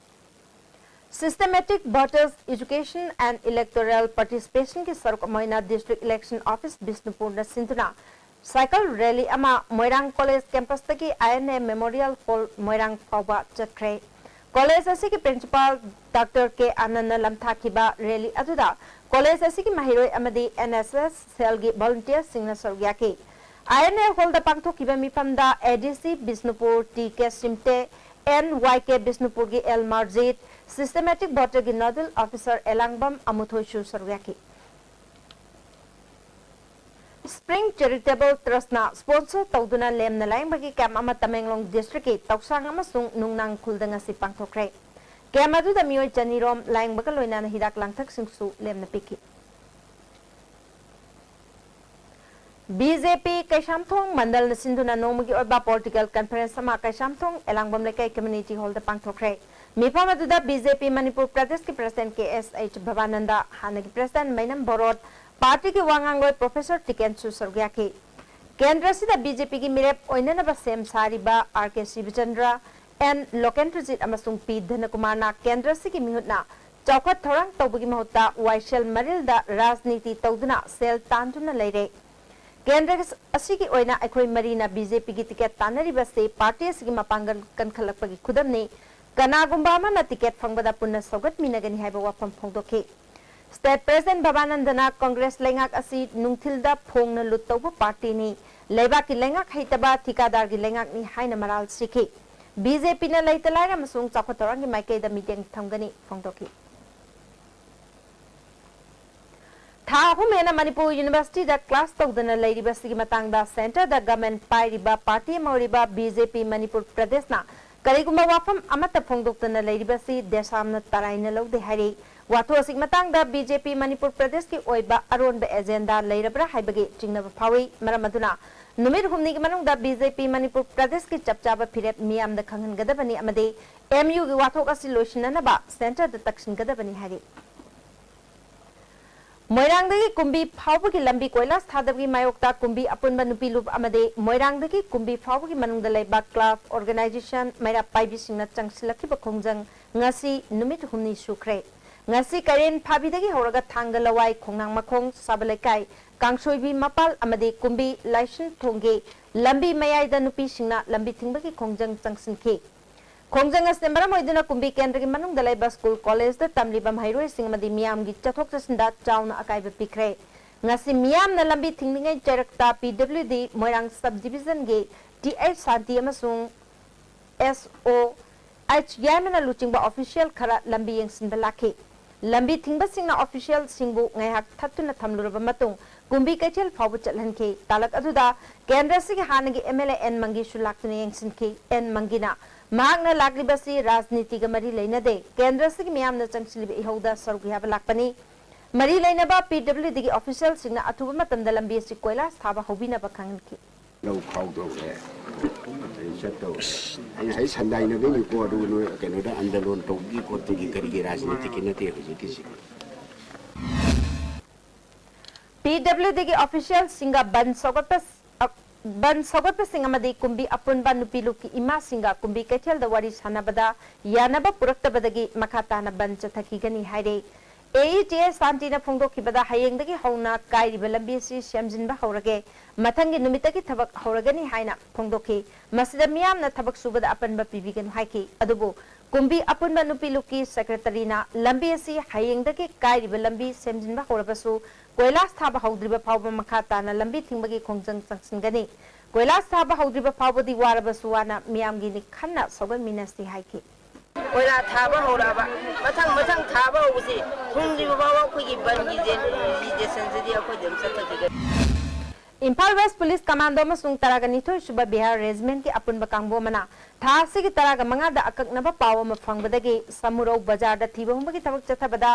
Systematic Voters Education and Electoral Participationꯒꯤ ꯁꯔꯨꯛ ꯑꯃ ꯑꯣꯏꯅ District Election Office ꯕꯤꯁꯅꯨꯄꯨꯔꯅ ꯁꯤꯟꯗꯨꯅ ꯁꯥꯏꯀꯜ ꯔꯦꯂꯤ ꯑꯃ ꯃꯣꯏꯔꯥꯡ ꯀꯣꯂꯦꯖ ꯀꯦꯝꯄꯁꯇꯒꯤ I N A memorial hall Moirang ꯐꯥꯎꯕ ꯆꯠꯈ꯭ꯔꯦ꯫ ꯀꯣꯂꯦꯖ ꯑꯁꯤꯒꯤ ꯄ꯭ꯔꯤꯟꯁꯤꯄꯥꯜ ꯗꯥꯛꯇꯔ ꯀꯦ ꯑꯥꯅꯟꯗꯅ ꯂꯝꯊꯥꯈꯤꯕ ꯔꯦꯂꯤ ꯑꯗꯨꯗ ꯀꯣꯂꯦꯖ ꯑꯁꯤꯒꯤ ꯃꯍꯩꯔꯣꯏ ꯑꯃꯗꯤ ꯑꯦꯟ ꯑꯦꯁ ꯑꯦꯁ ꯁꯦꯜꯒꯤ ꯚꯣꯂꯨꯟꯇꯤꯌꯔꯁꯤꯡꯅ ꯁꯔꯨꯛ ꯌꯥꯈꯤ꯫ ꯑꯥꯏ ꯑꯦꯟ ꯑꯦ ꯍꯣꯜꯗ ꯄꯥꯡꯊꯣꯛꯈꯤꯕ ꯃꯤꯐꯝꯗ A D C Bishnupur T K Simte, N Y K ꯕꯤꯁꯅꯨꯄꯨꯔꯒꯤ ꯑꯦꯜ ꯃꯥꯔꯖꯤꯠ, ꯁꯤꯁꯇꯦꯃꯦꯇꯤꯛ ꯚꯣꯇꯔꯒꯤ ꯅꯣꯗꯦꯜ ꯑꯣꯐꯤꯁꯥꯔ ꯑꯦꯂꯥꯡꯕꯝ ꯑꯃꯨꯊꯣꯏꯁꯨ ꯁꯔꯨꯛ ꯌꯥꯈꯤ꯫ ꯁ꯭ꯄ꯭ꯔꯤꯡ ꯆꯦꯔꯤꯇꯦꯕꯜ ꯇ꯭ꯔꯁꯅ ꯁ꯭ꯄꯣꯟꯁꯔ ꯇꯧꯗꯨꯅ ꯂꯦꯝꯅ ꯂꯥꯌꯦꯡꯕꯒꯤ ꯀꯦꯝꯞ ꯑꯃ ꯇꯃꯦꯡꯂꯣꯡ ꯗꯤꯁꯇ꯭ꯔꯤꯛꯀꯤ ꯇꯧꯁꯥꯡ ꯑꯃꯁꯨꯡ ꯅꯨꯡꯅꯥꯡ ꯈꯨꯜꯗ ꯉꯁꯤ ꯄꯥꯡꯊꯣꯛꯈ꯭ꯔꯦ꯫ ꯀꯦꯝꯞ ꯑꯗꯨꯗ ꯃꯤꯑꯣꯏ ꯆꯅꯤ ꯔꯣꯝ ꯂꯥꯌꯦꯡꯕꯒ ꯂꯣꯏꯅꯅ ꯍꯤꯗꯥꯛ ꯂꯥꯡꯊꯛꯁꯤꯡꯁꯨ ꯂꯦꯝꯅ ꯄꯤꯈꯤ꯫ ꯕꯤ ꯖꯦ ꯄꯤ ꯀꯩꯁꯥꯝꯊꯣꯡ ꯃꯟꯗꯜꯅ ꯁꯤꯟꯗꯨꯅ ꯅꯣꯡꯃꯒꯤ ꯑꯣꯏꯕ ꯄꯣꯂꯤꯇꯤꯀꯦꯜ ꯀꯟꯐꯔꯦꯟꯁ ꯑꯃ ꯀꯩꯁꯥꯝꯊꯣꯡ ꯑꯦꯂꯥꯡꯕꯝ ꯂꯩꯀꯥꯏ ꯀꯝꯃ꯭ꯌꯨꯅꯤꯇꯤ ꯍꯣꯜꯗ ꯄꯥꯡꯊꯣꯛꯈ꯭ꯔꯦ꯫ ꯃꯤꯐꯝ ꯑꯗꯨꯗ ꯕꯤ ꯖꯦ ꯄꯤ ꯃꯅꯤꯄꯨꯔ ꯄ꯭ꯔꯗꯦꯁꯀꯤ ꯄ꯭ꯔꯁꯤꯗꯦꯟ ꯀꯦ ꯑꯦꯁ ꯑꯩꯆ ꯚꯕꯥꯅꯟꯗ, ꯍꯥꯟꯅꯒꯤ ꯄ꯭ꯔꯁꯤꯗꯦꯟ ꯃꯩꯅꯝ ꯕꯣꯔꯣꯠ, ꯄꯥꯔꯇꯤꯒꯤ ꯋꯥ ꯉꯥꯡꯂꯣꯏ ꯄ꯭ꯔꯣꯐꯦꯁꯔ ꯇꯤꯀꯦꯟꯁꯨ ꯁꯔꯨꯛ ꯌꯥꯈꯤ꯫ ꯀꯦꯟꯗ꯭ꯔ ꯑꯁꯤꯗ ꯕꯤ ꯖꯦ ꯄꯤꯒꯤ ꯃꯤꯔꯦꯞ ꯑꯣꯏꯅꯅꯕ ꯁꯦꯝ ꯁꯥꯔꯤꯕ ꯑꯥꯔ ꯀꯦ ꯁꯤꯕꯆꯟꯗ꯭ꯔ, ꯑꯦꯟ ꯂꯣꯀꯦꯟꯗ꯭ꯔꯖꯤꯠ ꯑꯃꯁꯨꯡ ꯄꯤ ꯙꯅꯀꯨꯃꯥꯔꯅ ꯀꯦꯟꯗ꯭ꯔ ꯑꯁꯤꯒꯤ ꯃꯤꯍꯨꯠꯅ ꯆꯥꯎꯈꯠ ꯊꯧꯔꯥꯡ ꯇꯧꯕꯒꯤ ꯃꯍꯨꯠꯇ ꯋꯥꯏꯁꯦꯜ ꯃꯔꯤꯜꯗ ꯔꯥꯖꯅꯤꯇꯤ ꯇꯧꯗꯨꯅ ꯁꯦꯜ ꯇꯥꯟꯗꯨꯅ ꯂꯩꯔꯦ꯫ ꯀꯦꯟꯗ꯭ꯔ ꯑꯁꯤꯒꯤ ꯑꯣꯏꯅ ꯑꯩꯈꯣꯏ ꯃꯔꯤꯅ ꯕꯤ ꯖꯦ ꯄꯤꯒꯤ ꯇꯤꯀꯦꯠ ꯇꯥꯟꯅꯔꯤꯕꯁꯤ ꯄꯥꯔꯇꯤ ꯑꯁꯤꯒꯤ ꯃꯄꯥꯡꯒꯜ ꯀꯟꯈꯠꯂꯛꯄꯒꯤ ꯈꯨꯗꯝꯅꯤ꯫ ꯀꯅꯥꯒꯨꯝꯕ ꯑꯃꯅ ꯇꯤꯀꯦꯠ ꯐꯪꯕꯗ ꯄꯨꯟꯅ ꯁꯧꯒꯠꯃꯤꯟꯅꯒꯅꯤ ꯍꯥꯏꯕ ꯋꯥꯐꯝ ꯐꯣꯡꯗꯣꯛꯈꯤ꯫ ꯁ꯭ꯇꯦꯠ ꯄ꯭ꯔꯦꯁꯤꯗꯦꯟꯠ ꯚꯕꯥꯅꯟꯗꯅ ꯀꯪꯒ꯭ꯔꯦꯁ ꯂꯩꯉꯥꯛ ꯑꯁꯤ ꯅꯨꯡꯊꯤꯜꯗ ꯐꯣꯡꯅ ꯂꯨꯠ ꯇꯧꯕ ꯄꯥꯔꯇꯤꯅꯤ, ꯂꯩꯕꯥꯛꯀꯤ ꯂꯩꯉꯥꯛ ꯍꯩꯇꯕ ꯊꯤꯀꯥꯗꯥꯔꯒꯤ ꯂꯩꯉꯥꯛꯅꯤ ꯍꯥꯏꯅ ꯃꯔꯥꯜ ꯁꯤꯈꯤ꯫ ꯕꯤꯖꯦꯄꯤꯅ ꯂꯩꯇ ꯂꯥꯏꯔ ꯑꯃꯁꯨꯡ ꯆꯥꯎꯈꯠ ꯊꯧꯔꯥꯡꯒꯤ ꯃꯥꯏꯀꯩꯗ ꯃꯤꯠꯌꯦꯡ ꯊꯝꯒꯅꯤ ꯐꯣꯡꯗꯣꯛꯈꯤ꯫ ꯊꯥ ꯑꯍꯨꯝ ꯍꯦꯟꯅ ꯃꯅꯤꯄꯨꯔ ꯌꯨꯅꯤꯚꯔꯁꯤꯇꯤꯗ ꯀ꯭ꯂꯥꯁ ꯇꯧꯗꯅ ꯂꯩꯔꯤꯕꯁꯤꯒꯤ ꯃꯇꯥꯡꯗ ꯁꯦꯟꯇꯔꯗ ꯒꯃꯦꯟ ꯄꯥꯏꯔꯤꯕ ꯄꯥꯔꯇꯤ ꯑꯃ ꯑꯣꯏꯔꯤꯕ ꯕꯤꯖꯦꯄꯤ ꯃꯅꯤꯄꯨꯔ ꯄ꯭ꯔꯗꯦꯁꯅ ꯀꯔꯤꯒꯨꯝꯕ ꯋꯥꯐꯝ ꯑꯃꯠꯇ ꯐꯣꯡꯗꯣꯛꯇꯅ ꯂꯩꯔꯤꯕꯁꯤ ꯗꯦꯁꯥꯝꯅ ꯇꯔꯥꯏꯅ ꯂꯧꯗꯦ ꯍꯥꯏꯔꯤ꯫ ꯋꯥꯊꯣꯛ ꯑꯁꯤꯒꯤ ꯃꯇꯥꯡꯗ ꯕꯤꯖꯦꯄꯤ ꯃꯅꯤꯄꯨꯔ ꯄ꯭ꯔꯗꯦꯁꯀꯤ ꯑꯣꯏꯕ ꯑꯔꯣꯟꯕ ꯑꯦꯖꯦꯟꯗꯥ ꯂꯩꯔꯕ꯭ꯔꯥ ꯍꯥꯏꯕꯒꯤ ꯆꯤꯡꯅꯕ ꯐꯥꯎꯏ꯫ ꯃꯔꯝ ꯑꯗꯨꯅ ꯅꯨꯃꯤꯠ ꯍꯨꯝꯅꯤꯒꯤ ꯃꯅꯨꯡꯗ ꯕꯤꯖꯦꯄꯤ ꯃꯅꯤꯄꯨꯔ ꯄ꯭ꯔꯗꯦꯁꯀꯤ ꯆꯞ ꯆꯥꯕ ꯐꯤꯔꯦꯞ ꯃꯤꯌꯥꯝꯗ ꯈꯪꯍꯟꯒꯗꯕꯅꯤ ꯑꯃꯗꯤ ꯑꯦꯝ ꯌꯨꯒꯤ ꯋꯥꯊꯣꯛ ꯑꯁꯤ ꯂꯣꯏꯁꯤꯟꯅꯅꯕ ꯁꯦꯟꯇꯔꯗ ꯇꯛꯁꯤꯟꯒꯗꯕꯅꯤ ꯍꯥꯏꯔꯤ꯫ ꯃꯣꯏꯔꯥꯡꯗꯒꯤ ꯀꯨꯝꯕꯤ ꯐꯥꯎꯕꯒꯤ ꯂꯝꯕꯤ ꯀꯣꯏꯂꯥꯁ ꯊꯥꯗꯕꯒꯤ ꯃꯥꯌꯣꯛꯇ ꯀꯨꯝꯕꯤ ꯑꯄꯨꯟꯕ ꯅꯨꯄꯤ ꯂꯨꯞ ꯑꯃꯗꯤ ꯃꯣꯏꯔꯥꯡꯗꯒꯤ ꯀꯨꯝꯕꯤ ꯐꯥꯎꯕꯒꯤ ꯃꯅꯨꯡꯗ ꯂꯩꯕ ꯀ꯭ꯂꯕ, ꯑꯣꯔꯒꯅꯥꯏꯖꯦꯁꯟ, ꯃꯩꯔꯥ ꯄꯥꯏꯕꯤꯁꯤꯡꯅ ꯆꯪꯁꯤꯜꯂꯛꯈꯤꯕ ꯈꯣꯡꯖꯪ ꯉꯁꯤ ꯅꯨꯃꯤꯠ ꯍꯨꯝꯅꯤ ꯁꯨꯈ꯭ꯔꯦ꯫ ꯉꯁꯤ ꯀꯩꯔꯦꯟ ꯐꯥꯕꯤꯗꯒꯤ ꯍꯧꯔꯒ ꯊꯥꯡꯒ ꯂꯋꯥꯏ, ꯈꯣꯡꯅꯥꯡ ꯃꯈꯣꯡ, ꯁꯥꯕ ꯂꯩꯀꯥꯏ, ꯀꯥꯡꯁꯣꯏꯕꯤ ꯃꯄꯥꯜ ꯑꯃꯗꯤ ꯀꯨꯝꯕꯤ ꯂꯥꯏꯁꯟ ꯊꯣꯡꯒꯤ ꯂꯝꯕꯤ ꯃꯌꯥꯏꯗ ꯅꯨꯄꯤꯁꯤꯡꯅ ꯂꯝꯕꯤ ꯊꯤꯡꯕꯒꯤ ꯈꯣꯡꯖꯪ ꯆꯪꯁꯤꯟꯈꯤ꯫ ꯈꯣꯡꯖꯪ ꯑꯁꯤꯅ ꯃꯔꯝ ꯑꯣꯏꯗꯨꯅ ꯀꯨꯝꯕꯤ ꯀꯦꯟꯗ꯭ꯔꯒꯤ ꯃꯅꯨꯡꯗ ꯂꯩꯕ ꯁ꯭ꯀꯨꯜ, ꯀꯣꯂꯦꯖꯇ ꯇꯝꯂꯤꯕ ꯃꯍꯩꯔꯣꯏꯁꯤꯡ ꯑꯃꯗꯤ ꯃꯤꯌꯥꯝꯒꯤ ꯆꯠꯊꯣꯛ ꯆꯠꯁꯤꯟꯗ ꯆꯥꯎꯅ ꯑꯀꯥꯏꯕ ꯄꯤꯈ꯭ꯔꯦ꯫ ꯉꯁꯤ ꯃꯤꯌꯥꯝꯅ ꯂꯝꯕꯤ ꯊꯤꯡꯂꯤꯉꯩ ꯆꯩꯔꯛꯇ ꯄꯤ ꯗꯕ꯭ꯂꯤꯎ ꯗꯤ ꯃꯣꯏꯔꯥꯡ ꯁꯕ ꯗꯤꯕꯤꯖꯟꯒꯤ ꯇꯤ ꯑꯩꯆ ꯁꯥꯟꯇꯤ ꯑꯃꯁꯨꯡ ꯑꯦꯁ ꯑꯣ ꯑꯩꯆ ꯌꯥꯏꯃꯅ ꯂꯨꯆꯤꯡꯕ ꯑꯣꯐꯤꯁꯤꯌꯦꯜ ꯈꯔ ꯂꯝꯕꯤ ꯌꯦꯡꯁꯤꯟꯕ ꯂꯥꯛꯈꯤ꯫ ꯂꯝꯕꯤ ꯊꯤꯡꯕꯁꯤꯡꯅ ꯑꯣꯐꯤꯁꯤꯌꯦꯜꯁꯤꯡꯕꯨ ꯉꯥꯏꯍꯥꯛ ꯊꯠꯇꯨꯅ ꯊꯝꯂꯨꯔꯕ ꯃꯇꯨꯡ ꯀꯨꯝꯕꯤ ꯀꯩꯊꯦꯜ ꯐꯥꯎꯕ ꯆꯠꯍꯟꯈꯤ꯫ ꯇꯥꯂꯛ ꯑꯗꯨꯗ ꯀꯦꯟꯗ꯭ꯔ ꯑꯁꯤꯒꯤ ꯍꯥꯟꯅꯒꯤ ꯑꯦꯝ ꯑꯦꯜ ꯑꯦ ꯑꯦꯟ ꯃꯪꯒꯤꯁꯨ ꯂꯥꯛꯇꯨꯅ ꯌꯦꯡꯁꯤꯟꯈꯤ꯫ ꯑꯦꯟ ꯃꯪꯒꯤꯅ ꯃꯍꯥꯛꯅ ꯂꯥꯛꯂꯤꯕ ꯑꯁꯤ ꯔꯥꯖꯅꯤꯇꯤꯒ ꯃꯔꯤ ꯂꯩꯅꯗꯦ, ꯀꯦꯟꯗ꯭ꯔ ꯑꯁꯤꯒꯤ ꯃꯤꯌꯥꯝꯅ ꯆꯪꯁꯤꯜꯂꯤꯕ ꯏꯍꯧꯗ ꯁꯔꯨꯛ ꯌꯥꯕ ꯂꯥꯛꯄꯅꯤ꯫ ꯃꯔꯤ ꯂꯩꯅꯕ ꯄꯤ ꯗꯕ꯭ꯂꯤꯎ ꯗꯤꯒꯤ ꯑꯣꯐꯤꯁꯤꯌꯦꯜꯁꯤꯡꯅ ꯑꯊꯨꯕ ꯃꯇꯝꯗ ꯂꯝꯕꯤ ꯑꯁꯤ ꯀꯣꯏꯂꯥꯁ ꯊꯥꯕ ꯍꯧꯕꯤꯅꯕ ꯈꯪꯍꯟꯈꯤ꯫ ꯂꯧ ꯈꯥꯎꯗꯧꯔꯦ꯫ ꯑꯩ ꯆꯠꯇꯧꯔꯦ꯫ ꯑꯩꯅ ꯍꯥꯏ ꯁꯟꯗꯥꯏꯅꯕꯩꯅꯤꯀꯣ, ꯑꯗꯨꯒ ꯅꯣꯏ ꯀꯩꯅꯣꯗ ꯑꯟꯗꯂꯣꯟ ꯇꯧꯕꯒꯤ ꯈꯣꯠꯄꯒꯤ ꯀꯔꯤꯒꯤ ꯔꯥꯖꯅꯤꯇꯤꯒꯤ ꯅꯠꯇꯦ ꯍꯧꯖꯤꯛꯀꯤꯁꯤ꯫ ꯄꯤ ꯗꯕ꯭ꯂꯤꯎ ꯗꯤꯒꯤ ꯑꯣꯐꯤꯁꯤꯌꯦꯜꯁꯤꯡꯒ ꯕꯟ ꯁꯧꯒꯠꯄ, ꯕꯟ ꯁꯧꯒꯠꯄꯁꯤꯡ ꯑꯃꯗꯤ ꯀꯨꯝꯕꯤ ꯑꯄꯨꯟꯕ ꯅꯨꯄꯤ ꯂꯨꯞꯀꯤ ꯏꯃꯥꯁꯤꯡꯒ ꯀꯨꯝꯕꯤ ꯀꯩꯊꯦꯜꯗ ꯋꯥꯔꯤ ꯁꯥꯟꯅꯕꯗ ꯌꯥꯅꯕ ꯄꯨꯔꯛꯇꯕꯗꯒꯤ ꯃꯈꯥ ꯇꯥꯅ ꯕꯟ ꯆꯠꯊꯈꯤꯒꯅꯤ ꯍꯥꯏꯔꯦ꯫ ꯑꯦ ꯏ ꯇꯤ ꯑꯦ ꯁꯥꯟꯇꯤꯅ ꯐꯣꯡꯗꯣꯛꯈꯤꯕꯗ ꯍꯌꯦꯡꯗꯒꯤ ꯍꯧꯅ ꯀꯥꯏꯔꯤꯕ ꯂꯝꯕꯤ ꯑꯁꯤ ꯁꯦꯝꯖꯤꯟꯕ ꯍꯧꯔꯒꯦ, ꯃꯊꯪꯒꯤ ꯅꯨꯃꯤꯠꯇꯒꯤ ꯊꯕꯛ ꯍꯧꯔꯒꯅꯤ ꯍꯥꯏꯅ ꯐꯣꯡꯗꯣꯛꯈꯤ꯫ ꯃꯁꯤꯗ ꯃꯤꯌꯥꯝꯅ ꯊꯕꯛ ꯁꯨꯕꯗ ꯑꯄꯟꯕ ꯄꯤꯕꯤꯒꯅꯨ ꯍꯥꯏꯈꯤ꯫ ꯑꯗꯨꯕꯨ ꯀꯨꯝꯕꯤ ꯑꯄꯨꯟꯕ ꯅꯨꯄꯤ ꯂꯨꯞꯀꯤ ꯁꯦꯀ꯭ꯔꯦꯇꯔꯤꯅ ꯂꯝꯕꯤ ꯑꯁꯤ ꯍꯌꯦꯡꯗꯒꯤ ꯀꯥꯏꯔꯤꯕ ꯂꯝꯕꯤ ꯁꯦꯝꯖꯤꯟꯕ ꯍꯧꯔꯕꯁꯨ ꯀꯣꯏꯂꯥꯁ ꯊꯥꯕ ꯍꯧꯗ꯭ꯔꯤꯕ ꯐꯥꯎꯕ ꯃꯈꯥ ꯇꯥꯅ ꯂꯝꯕꯤ ꯊꯤꯡꯕꯒꯤ ꯈꯣꯡꯖꯪ ꯆꯪꯁꯤꯟꯒꯅꯤ꯫ ꯀꯣꯏꯂꯥꯁ ꯊꯥꯕ ꯍꯧꯗ꯭ꯔꯤꯕ ꯐꯥꯎꯕꯗꯤ ꯋꯥꯔꯕꯁꯨ ꯋꯥꯅ ꯃꯤꯌꯥꯝꯒꯤ ꯅꯤꯛ ꯈꯟꯅ ꯁꯧꯒꯠꯃꯤꯟꯅꯁꯤ ꯍꯥꯏꯈꯤ꯫ ꯀꯣꯏꯂꯥ ꯊꯥꯕ ꯍꯧꯔꯛꯑꯕ, ꯃꯊꯪ ꯃꯊꯪ ꯊꯥꯕ ꯍꯧꯕꯁꯤ ꯊꯨꯡꯗ꯭ꯔꯤꯕ ꯐꯥꯎꯕ ꯑꯩꯈꯣꯏꯒꯤ ꯕꯟꯒꯤ ꯖꯦ-, ꯖꯦꯁꯟꯁꯤꯗꯤ ꯑꯩꯈꯣꯏꯗꯤ ꯑꯗꯨꯝ ꯆꯠꯊꯈꯤꯒꯅꯤ꯫ ꯏꯝꯐꯥꯜ ꯋꯦꯁ ꯄꯨꯂꯤꯁ ꯀꯃꯥꯟꯗꯣ ꯑꯃꯁꯨꯡ ꯇꯔꯥꯒ ꯅꯤꯊꯣꯏ ꯁꯨꯕ ꯕꯤꯍꯥꯔ ꯔꯦꯖꯤꯃꯦꯟꯠꯀꯤ ꯑꯄꯨꯟꯕ ꯀꯥꯡꯕꯨ ꯑꯃꯅ ꯊꯥ ꯑꯁꯤꯒꯤ ꯇꯔꯥꯒ ꯃꯉꯥꯗ ꯑꯀꯛꯅꯕ ꯄꯥꯎ ꯑꯃ ꯐꯪꯕꯗꯒꯤ ꯁꯃꯨꯔꯧ ꯕꯖꯥꯔꯗ ꯊꯤꯕ ꯍꯨꯝꯕꯒꯤ ꯊꯕꯛ ꯆꯠꯊꯕꯗ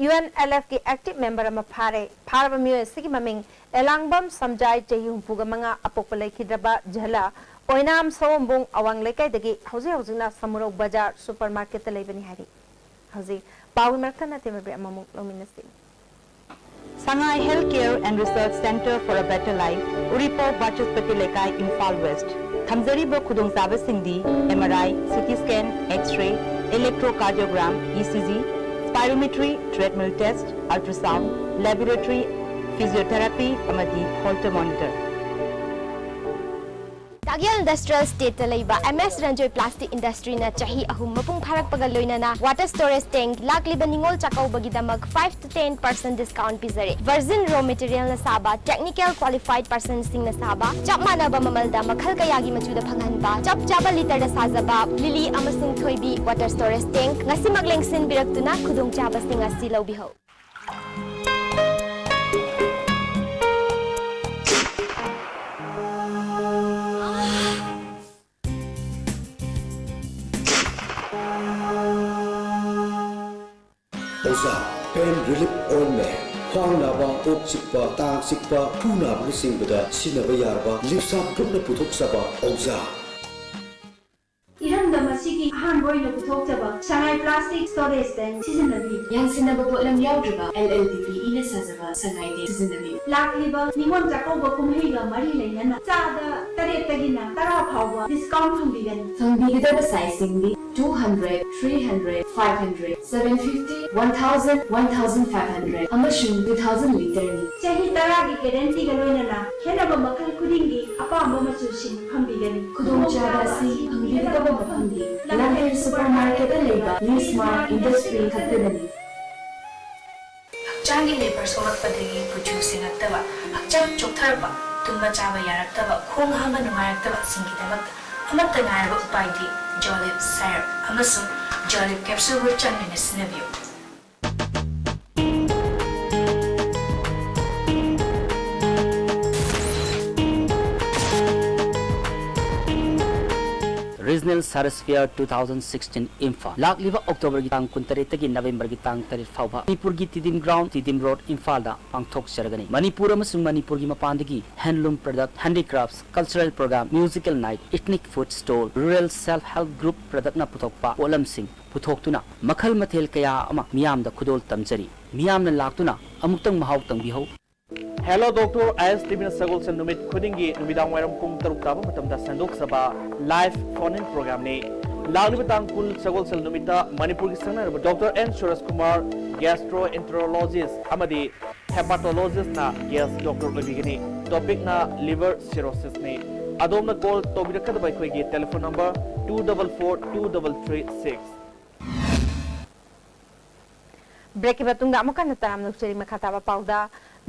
ꯌꯨ ꯑꯦꯟ ꯑꯦꯜ ꯑꯦꯐꯀꯤ ꯑꯦꯛꯇꯤꯚ ꯃꯦꯝꯕꯔ ꯑꯃ ꯐꯥꯔꯦ꯫ ꯐꯥꯔꯕ ꯃꯤꯑꯣꯏ ꯑꯁꯤꯒꯤ ꯃꯃꯤꯡ ꯑꯦꯂꯥꯡꯕꯝ ꯁꯝꯖꯥꯏ, ꯆꯍꯤ ꯍꯨꯝꯐꯨꯒ ꯃꯉꯥ, ꯑꯄꯣꯛꯄ ꯂꯩꯈꯤꯗ꯭ꯔꯕ ꯖꯂ ꯑꯣꯏꯅꯥꯝ ꯁꯑꯣꯝꯕꯨꯡ ꯑꯋꯥꯡ ꯂꯩꯀꯥꯏꯗꯒꯤ ꯍꯧꯖꯤꯛ ꯍꯧꯖꯤꯛꯅ ꯁꯃꯨꯔꯧ ꯕꯖꯥꯔ ꯁꯨꯄꯔ ꯃꯥꯔꯀꯦꯠꯇ ꯂꯩꯕꯅꯤ ꯍꯥꯏꯔꯤ꯫ ꯍꯧꯖꯤꯛ ꯄꯥꯎꯒꯤ ꯃꯔꯛꯇ ꯅꯠꯇꯦ ꯃꯕ꯭ꯔꯦꯛ ꯑꯃꯃꯨꯛ ꯂꯧꯃꯤꯟꯅꯁꯤ꯫ Sangai Healthcare and Research Center for a Better Life, Uripok, Bachaspatia Lekai, Imphal West꯫ ꯊꯝꯖꯔꯤꯕ ꯈꯨꯗꯣꯡꯆꯥꯕꯁꯤꯡꯗꯤ M R I, C T scan, X-ray, electrocardiogram, E C G, spirometry, treadmill test, ultrasound, laboratory, physiotherapy ꯑꯃꯗꯤ Holter monitor꯫ ꯆꯥꯛꯌꯦꯜ industrial ꯏꯁꯇꯦꯠꯇ ꯂꯩꯕ M S Ranjoy Plastic Industryꯅ ꯆꯍꯤ ꯑꯍꯨꯝ ꯃꯄꯨꯡ ꯐꯥꯔꯛꯄꯒ ꯂꯣꯏꯅꯅ water storage tank ꯂꯥꯛꯂꯤꯕ ꯅꯤꯉꯣꯜ ꯆꯥꯛꯀꯧꯕꯒꯤꯗꯃꯛ five to ten percent discount ꯄꯤꯖꯔꯤ꯫ Virgin raw materialꯅ ꯁꯥꯕ, technical qualified personꯁꯤꯡꯅ ꯁꯥꯕ, ꯆꯞ ꯃꯥꯟꯅꯕ ꯃꯃꯜꯗ ꯃꯈꯜ ꯀꯌꯥꯒꯤ ꯃꯆꯨꯗ ꯐꯪꯍꯟꯕ, ꯆꯞ ꯆꯥꯕ ꯂꯤꯇꯔꯗ ꯁꯥꯖꯕ ꯂꯤꯂꯤ ꯑꯃꯁꯨꯡ ꯊꯣꯏꯕꯤ water storage tank ꯉꯁꯤꯃꯛ ꯂꯦꯡꯁꯤꯟꯕꯤꯔꯛꯇꯨꯅ ꯈꯨꯗꯣꯡꯆꯥꯕꯁꯤꯡ ꯑꯁꯤ ꯂꯧꯕꯤꯍꯧ꯫ ꯑꯣꯖꯥ, pain relief ointment, ꯈ꯭ꯋꯥꯡ ꯅꯥꯕ, ꯀꯣꯛ ꯆꯤꯛꯄ, ꯇꯥꯡ ꯆꯤꯛꯄ, ꯈꯨ ꯅꯥꯕꯅꯆꯤꯡꯕꯗ ꯁꯤꯖꯤꯟꯅꯕ ꯌꯥꯔꯕ ꯂꯤꯞꯁꯥꯞ ꯒ꯭ꯔꯨꯞꯅ ꯄꯨꯊꯣꯛꯆꯕ ꯑꯣꯖꯥ꯫ ꯏꯔꯝꯗꯝ ꯑꯁꯤꯒꯤ ꯑꯍꯥꯟꯕ ꯑꯣꯏꯅ ꯄꯨꯊꯣꯛꯆꯕ ꯁꯉꯥꯏ plastic storage tank ꯁꯤꯖꯤꯟꯅꯕꯤꯌꯨ꯫ ꯌꯥꯟꯁꯤꯟꯅꯕ ꯄꯣꯠꯂꯝ ꯌꯥꯎꯗ꯭ꯔꯕ L L D P ꯏꯅ ꯁꯥꯖꯕ ꯁꯉꯥꯏ tank ꯁꯤꯖꯤꯟꯅꯕꯤꯌꯨ꯫ ꯂꯥꯛꯂꯤꯕ ꯅꯤꯉꯣꯜ ꯆꯥꯛꯀꯧꯕ ꯀꯨꯝꯍꯩꯒ ꯃꯔꯤ ꯂꯩꯅꯅ ꯆꯥꯗ ꯇꯔꯦꯠꯇꯒꯤꯅ ꯇꯔꯥ ꯐꯥꯎꯕ discount ꯐꯪꯕꯤꯒꯅꯤ꯫ ꯐꯪꯕꯤꯒꯗꯕ sizeꯁꯤꯡꯗꯤ two hundred, three hundred, five hundred, seven fifty, one thousand, one thousand five hundred ꯑꯃꯁꯨꯡ two thousand literꯅꯤ꯫ ꯆꯍꯤ ꯇꯔꯥꯒꯤ guaranteeꯒ ꯂꯣꯏꯅꯅ ꯈꯦꯠꯅꯕ ꯃꯈꯜ ꯈꯨꯗꯤꯡꯒꯤ ꯑꯄꯥꯝꯕ ꯃꯆꯨꯁꯤꯡ ꯐꯪꯕꯤꯒꯅꯤ꯫ ꯈꯨꯗꯣꯡꯆꯥꯕ ꯑꯁꯤ ꯐꯪꯕꯤꯒꯗꯕ ꯃꯐꯝꯗꯤ ꯂꯝꯐꯦꯜ supermarketꯇ ꯂꯩꯕ New Smart Industry ꯈꯛꯇꯗꯅꯤ꯫ ꯍꯛꯆꯥꯡꯒꯤ ꯂꯩꯕꯔ ꯁꯣꯛꯂꯛꯄꯗꯒꯤ ꯀꯨꯆꯨ ꯁꯦꯡꯉꯛꯇꯕ, ꯍꯛꯆꯥꯡ ꯆꯣꯛꯊꯔꯛꯄ, ꯇꯨꯝꯕ ꯆꯥꯕ ꯌꯥꯔꯛꯇꯕ, ꯈꯣꯡ ꯍꯥꯝꯕ ꯅꯨꯡꯉꯥꯏꯔꯛꯇꯕꯁꯤꯡꯒꯤꯗꯃꯛꯇ ꯑꯃꯠꯇ ꯉꯥꯏꯔꯕ ꯎꯄꯥꯏꯗꯤ Jolib syrup ꯑꯃꯁꯨꯡ Jolib capsuleꯕꯨ ꯆꯥꯡ ꯅꯥꯏꯅ ꯁꯤꯖꯤꯟꯅꯕꯤꯌꯨ꯫ Regional Science Fair two thousand sixteen Imphal, ꯂꯥꯛꯂꯤꯕ Octoberꯒꯤ ꯇꯥꯡ ꯀꯨꯟꯇꯔꯦꯠꯇꯒꯤ Novemberꯒꯤ ꯇꯥꯡ ꯇꯔꯦꯠ ꯐꯥꯎꯕ ꯃꯅꯤꯄꯨꯔꯒꯤ ꯇꯤꯗꯤꯝ ground, ꯇꯤꯗꯤꯝ road, ꯏꯝꯐꯥꯜꯗ ꯄꯥꯡꯊꯣꯛꯆꯔꯒꯅꯤ꯫ ꯃꯅꯤꯄꯨꯔ ꯑꯃꯁꯨꯡ ꯃꯅꯤꯄꯨꯔꯒꯤ ꯃꯄꯥꯟꯗꯒꯤ handloom product, handicrafts, cultural program, musical night, ethnic food stall, rural self help group productꯅ ꯄꯨꯊꯣꯛꯄ ꯄꯣꯠꯂꯝꯁꯤꯡ ꯄꯨꯊꯣꯛꯇꯨꯅ ꯃꯈꯜ ꯃꯊꯦꯜ ꯀꯌꯥ ꯑꯃ ꯃꯤꯌꯥꯝꯗ ꯈꯨꯗꯣꯜ ꯇꯝꯖꯔꯤ꯫ ꯃꯤꯌꯥꯝꯅ ꯂꯥꯛꯇꯨꯅ ꯑꯃꯨꯛꯇꯪ ꯃꯍꯥꯎ ꯇꯪꯕꯤꯍꯧ꯫ Hello Doctor, IAS TVꯅ ꯁꯒꯣꯜꯁꯦꯜ ꯅꯨꯃꯤꯠ ꯈꯨꯗꯤꯡꯒꯤ ꯅꯨꯃꯤꯗꯥꯡ ꯋꯥꯏꯔꯝ ꯄꯨꯡ ꯇꯔꯨꯛ ꯇꯥꯕ ꯃꯇꯝꯗ ꯁꯟꯗꯣꯛꯆꯕ live phone-in programꯅꯤ꯫ ꯂꯥꯛꯂꯤꯕ ꯇꯥꯡ ꯀꯨꯟ ꯁꯒꯣꯜꯁꯦꯜ ꯅꯨꯃꯤꯠꯇ ꯃꯅꯤꯄꯨꯔꯒꯤ ꯁꯛꯅꯥꯏꯔꯕ Doctor N ꯁꯨꯔꯖ ꯀꯨꯃꯥꯔ, gastroenterologist ꯑꯃꯗꯤ hepatologistꯅ guest doctor ꯑꯣꯏꯕꯤꯒꯅꯤ꯫ Topicꯅ liver cirrhosisꯅꯤ꯫ ꯑꯗꯣꯝꯅ call ꯇꯧꯕꯤꯔꯛꯀꯗꯕ ꯑꯩꯈꯣꯏꯒꯤ telephone number two double four two double three six꯫ Breakꯀꯤ ꯃꯇꯨꯡꯗ ꯑꯃꯨꯛ ꯍꯟꯅ ꯇꯔꯥꯝꯅ ꯑꯣꯛꯆꯔꯤ꯫ ꯃꯈꯥ ꯇꯥꯕ ꯄꯥꯎꯗ,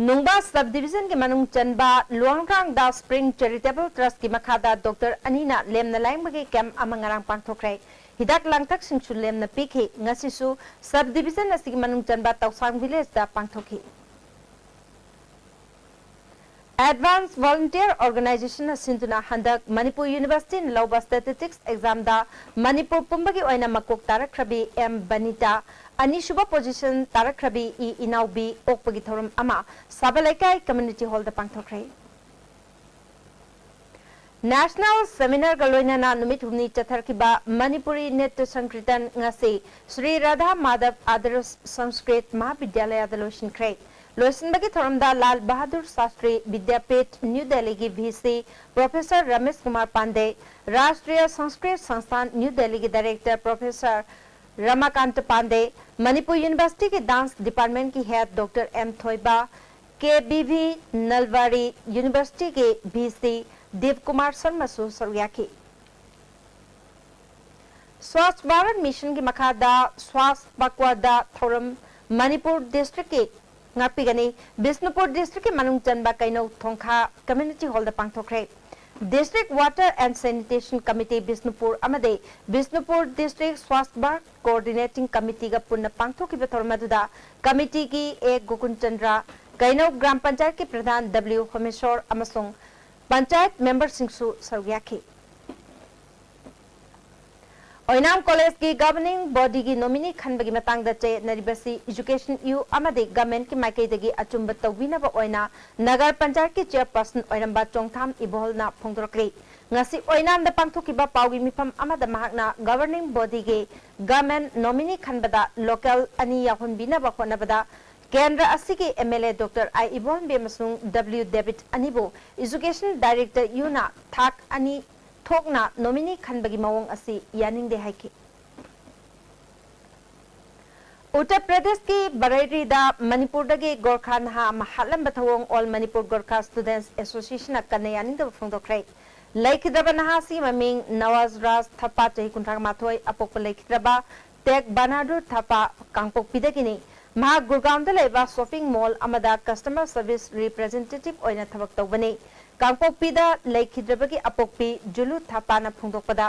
ꯅꯨꯡꯕꯥ subdivisionꯒꯤ ꯃꯅꯨꯡ ꯆꯟꯕ ꯂꯨꯋꯥꯡꯊ꯭ꯔꯥꯡꯗ Spring Charitable Trustꯀꯤ ꯃꯈꯥꯗ doctor ꯑꯅꯤꯅ ꯂꯦꯝꯅ ꯂꯥꯌꯦꯡꯕꯒꯤ camp ꯑꯃ ꯉꯔꯥꯡ ꯄꯥꯡꯊꯣꯛꯈ꯭ꯔꯦ꯫ ꯍꯤꯗꯥꯛ ꯂꯥꯡꯊꯛꯁꯤꯡꯁꯨ ꯂꯦꯝꯅ ꯄꯤꯈꯤ꯫ ꯉꯁꯤꯁꯨ subdivision ꯑꯁꯤꯒꯤ ꯃꯅꯨꯡ ꯆꯟꯕ ꯇꯧꯁꯥꯡ villageꯇ ꯄꯥꯡꯊꯣꯛꯈꯤ꯫ Advanced Volunteer Organizationꯅ ꯁꯤꯟꯗꯨꯅ ꯍꯟꯗꯛ ꯃꯅꯤꯄꯨꯔ Universityꯅ ꯂꯧꯕ statistics examꯗ ꯃꯅꯤꯄꯨꯔ ꯄꯨꯝꯕꯒꯤ ꯑꯣꯏꯅ ꯃꯀꯣꯛ ꯇꯥꯔꯛꯈ꯭ꯔꯕꯤ ꯑꯦꯝ ꯕꯅꯤꯇꯥ, ꯑꯅꯤꯁꯨꯕ position ꯇꯥꯔꯛꯈ꯭ꯔꯕꯤ ꯏ ꯏꯅꯥꯎꯕꯤ ꯑꯣꯛꯄꯒꯤ ꯊꯧꯔꯝ ꯑꯃ ꯁꯥꯕ ꯂꯩꯀꯥꯏ community hallꯗ ꯄꯥꯡꯊꯣꯛꯈ꯭ꯔꯦ꯫ National Seminarꯒ ꯂꯣꯏꯅꯅ ꯅꯨꯃꯤꯠ ꯍꯨꯝꯅꯤ ꯆꯠꯊꯔꯛꯈꯤꯕ ꯃꯅꯤꯄꯨꯔꯤ ꯅ꯭ꯔꯤꯇ꯭ꯌ ꯁꯪꯀꯤꯔꯇꯟ ꯉꯁꯤ ꯁ꯭ꯔꯤ ꯔꯥꯙꯥ ꯃꯥꯙꯕ ꯑꯥꯗꯔꯁ ꯁꯪꯁꯀ꯭ꯔꯤꯠ ꯃꯍꯥꯕꯤꯗ꯭ꯌꯥꯂꯌꯗ ꯂꯣꯏꯁꯤꯟꯈ꯭ꯔꯦ꯫ ꯂꯣꯏꯁꯤꯟꯕꯒꯤ ꯊꯧꯔꯝꯗ ꯂꯥꯜ ꯕꯍꯥꯗꯨꯔ ꯁꯥꯁꯇ꯭ꯔꯤ ꯕꯤꯗ꯭ꯌꯥꯄꯤꯊ, ꯅ꯭ꯌꯨ ꯗꯦꯜꯂꯤꯒꯤ V C professor Ramesh Kumar Pandey, Rashtriya Sanskrit Sansthan, new ꯗꯦꯜꯂꯤꯒꯤ ꯗꯥꯏꯔꯦꯛꯇꯔ ꯄ꯭ꯔꯣꯐꯦꯁꯔ ꯔꯃꯥꯀꯥꯟꯇ ꯄꯥꯟꯗꯦ, ꯃꯅꯤꯄꯨꯔ ꯌꯨꯅꯤꯚꯔꯁꯤꯇꯤꯒꯤ ꯗꯥꯟꯁ ꯗꯤꯄꯥꯔꯠꯃꯦꯟꯠꯀꯤ head doctor M Thoiba, K B V ꯅꯜꯕꯥꯔꯤ ꯌꯨꯅꯤꯚꯔꯁꯤꯇꯤꯒꯤ ꯚꯤ ꯁꯤ ꯗꯤꯞ ꯀꯨꯃꯥꯔ ꯁꯔꯃꯁꯨ ꯁꯔꯨꯛ ꯌꯥꯈꯤ꯫ ꯁ꯭ꯋꯥꯁ ꯚꯥꯔꯠ ꯃꯤꯁꯟꯒꯤ ꯃꯈꯥꯗ ꯁ꯭ꯋꯥꯁ ꯄꯥꯛꯋꯥꯗꯥ ꯊꯧꯔꯝ ꯃꯅꯤꯄꯨꯔ ꯗꯤꯁꯇ꯭ꯔꯤꯛꯀꯤ ꯉꯥꯛꯄꯤꯒꯅꯤ꯫ ꯕꯤꯁꯅꯨꯄꯨꯔ ꯗꯤꯁꯇ꯭ꯔꯤꯛꯀꯤ ꯃꯅꯨꯡ ꯆꯟꯕ ꯀꯩꯅꯧ ꯊꯣꯡꯈꯥ ꯀꯝꯃ꯭ꯌꯨꯅꯤꯇꯤ ꯍꯣꯜꯗ ꯄꯥꯡꯊꯣꯛꯈ꯭ꯔꯦ꯫ District water and sanitation committee Bishnupur ꯑꯃꯗꯤ ꯕꯤꯁꯅꯨꯄꯨꯔ ꯗꯤꯁꯇ꯭ꯔꯤꯛ ꯁ꯭ꯋꯥꯁ ꯚꯥꯔꯠ ꯀꯣꯑꯣꯔꯗꯤꯅꯦꯇꯤꯡ ꯀꯃꯤꯇꯤꯒ ꯄꯨꯟꯅ ꯄꯥꯡꯊꯣꯛꯈꯤꯕ ꯊꯧꯔꯝ ꯑꯗꯨꯗ ꯀꯃꯤꯇꯤꯒꯤ ꯑꯦ ꯒꯣꯀꯨꯟ ꯆꯟꯗ꯭ꯔ, ꯀꯩꯅꯧ ꯒ꯭ꯔꯥꯝ ꯄꯟꯆꯥꯌꯠꯀꯤ ꯄ꯭ꯔꯙꯥꯟ ꯗꯕ꯭ꯂꯤꯎ ꯍꯣꯃꯦꯁꯣꯔ ꯑꯃꯁꯨꯡ ꯄꯟꯆꯥꯌꯠ ꯃꯦꯝꯕꯔꯁꯤꯡꯁꯨ ꯁꯔꯨꯛ ꯌꯥꯈꯤ꯫ ꯑꯣꯏꯅꯥꯝ ꯀꯣꯂꯦꯖꯀꯤ ꯒꯕꯔꯅꯤꯡ ꯕꯣꯗꯤꯒꯤ ꯅꯣꯃꯤꯅꯤ ꯈꯟꯕꯒꯤ ꯃꯇꯥꯡꯗ ꯆꯌꯦꯠꯅꯔꯤꯕꯁꯤ ꯏꯖꯨꯀꯦꯁꯟ ꯌꯨ ꯑꯃꯗꯤ ꯒꯚꯔꯟꯃꯦꯟꯠꯀꯤ ꯃꯥꯏꯀꯩꯗꯒꯤ ꯑꯆꯨꯝꯕ ꯇꯧꯕꯤꯅꯕ ꯑꯣꯏꯅ ꯅꯒꯔ ꯄꯟꯆꯥꯌꯠꯀꯤ ꯆꯦꯌꯔꯄꯔꯁꯟ ꯑꯣꯏꯔꯝꯕ ꯆꯣꯡꯊꯥꯝ ꯏꯕꯣꯍꯜꯅ ꯐꯣꯡꯗꯣꯔꯛꯂꯤ꯫ ꯉꯁꯤ ꯑꯣꯏꯅꯥꯝꯗ ꯄꯥꯡꯊꯣꯛꯈꯤꯕ ꯄꯥꯎꯒꯤ ꯃꯤꯐꯝ ꯑꯃꯗ ꯃꯍꯥꯛꯅ ꯒꯕꯔꯅꯤꯡ ꯕꯣꯗꯤꯒꯤ ꯒꯚꯔꯟꯃꯦꯟꯠ ꯅꯣꯃꯤꯅꯤ ꯈꯟꯕꯗ ꯂꯣꯀꯦꯜ ꯑꯅꯤ ꯌꯥꯎꯍꯟꯕꯤꯅꯕ ꯍꯣꯠꯅꯕꯗ ꯀꯦꯟꯗ꯭ꯔ ꯑꯁꯤꯒꯤ ꯑꯦꯝ ꯑꯦꯜ ꯑꯦ ꯗꯣꯛꯇꯔ ꯑꯥꯏ ꯏꯕꯣꯍꯜꯕꯤ ꯑꯃꯁꯨꯡ ꯗꯕ꯭ꯂꯤꯎ ꯗꯦꯕꯤꯠ ꯑꯅꯤꯕꯨ ꯏꯖꯨꯀꯦꯁꯟ ꯗꯥꯏꯔꯦꯛꯇꯔ ꯌꯨꯅ ꯊꯥꯛ ꯑꯅꯤ ꯊꯣꯛꯅ ꯅꯣꯃꯤꯅꯤ ꯈꯟꯕꯒꯤ ꯃꯑꯣꯡ ꯑꯁꯤ ꯌꯥꯅꯤꯡꯗꯦ ꯍꯥꯏꯈꯤ꯫ ꯎꯠꯇꯔ ꯄ꯭ꯔꯗꯦꯁꯀꯤ ꯕꯔꯩꯔꯤꯗ ꯃꯅꯤꯄꯨꯔꯗꯒꯤ ꯒꯣꯔꯈꯥ ꯅꯍꯥ ꯑꯃ ꯍꯥꯠꯂꯝꯕ ꯊꯧꯑꯣꯡ ꯑꯣꯜ ꯃꯅꯤꯄꯨꯔ ꯒꯣꯔꯈꯥ ꯁ꯭ꯇꯨꯗꯦꯟꯠꯁ ꯑꯦꯁꯣꯁꯤꯌꯦꯁꯟꯅ ꯀꯟꯅ ꯌꯥꯅꯤꯡꯗꯕ ꯐꯣꯡꯗꯣꯛꯈ꯭ꯔꯦ꯫ ꯂꯩꯈꯤꯗ꯭ꯔꯕ ꯅꯍꯥ ꯑꯁꯤꯒꯤ ꯃꯃꯤꯡ ꯅꯋꯥꯖ ꯔꯥꯖ ꯊꯞꯄꯥ, ꯆꯍꯤ ꯀꯨꯟꯊ꯭ꯔꯥ ꯃꯥꯊꯣꯏ, ꯑꯄꯣꯛꯄ ꯂꯩꯈꯤꯗ꯭ꯔꯕ ꯇꯦꯒ ꯕꯍꯥꯗꯨꯔ ꯊꯥꯄꯥ, ꯀꯥꯡꯄꯣꯛꯄꯤꯗꯒꯤꯅꯤ꯫ ꯃꯍꯥꯛ ꯒꯨꯔꯒꯥꯎꯟꯗ ꯂꯩꯕ ꯁꯣꯄꯤꯡ ꯃꯣꯜ ꯑꯃꯗ ꯀꯁꯇꯃꯔ ꯁꯔꯚꯤꯁ ꯔꯤꯄ꯭ꯔꯖꯦꯟꯇꯦꯇꯤꯚ ꯑꯣꯏꯅ ꯊꯕꯛ ꯇꯧꯕꯅꯤ꯫ ꯀꯥꯡꯄꯣꯛꯄꯤꯗ ꯂꯩꯈꯤꯗ꯭ꯔꯕꯒꯤ ꯑꯄꯣꯛꯄꯤ ꯖꯨꯂꯨ ꯊꯥꯄꯥꯅ ꯐꯣꯡꯗꯣꯛꯄꯗ,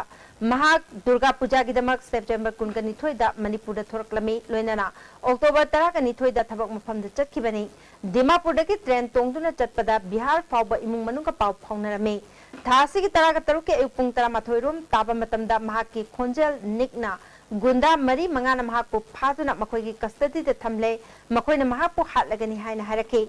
ꯃꯍꯥꯛ ꯗꯨꯔꯒꯥ ꯄꯨꯖꯥꯒꯤꯗꯃꯛ ꯁꯦꯞꯇꯦꯝꯕꯔ ꯀꯨꯟꯒ ꯅꯤꯊꯣꯏꯗ ꯃꯅꯤꯄꯨꯔꯗ ꯊꯣꯔꯛꯂꯝꯃꯤ, ꯂꯣꯏꯅꯅ ꯑꯣꯛꯇꯣꯕꯔ ꯇꯔꯥꯒ ꯅꯤꯊꯣꯏꯗ ꯊꯕꯛ ꯃꯐꯝꯗ ꯆꯠꯈꯤꯕꯅꯤ꯫ ꯗꯤꯃꯥꯄꯨꯔꯗꯒꯤ ꯇ꯭ꯔꯦꯟ ꯇꯣꯡꯗꯨꯅ ꯆꯠꯄꯗ ꯕꯤꯍꯥꯔ ꯐꯥꯎꯕ ꯏꯃꯨꯡ ꯃꯅꯨꯡꯒ ꯄꯥꯎ ꯐꯥꯎꯅꯔꯝꯃꯤ꯫ ꯊꯥ ꯑꯁꯤꯒꯤ ꯇꯔꯥꯒ ꯇꯔꯨꯛꯀꯤ ꯑꯌꯨꯛ ꯄꯨꯡ ꯇꯔꯥꯃꯥꯊꯣꯏ ꯔꯣꯝ ꯇꯥꯕ ꯃꯇꯝꯗ ꯃꯍꯥꯛꯀꯤ ꯈꯣꯟꯖꯦꯜ ꯅꯤꯛꯅ ꯒꯨꯟꯗꯥ ꯃꯔꯤ ꯃꯉꯥꯅ ꯃꯍꯥꯛꯄꯨ ꯐꯥꯗꯨꯅ ꯃꯈꯣꯏꯒꯤ ꯀꯁꯇꯗꯤꯗ ꯊꯝꯂꯦ꯫ ꯃꯈꯣꯏꯅ ꯃꯍꯥꯛꯄꯨ ꯍꯥꯠꯂꯒꯅꯤ ꯍꯥꯏꯅ ꯍꯥꯏꯔꯛꯈꯤ꯫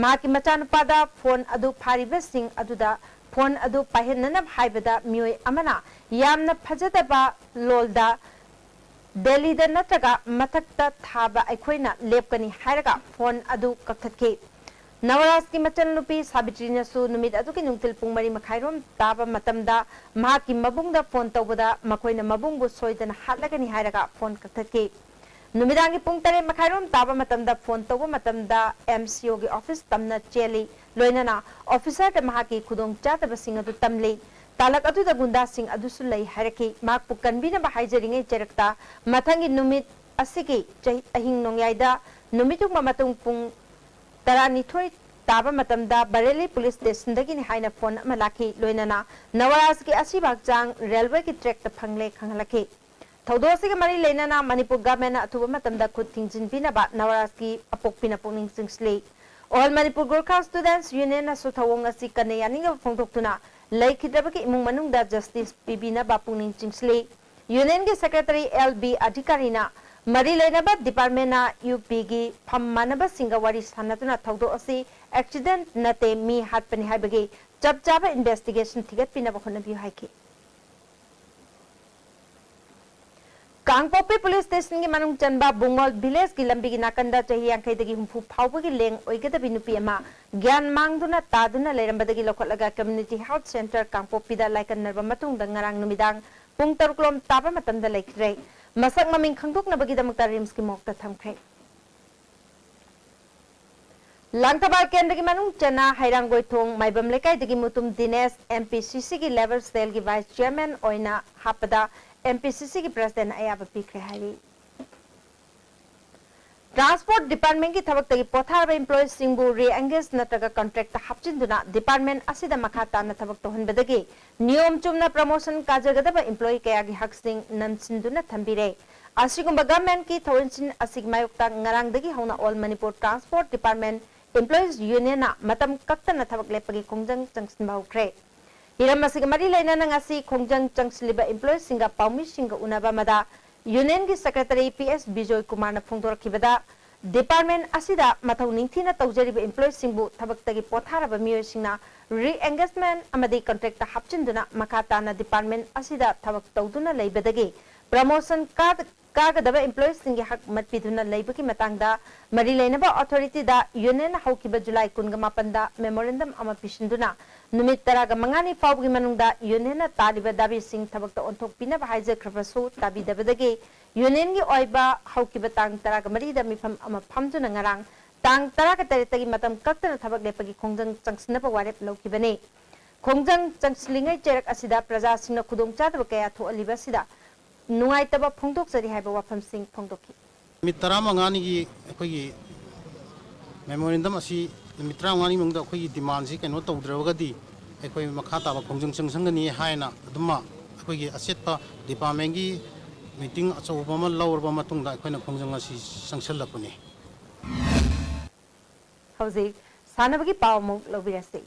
ꯃꯍꯥꯛꯀꯤ ꯃꯆꯥꯅꯨꯄꯥꯗ ꯐꯣꯟ ꯑꯗꯨ ꯐꯥꯔꯤꯕꯁꯤꯡ ꯑꯗꯨꯗ ꯐꯣꯟ ꯑꯗꯨ ꯄꯥꯏꯍꯟꯅꯅꯕ ꯍꯥꯏꯕꯗ ꯃꯤꯑꯣꯏ ꯑꯃꯅ ꯌꯥꯝꯅ ꯐꯖꯗꯕ ꯂꯣꯜꯗ ꯗꯦꯜꯂꯤꯗ ꯅꯠꯇ꯭ꯔꯒ ꯃꯊꯛꯇ ꯊꯥꯕ ꯑꯩꯈꯣꯏꯅ ꯂꯦꯞꯀꯅꯤ ꯍꯥꯏꯔꯒ ꯐꯣꯟ ꯑꯗꯨ ꯀꯛꯊꯠꯈꯤ꯫ ꯅꯋꯔꯥꯖꯀꯤ ꯃꯆꯟꯅꯨꯄꯤ ꯁꯥꯕꯤꯇ꯭ꯔꯤꯅꯁꯨ ꯅꯨꯃꯤꯠ ꯑꯗꯨꯒꯤ ꯅꯨꯡꯊꯤꯜ ꯄꯨꯡ ꯃꯔꯤ ꯃꯈꯥꯏꯔꯣꯝ ꯇꯥꯕ ꯃꯇꯝꯗ ꯃꯍꯥꯛꯀꯤ ꯃꯕꯨꯡꯗ ꯐꯣꯟ ꯇꯧꯕꯗ ꯃꯈꯣꯏꯅ ꯃꯕꯨꯡꯕꯨ ꯁꯣꯏꯗꯅ ꯍꯥꯠꯂꯒꯅꯤ ꯍꯥꯏꯔꯒ ꯐꯣꯟ ꯀꯛꯊꯠꯈꯤ꯫ ꯅꯨꯃꯤꯗꯥꯡꯒꯤ ꯄꯨꯡ ꯇꯔꯦꯠ ꯃꯈꯥꯏꯔꯣꯝ ꯇꯥꯕ ꯃꯇꯝꯗ ꯐꯣꯟ ꯇꯧꯕ ꯃꯇꯝꯗ ꯑꯦꯝ ꯁꯤ ꯑꯣꯒꯤ ꯑꯣꯐꯤꯁ ꯇꯝꯅ ꯆꯦꯜꯂꯤ꯫ ꯂꯣꯏꯅꯅ ꯑꯣꯐꯤꯁꯔꯗ ꯃꯍꯥꯛꯀꯤ ꯈꯨꯗꯣꯡꯆꯥꯗꯕꯁꯤꯡ ꯑꯗꯨ ꯇꯝꯂꯤ꯫ ꯇꯥꯂꯛ ꯑꯗꯨꯗ ꯒꯨꯟꯗꯥꯁꯤꯡ ꯑꯗꯨꯁꯨ ꯂꯩ ꯍꯥꯏꯔꯛꯈꯤ꯫ ꯃꯍꯥꯛꯄꯨ ꯀꯟꯕꯤꯅꯕ ꯍꯥꯏꯖꯔꯤꯉꯩ ꯆꯩꯔꯛꯇ ꯃꯊꯪꯒꯤ ꯅꯨꯃꯤꯠ ꯑꯁꯤꯒꯤ ꯆꯍꯤ ꯑꯍꯤꯡ ꯅꯣꯡꯌꯥꯏꯗ ꯅꯨꯃꯤꯠ ꯌꯨꯡꯕ ꯃꯇꯨꯡ ꯄꯨꯡ ꯇꯔꯥꯅꯤꯊꯣꯏ ꯇꯥꯕ ꯃꯇꯝꯗ ꯕꯔꯦꯂꯤ ꯄꯨꯂꯤꯁ ꯁ꯭ꯇꯦꯁꯟꯗꯒꯤꯅꯤ ꯍꯥꯏꯅ ꯐꯣꯟ ꯑꯃ ꯂꯥꯛꯈꯤ꯫ ꯂꯣꯏꯅꯅ ꯅꯋꯔꯥꯖꯀꯤ ꯑꯁꯤꯕ ꯍꯛꯆꯥꯡ ꯔꯦꯜꯋꯦꯒꯤ ꯇ꯭ꯔꯦꯛꯇ ꯐꯪꯂꯦ ꯈꯪꯍꯜꯂꯛꯈꯤ꯫ ꯊꯧꯗꯣꯛ ꯑꯁꯤꯒ ꯃꯔꯤ ꯂꯩꯅꯅ ꯃꯅꯤꯄꯨꯔ ꯒꯚꯔꯟꯃꯦꯟꯠꯅ ꯑꯊꯨꯕ ꯃꯇꯝꯗ ꯈꯨꯠ ꯊꯤꯡꯖꯤꯟꯕꯤꯅꯕ ꯅꯋꯔꯥꯖꯀꯤ ꯑꯄꯣꯛꯄꯤꯅ ꯄꯨꯛꯅꯤꯡ ꯆꯤꯡꯁꯤꯜꯂꯤ꯫ ꯑꯣꯜ ꯃꯅꯤꯄꯨꯔ ꯒꯣꯔꯈꯥ ꯁ꯭ꯇꯨꯗꯦꯟꯠꯁ ꯌꯨꯅꯤꯌꯟꯅꯁꯨ ꯊꯧꯑꯣꯡ ꯑꯁꯤ ꯀꯟꯅ ꯌꯥꯅꯤꯡꯗꯕ ꯐꯣꯡꯗꯣꯛꯇꯨꯅ ꯂꯩꯈꯤꯗ꯭ꯔꯕꯒꯤ ꯏꯃꯨꯡ ꯃꯅꯨꯡꯗ ꯖꯁꯇꯤꯁ ꯄꯤꯕꯤꯅꯕ ꯄꯨꯛꯅꯤꯡ ꯆꯤꯡꯁꯤꯜꯂꯤ꯫ ꯌꯨꯅꯤꯌꯟꯒꯤ ꯁꯦꯀ꯭ꯔꯦꯇꯔꯤ ꯑꯦꯜ ꯕꯤ ꯑꯙꯤꯀꯥꯔꯤꯅ ꯃꯔꯤ ꯂꯩꯅꯕ ꯗꯤꯄꯥꯔꯠꯃꯦꯟꯠꯅ ꯌꯨ ꯄꯤꯒꯤ ꯐꯝ ꯃꯥꯟꯅꯕꯁꯤꯡꯒ ꯋꯥꯔꯤ ꯁꯥꯟꯅꯗꯨꯅ ꯊꯧꯗꯣꯛ ꯑꯁꯤ ꯑꯦꯛꯁꯤꯗꯦꯟꯠ ꯅꯠꯇꯦ, ꯃꯤ ꯍꯥꯠꯄꯅꯤ ꯍꯥꯏꯕꯒꯤ ꯆꯞ ꯆꯥꯕ ꯏꯟꯚꯦꯁꯇꯤꯒꯦꯁꯟ ꯊꯤꯒꯠꯄꯤꯅꯕ ꯍꯣꯠꯅꯕꯤꯌꯨ ꯍꯥꯏꯈꯤ꯫ ꯀꯥꯡꯄꯣꯛꯄꯤ ꯄꯨꯂꯤꯁ ꯁ꯭ꯇꯦꯁꯟꯒꯤ ꯃꯅꯨꯡ ꯆꯟꯕ ꯕꯨꯡꯉꯣꯜ ꯚꯤꯂꯦꯖꯀꯤ ꯂꯝꯕꯤꯒꯤ ꯅꯥꯀꯟꯗ ꯆꯍꯤ ꯌꯥꯡꯈꯩꯗꯒꯤ ꯍꯨꯝꯐꯨ ꯐꯥꯎꯕꯒꯤ ꯂꯦꯡ ꯑꯣꯏꯒꯗꯕꯤ ꯅꯨꯄꯤ ꯑꯃ ꯒ꯭ꯌꯥꯟ ꯃꯥꯡꯗꯨꯅ ꯇꯥꯗꯨꯅ ꯂꯩꯔꯝꯕꯗꯒꯤ ꯂꯧꯈꯠꯂꯒ ꯀꯝꯃ꯭ꯌꯨꯅꯤꯇꯤ ꯍꯦꯜꯊ ꯁꯦꯟꯇꯔ ꯀꯥꯡꯄꯣꯛꯄꯤꯗ ꯂꯥꯏꯀꯠꯅꯔꯕ ꯃꯇꯨꯡꯗ ꯉꯔꯥꯡ ꯅꯨꯃꯤꯗꯥꯡ ꯄꯨꯡ ꯇꯔꯨꯛ ꯂꯣꯝ ꯇꯥꯕ ꯃꯇꯝꯗ ꯂꯩꯈꯤꯗ꯭ꯔꯦ꯫ ꯃꯁꯛ ꯃꯃꯤꯡ ꯈꯪꯗꯣꯛꯅꯕꯒꯤꯗꯃꯛꯇ ꯔꯤꯝꯁꯀꯤ ꯃꯣꯔꯒꯇ ꯊꯝꯈ꯭ꯔꯦ꯫ ꯂꯥꯡꯊꯕꯥꯜ ꯀꯦꯟꯗ꯭ꯔꯒꯤ ꯃꯅꯨꯡ ꯆꯟꯅ ꯍꯩꯔꯥꯡꯒꯣꯏꯊꯣꯡ ꯃꯥꯏꯕꯝ ꯂꯩꯀꯥꯏꯗꯒꯤ ꯃꯨꯇꯨꯝ ꯗꯤꯅꯦꯁ ꯑꯦꯝ ꯄꯤ ꯁꯤ ꯁꯤꯒꯤ ꯂꯦꯕꯔ ꯁꯦꯜꯒꯤ ꯚꯥꯏꯁ ꯆꯤꯌꯔꯃꯦꯟ ꯑꯣꯏꯅ ꯍꯥꯞꯄꯗ ꯑꯦꯝ ꯄꯤ ꯁꯤ ꯁꯤꯒꯤ ꯄ꯭ꯔꯁꯤꯗꯦꯟꯠꯅ ꯑꯌꯥꯕ ꯄꯤꯈ꯭ꯔꯦ ꯍꯥꯏꯔꯤ꯫ ꯇ꯭ꯔꯥꯟꯁꯄꯣꯔꯠ ꯗꯤꯄꯥꯔꯠꯃꯦꯟꯠꯀꯤ ꯊꯕꯛꯇꯒꯤ ꯄꯣꯊꯥꯔꯕ ꯏꯝꯄ꯭ꯂꯣꯌꯤꯁꯁꯤꯡꯕꯨ ꯔꯤꯑꯦꯡꯒꯦꯖ ꯅꯠꯇ꯭ꯔꯒ ꯀꯟꯇ꯭ꯔꯦꯛꯇ ꯍꯥꯞꯆꯤꯟꯗꯨꯅ ꯗꯤꯄꯥꯔꯠꯃꯦꯟꯠ ꯑꯁꯤꯗ ꯃꯈꯥ ꯇꯥꯅ ꯊꯕꯛ ꯇꯧꯍꯟꯕꯗꯒꯤ ꯅꯤꯌꯣꯝ ꯆꯨꯝꯅ ꯄ꯭ꯔꯃꯣꯁꯟ ꯀꯥꯖꯒꯗꯕ ꯏꯝꯄ꯭ꯂꯣꯌꯤ ꯀꯌꯥꯒꯤ ꯍꯛꯁꯤꯡ ꯅꯟꯁꯤꯟꯗꯨꯅ ꯊꯝꯕꯤꯔꯦ꯫ ꯑꯁꯤꯒꯨꯝꯕ ꯒꯚꯔꯟꯃꯦꯟꯠꯀꯤ ꯊꯧꯑꯣꯡꯁꯤꯡ ꯑꯁꯤꯒꯤ ꯃꯥꯌꯣꯛꯇ ꯉꯔꯥꯡꯗꯒꯤ ꯍꯧꯅ all Manipur transport department employees ꯌꯨꯅꯤꯌꯟꯅ ꯃꯇꯝ ꯀꯛꯇꯅ ꯊꯕꯛ ꯂꯦꯞꯄꯒꯤ ꯈꯣꯡꯖꯪ ꯆꯪꯁꯤꯟꯕ ꯍꯧꯈ꯭ꯔꯦ꯫ ꯍꯤꯔꯝ ꯑꯁꯤꯒ ꯃꯔꯤ ꯂꯩꯅꯅ ꯉꯁꯤ ꯈꯣꯡꯖꯪ ꯆꯪꯁꯤꯜꯂꯤꯕ ꯏꯝꯄ꯭ꯂꯣꯌꯤꯁꯁꯤꯡꯒ ꯄꯥꯎꯃꯤꯁꯤꯡꯒ ꯎꯅꯕ ꯑꯃꯗ ꯌꯨꯅꯤꯌꯟꯒꯤ ꯁꯦꯀ꯭ꯔꯦꯇꯔꯤ ꯄꯤ ꯑꯦꯁ ꯕꯤꯖꯣꯏ ꯀꯨꯃꯥꯔꯅ ꯐꯣꯡꯗꯣꯔꯛꯈꯤꯕꯗ, ꯗꯤꯄꯥꯔꯠꯃꯦꯟꯠ ꯑꯁꯤꯗ ꯃꯊꯧ ꯅꯤꯡꯊꯤꯅ ꯇꯧꯖꯔꯤꯕ ꯏꯝꯄ꯭ꯂꯣꯌꯤꯁꯁꯤꯡꯕꯨ ꯊꯕꯛꯇꯒꯤ ꯄꯣꯊꯥꯔꯕ ꯃꯤꯑꯣꯏꯁꯤꯡꯅ ꯔꯤꯑꯦꯡꯒꯦꯖꯃꯦꯟꯠ ꯑꯃꯗꯤ ꯀꯟꯇ꯭ꯔꯦꯛꯇ ꯍꯥꯞꯆꯤꯟꯗꯨꯅ ꯃꯈꯥ ꯇꯥꯅ ꯗꯤꯄꯥꯔꯠꯃꯦꯟꯠ ꯑꯁꯤꯗ ꯊꯕꯛ ꯇꯧꯗꯨꯅ ꯂꯩꯕꯗꯒꯤ ꯄ꯭ꯔꯃꯣꯁꯟ ꯀꯥ-, ꯀꯥꯒꯗꯕ employeeꯁꯤꯡꯒꯤ ꯍꯛ ꯃꯠꯄꯤꯗꯨꯅ ꯂꯩꯕꯒꯤ ꯃꯇꯥꯡꯗ ꯃꯔꯤ ꯂꯩꯅꯕ authorityꯗ unionꯅ ꯍꯧꯈꯤꯕ July ꯀꯨꯟꯒ ꯃꯥꯄꯟꯗ memorandum ꯑꯃ ꯄꯤꯁꯤꯟꯗꯨꯅ ꯅꯨꯃꯤꯠ ꯇꯔꯥꯒ ꯃꯉꯥꯅꯤ ꯐꯥꯎꯕꯒꯤ ꯃꯅꯨꯡꯗ unionꯅ ꯇꯥꯔꯤꯕ ꯗꯥꯕꯤꯁꯤꯡ ꯊꯕꯛꯇ ꯑꯣꯟꯊꯣꯛꯄꯤꯅꯕ ꯍꯥꯏꯖꯈ꯭ꯔꯕꯁꯨ ꯇꯥꯕꯤꯗꯕꯗꯒꯤ unionꯒꯤ ꯑꯣꯏꯕ ꯍꯧꯈꯤꯕ ꯇꯥꯡ ꯇꯔꯥꯒ ꯃꯔꯤꯗ ꯃꯤꯐꯝ ꯑꯃ ꯐꯝꯗꯨꯅ ꯉꯔꯥꯡ ꯇꯥꯡ ꯇꯔꯥꯒ ꯇꯔꯦꯠꯇꯒꯤ ꯃꯇꯝ ꯀꯛꯇꯅ ꯊꯕꯛ ꯂꯦꯞꯄꯒꯤ ꯈꯣꯡꯖꯪ ꯆꯪꯁꯤꯟꯅꯕ ꯋꯥꯔꯦꯞ ꯂꯧꯈꯤꯕꯅꯤ꯫ ꯈꯣꯡꯖꯪ ꯆꯪꯁꯤꯜꯂꯤꯉꯩ ꯆꯩꯔꯛ ꯑꯁꯤꯗ ꯄ꯭ꯔꯖꯥꯁꯤꯡꯅ ꯈꯨꯗꯣꯡꯆꯥꯗꯕ ꯀꯌꯥ ꯊꯣꯛꯍꯜꯂꯤꯕ ꯑꯁꯤꯗ ꯅꯨꯡꯉꯥꯏꯇꯕ ꯐꯣꯡꯗꯣꯛꯆꯔꯤ ꯍꯥꯏꯕ ꯋꯥꯐꯝꯁꯤꯡ ꯐꯣꯡꯗꯣꯛꯈꯤ꯫ ꯅꯨꯃꯤꯠ ꯇꯔꯥꯃꯉꯥꯅꯤꯒꯤ ꯑꯩꯈꯣꯏꯒꯤ memorandum ꯑꯁꯤ ꯅꯨꯃꯤꯠ ꯇꯔꯥꯃꯉꯥꯅꯤ ꯃꯅꯨꯡꯗ ꯑꯩꯈꯣꯏꯒꯤ demandꯁꯤ ꯀꯩꯅꯣ ꯇꯧꯗ꯭ꯔꯕꯒꯗꯤ ꯑꯩꯈꯣꯏ ꯃꯈꯥ ꯇꯥꯕ ꯈꯣꯡꯖꯪ ꯆꯪꯁꯤꯟꯒꯅꯤ ꯍꯥꯏꯅ ꯑꯗꯨꯃ ꯑꯩꯈꯣꯏꯒꯤ ꯑꯆꯦꯠꯄ departmentꯀꯤ meeting ꯑꯆꯧꯕ ꯑꯃ ꯂꯧꯔꯕ ꯃꯇꯨꯡꯗ ꯑꯩꯈꯣꯏꯅ ꯈꯣꯡꯖꯪ ꯑꯁꯤ ꯆꯪꯁꯤꯜꯂꯛꯄꯅꯤ꯫ ꯍꯧꯖꯤꯛ ꯁꯥꯟꯅꯕꯒꯤ ꯄꯥꯎ ꯑꯃꯨꯛ ꯂꯧꯕꯤꯔꯁꯤ꯫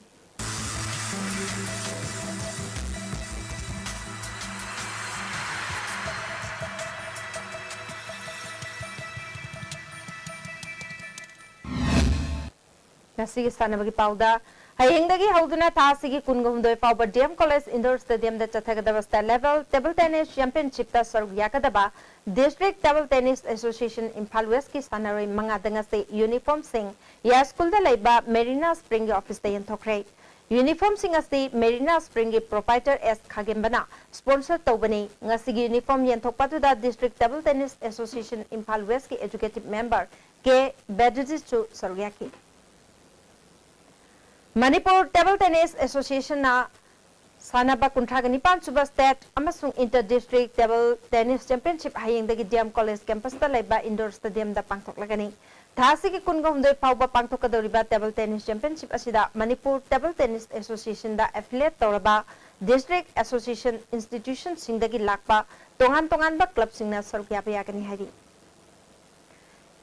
ꯉꯁꯤꯒꯤ ꯁꯥꯟꯅꯕꯒꯤ ꯄꯥꯎꯗ, ꯍꯌꯦꯡꯗꯒꯤ ꯍꯧꯗꯨꯅ ꯊꯥ ꯑꯁꯤꯒꯤ ꯀꯨꯟꯒ ꯍꯨꯝꯗꯣꯏ ꯐꯥꯎꯕ D M College Indoor Stadiumꯗ ꯆꯠꯊꯒꯗꯕ State Level Table Tennis Championshipꯇ ꯁꯔꯨꯛ ꯌꯥꯒꯗꯕ District Table Tennis Association Imphal Westꯀꯤ ꯁꯥꯟꯅꯔꯣꯏ ꯃꯉꯥꯗ ꯉꯁꯤ uniformꯁꯤꯡ ꯌꯥꯏꯁ꯭ꯀꯨꯜꯗ ꯂꯩꯕ Marina Springꯒꯤ officeꯇ ꯌꯦꯟꯊꯣꯛꯈ꯭ꯔꯦ꯫ Uniformꯁꯤꯡ ꯑꯁꯤ Marina Springꯒꯤ proprietor S ꯈꯥꯒꯦꯝꯕꯅ sponsor ꯇꯧꯕꯅꯤ꯫ ꯉꯁꯤꯒꯤ uniform ꯌꯦꯟꯊꯣꯛꯄ ꯑꯗꯨꯗ District Table Tennis Association Imphal Westꯀꯤ executive member K ꯕꯦꯗꯨꯖꯤꯠꯁꯨ ꯁꯔꯨꯛ ꯌꯥꯈꯤ꯫ ꯃꯅꯤꯄꯨꯔ Table Tennis Associationꯅ ꯁꯥꯟꯅꯕ ꯀꯨꯟꯊ꯭ꯔꯥꯒ ꯅꯤꯄꯥꯟ ꯁꯨꯕ State ꯑꯃꯁꯨꯡ Inter District Table Tennis Championship ꯍꯌꯦꯡꯗꯒꯤ D M College campusꯇ ꯂꯩꯕ indoor stadiumꯗ ꯄꯥꯡꯊꯣꯛꯂꯒꯅꯤ꯫ ꯊꯥ ꯑꯁꯤꯒꯤ ꯀꯨꯟꯒ ꯍꯨꯝꯗꯣꯏ ꯐꯥꯎꯕ ꯄꯥꯡꯊꯣꯛꯀꯗꯧꯔꯤꯕ Table Tennis Championship ꯑꯁꯤꯗ ꯃꯅꯤꯄꯨꯔ Table Tennis Associationꯗ affiliate ꯇꯧꯔꯕ district association institutionꯁꯤꯡꯗꯒꯤ ꯂꯥꯛꯄ ꯇꯣꯉꯥꯟ ꯇꯣꯉꯥꯟꯕ clubꯁꯤꯡꯅ ꯁꯔꯨꯛ ꯌꯥꯕ ꯌꯥꯒꯅꯤ ꯍꯥꯏꯔꯤ꯫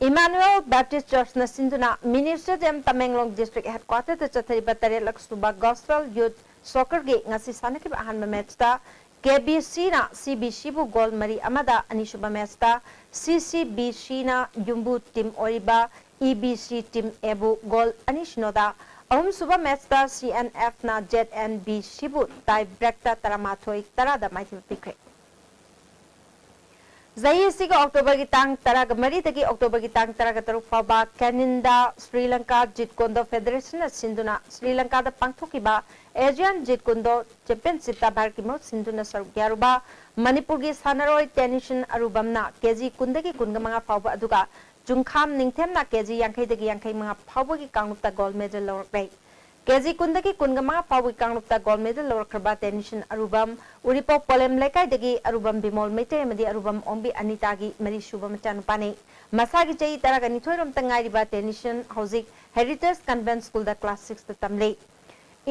Emmanuel Baptist Churchꯅ ꯁꯤꯟꯗꯨꯅ Mini Stadium ꯇꯃꯦꯡꯂꯣꯡ District Headquarterꯗ ꯆꯠꯊꯔꯤꯕ ꯇꯔꯦꯠꯂꯛ ꯁꯨꯕ Gospel Youth Soccerꯒꯤ ꯉꯁꯤ ꯁꯥꯟꯅꯈꯤꯕ ꯑꯍꯥꯟꯕ matchꯇ K B Cꯅ C B Cꯕꯨ goal ꯃꯔꯤ ꯑꯃꯗ, ꯑꯅꯤꯁꯨꯕ matchꯇ C C B Cꯅ ꯌꯨꯝꯕꯨ team ꯑꯣꯏꯔꯤꯕ E B C Team Aꯕꯨ goal ꯑꯅꯤ ꯁꯤꯅꯣꯗ, ꯑꯍꯨꯝꯁꯨꯕ matchꯇ C N Fꯅ Z N B Cꯕꯨ tie breakꯇ ꯇꯔꯥꯃꯥꯊꯣꯏ ꯇꯔꯥꯗ ꯃꯥꯏꯊꯤꯕ ꯄꯤꯈ꯭ꯔꯦ꯫ ꯆꯍꯤ ꯑꯁꯤꯒꯤ ꯑꯣꯛꯇꯣꯕꯔꯒꯤ ꯇꯥꯡ ꯇꯔꯥꯃꯔꯤꯗꯒꯤ ꯑꯣꯛꯇꯣꯕꯔꯒꯤ ꯇꯥꯡ ꯇꯔꯥꯇꯔꯨꯛ ꯐꯥꯎꯕ ꯀꯦꯅꯤꯟꯗ ꯁ꯭ꯔꯤ ꯂꯪꯀꯥ ꯖꯤꯠ ꯀꯣꯟꯗꯣ ꯐꯦꯗꯔꯦꯁꯟꯅ ꯁꯤꯟꯗꯨꯅ ꯁ꯭ꯔꯤ ꯂꯪꯀꯥꯗ ꯄꯥꯡꯊꯣꯛꯈꯤꯕ ꯑꯦꯖꯤꯌꯥꯟ ꯖꯤꯠ ꯀꯣꯟꯗꯣ ꯆꯦꯝꯄꯤꯌꯟꯁꯤꯞꯇ ꯚꯥꯔꯠꯀꯤ ꯃꯍꯨꯠ ꯁꯤꯟꯗꯨꯅ ꯁꯔꯨꯛ ꯌꯥꯔꯨꯕ ꯃꯅꯤꯄꯨꯔꯒꯤ ꯁꯥꯟꯅꯔꯣꯏ ꯇꯦꯅꯤꯁꯟ ꯑꯔꯨꯕꯝꯅ ꯀꯦꯖꯤ ꯀꯨꯟꯗꯒꯤ ꯀꯨꯟꯒ ꯃꯉꯥ ꯐꯥꯎꯕ, ꯑꯗꯨꯒ ꯆꯨꯡꯈꯥꯝ ꯅꯤꯡꯊꯦꯝꯅ ꯀꯦꯖꯤ ꯌꯥꯡꯈꯩꯗꯒꯤ ꯌꯥꯡꯈꯩ ꯃꯉꯥ ꯐꯥꯎꯕꯒꯤ ꯀꯥꯡꯂꯨꯞꯇ ꯒꯣꯜꯗ ꯃꯦꯗꯜ ꯂꯧꯔꯛꯂꯦ꯫ ꯀꯦꯖꯤ ꯀꯨꯟꯗꯒꯤ ꯀꯨꯟꯒ ꯃꯉꯥ ꯐꯥꯎꯕꯒꯤ ꯀꯥꯡꯂꯨꯞꯇ ꯒꯣꯜꯗ ꯃꯦꯗꯜ ꯂꯧꯔꯛꯈ꯭ꯔꯕ ꯇꯦꯅꯤꯁꯟ ꯑꯔꯨꯕꯝ, ꯎꯔꯤꯄꯣꯛ ꯄꯣꯂꯦꯝ ꯂꯩꯀꯥꯏꯗꯒꯤ ꯑꯔꯨꯕꯝ ꯕꯤꯃꯣꯜ ꯃꯩꯇꯩ ꯑꯃꯗꯤ ꯑꯔꯨꯕꯝ ꯑꯣꯡꯕꯤ ꯑꯅꯤꯇꯥꯒꯤ ꯃꯔꯤꯁꯨꯕ ꯃꯆꯥꯅꯨꯄꯥꯅꯤ꯫ ꯃꯁꯥꯒꯤ ꯆꯍꯤ ꯇꯔꯥꯒ ꯅꯤꯊꯣꯏ ꯔꯣꯝꯇ ꯉꯥꯏꯔꯤꯕ ꯇꯦꯅꯤꯁꯟ ꯍꯧꯖꯤꯛ ꯍꯦꯔꯤꯇꯦꯖ ꯀꯟꯚꯦꯟꯠ ꯁ꯭ꯀꯨꯜꯗ ꯀ꯭ꯂꯥꯁ ꯁꯤꯛꯁꯇ ꯇꯝꯂꯤ꯫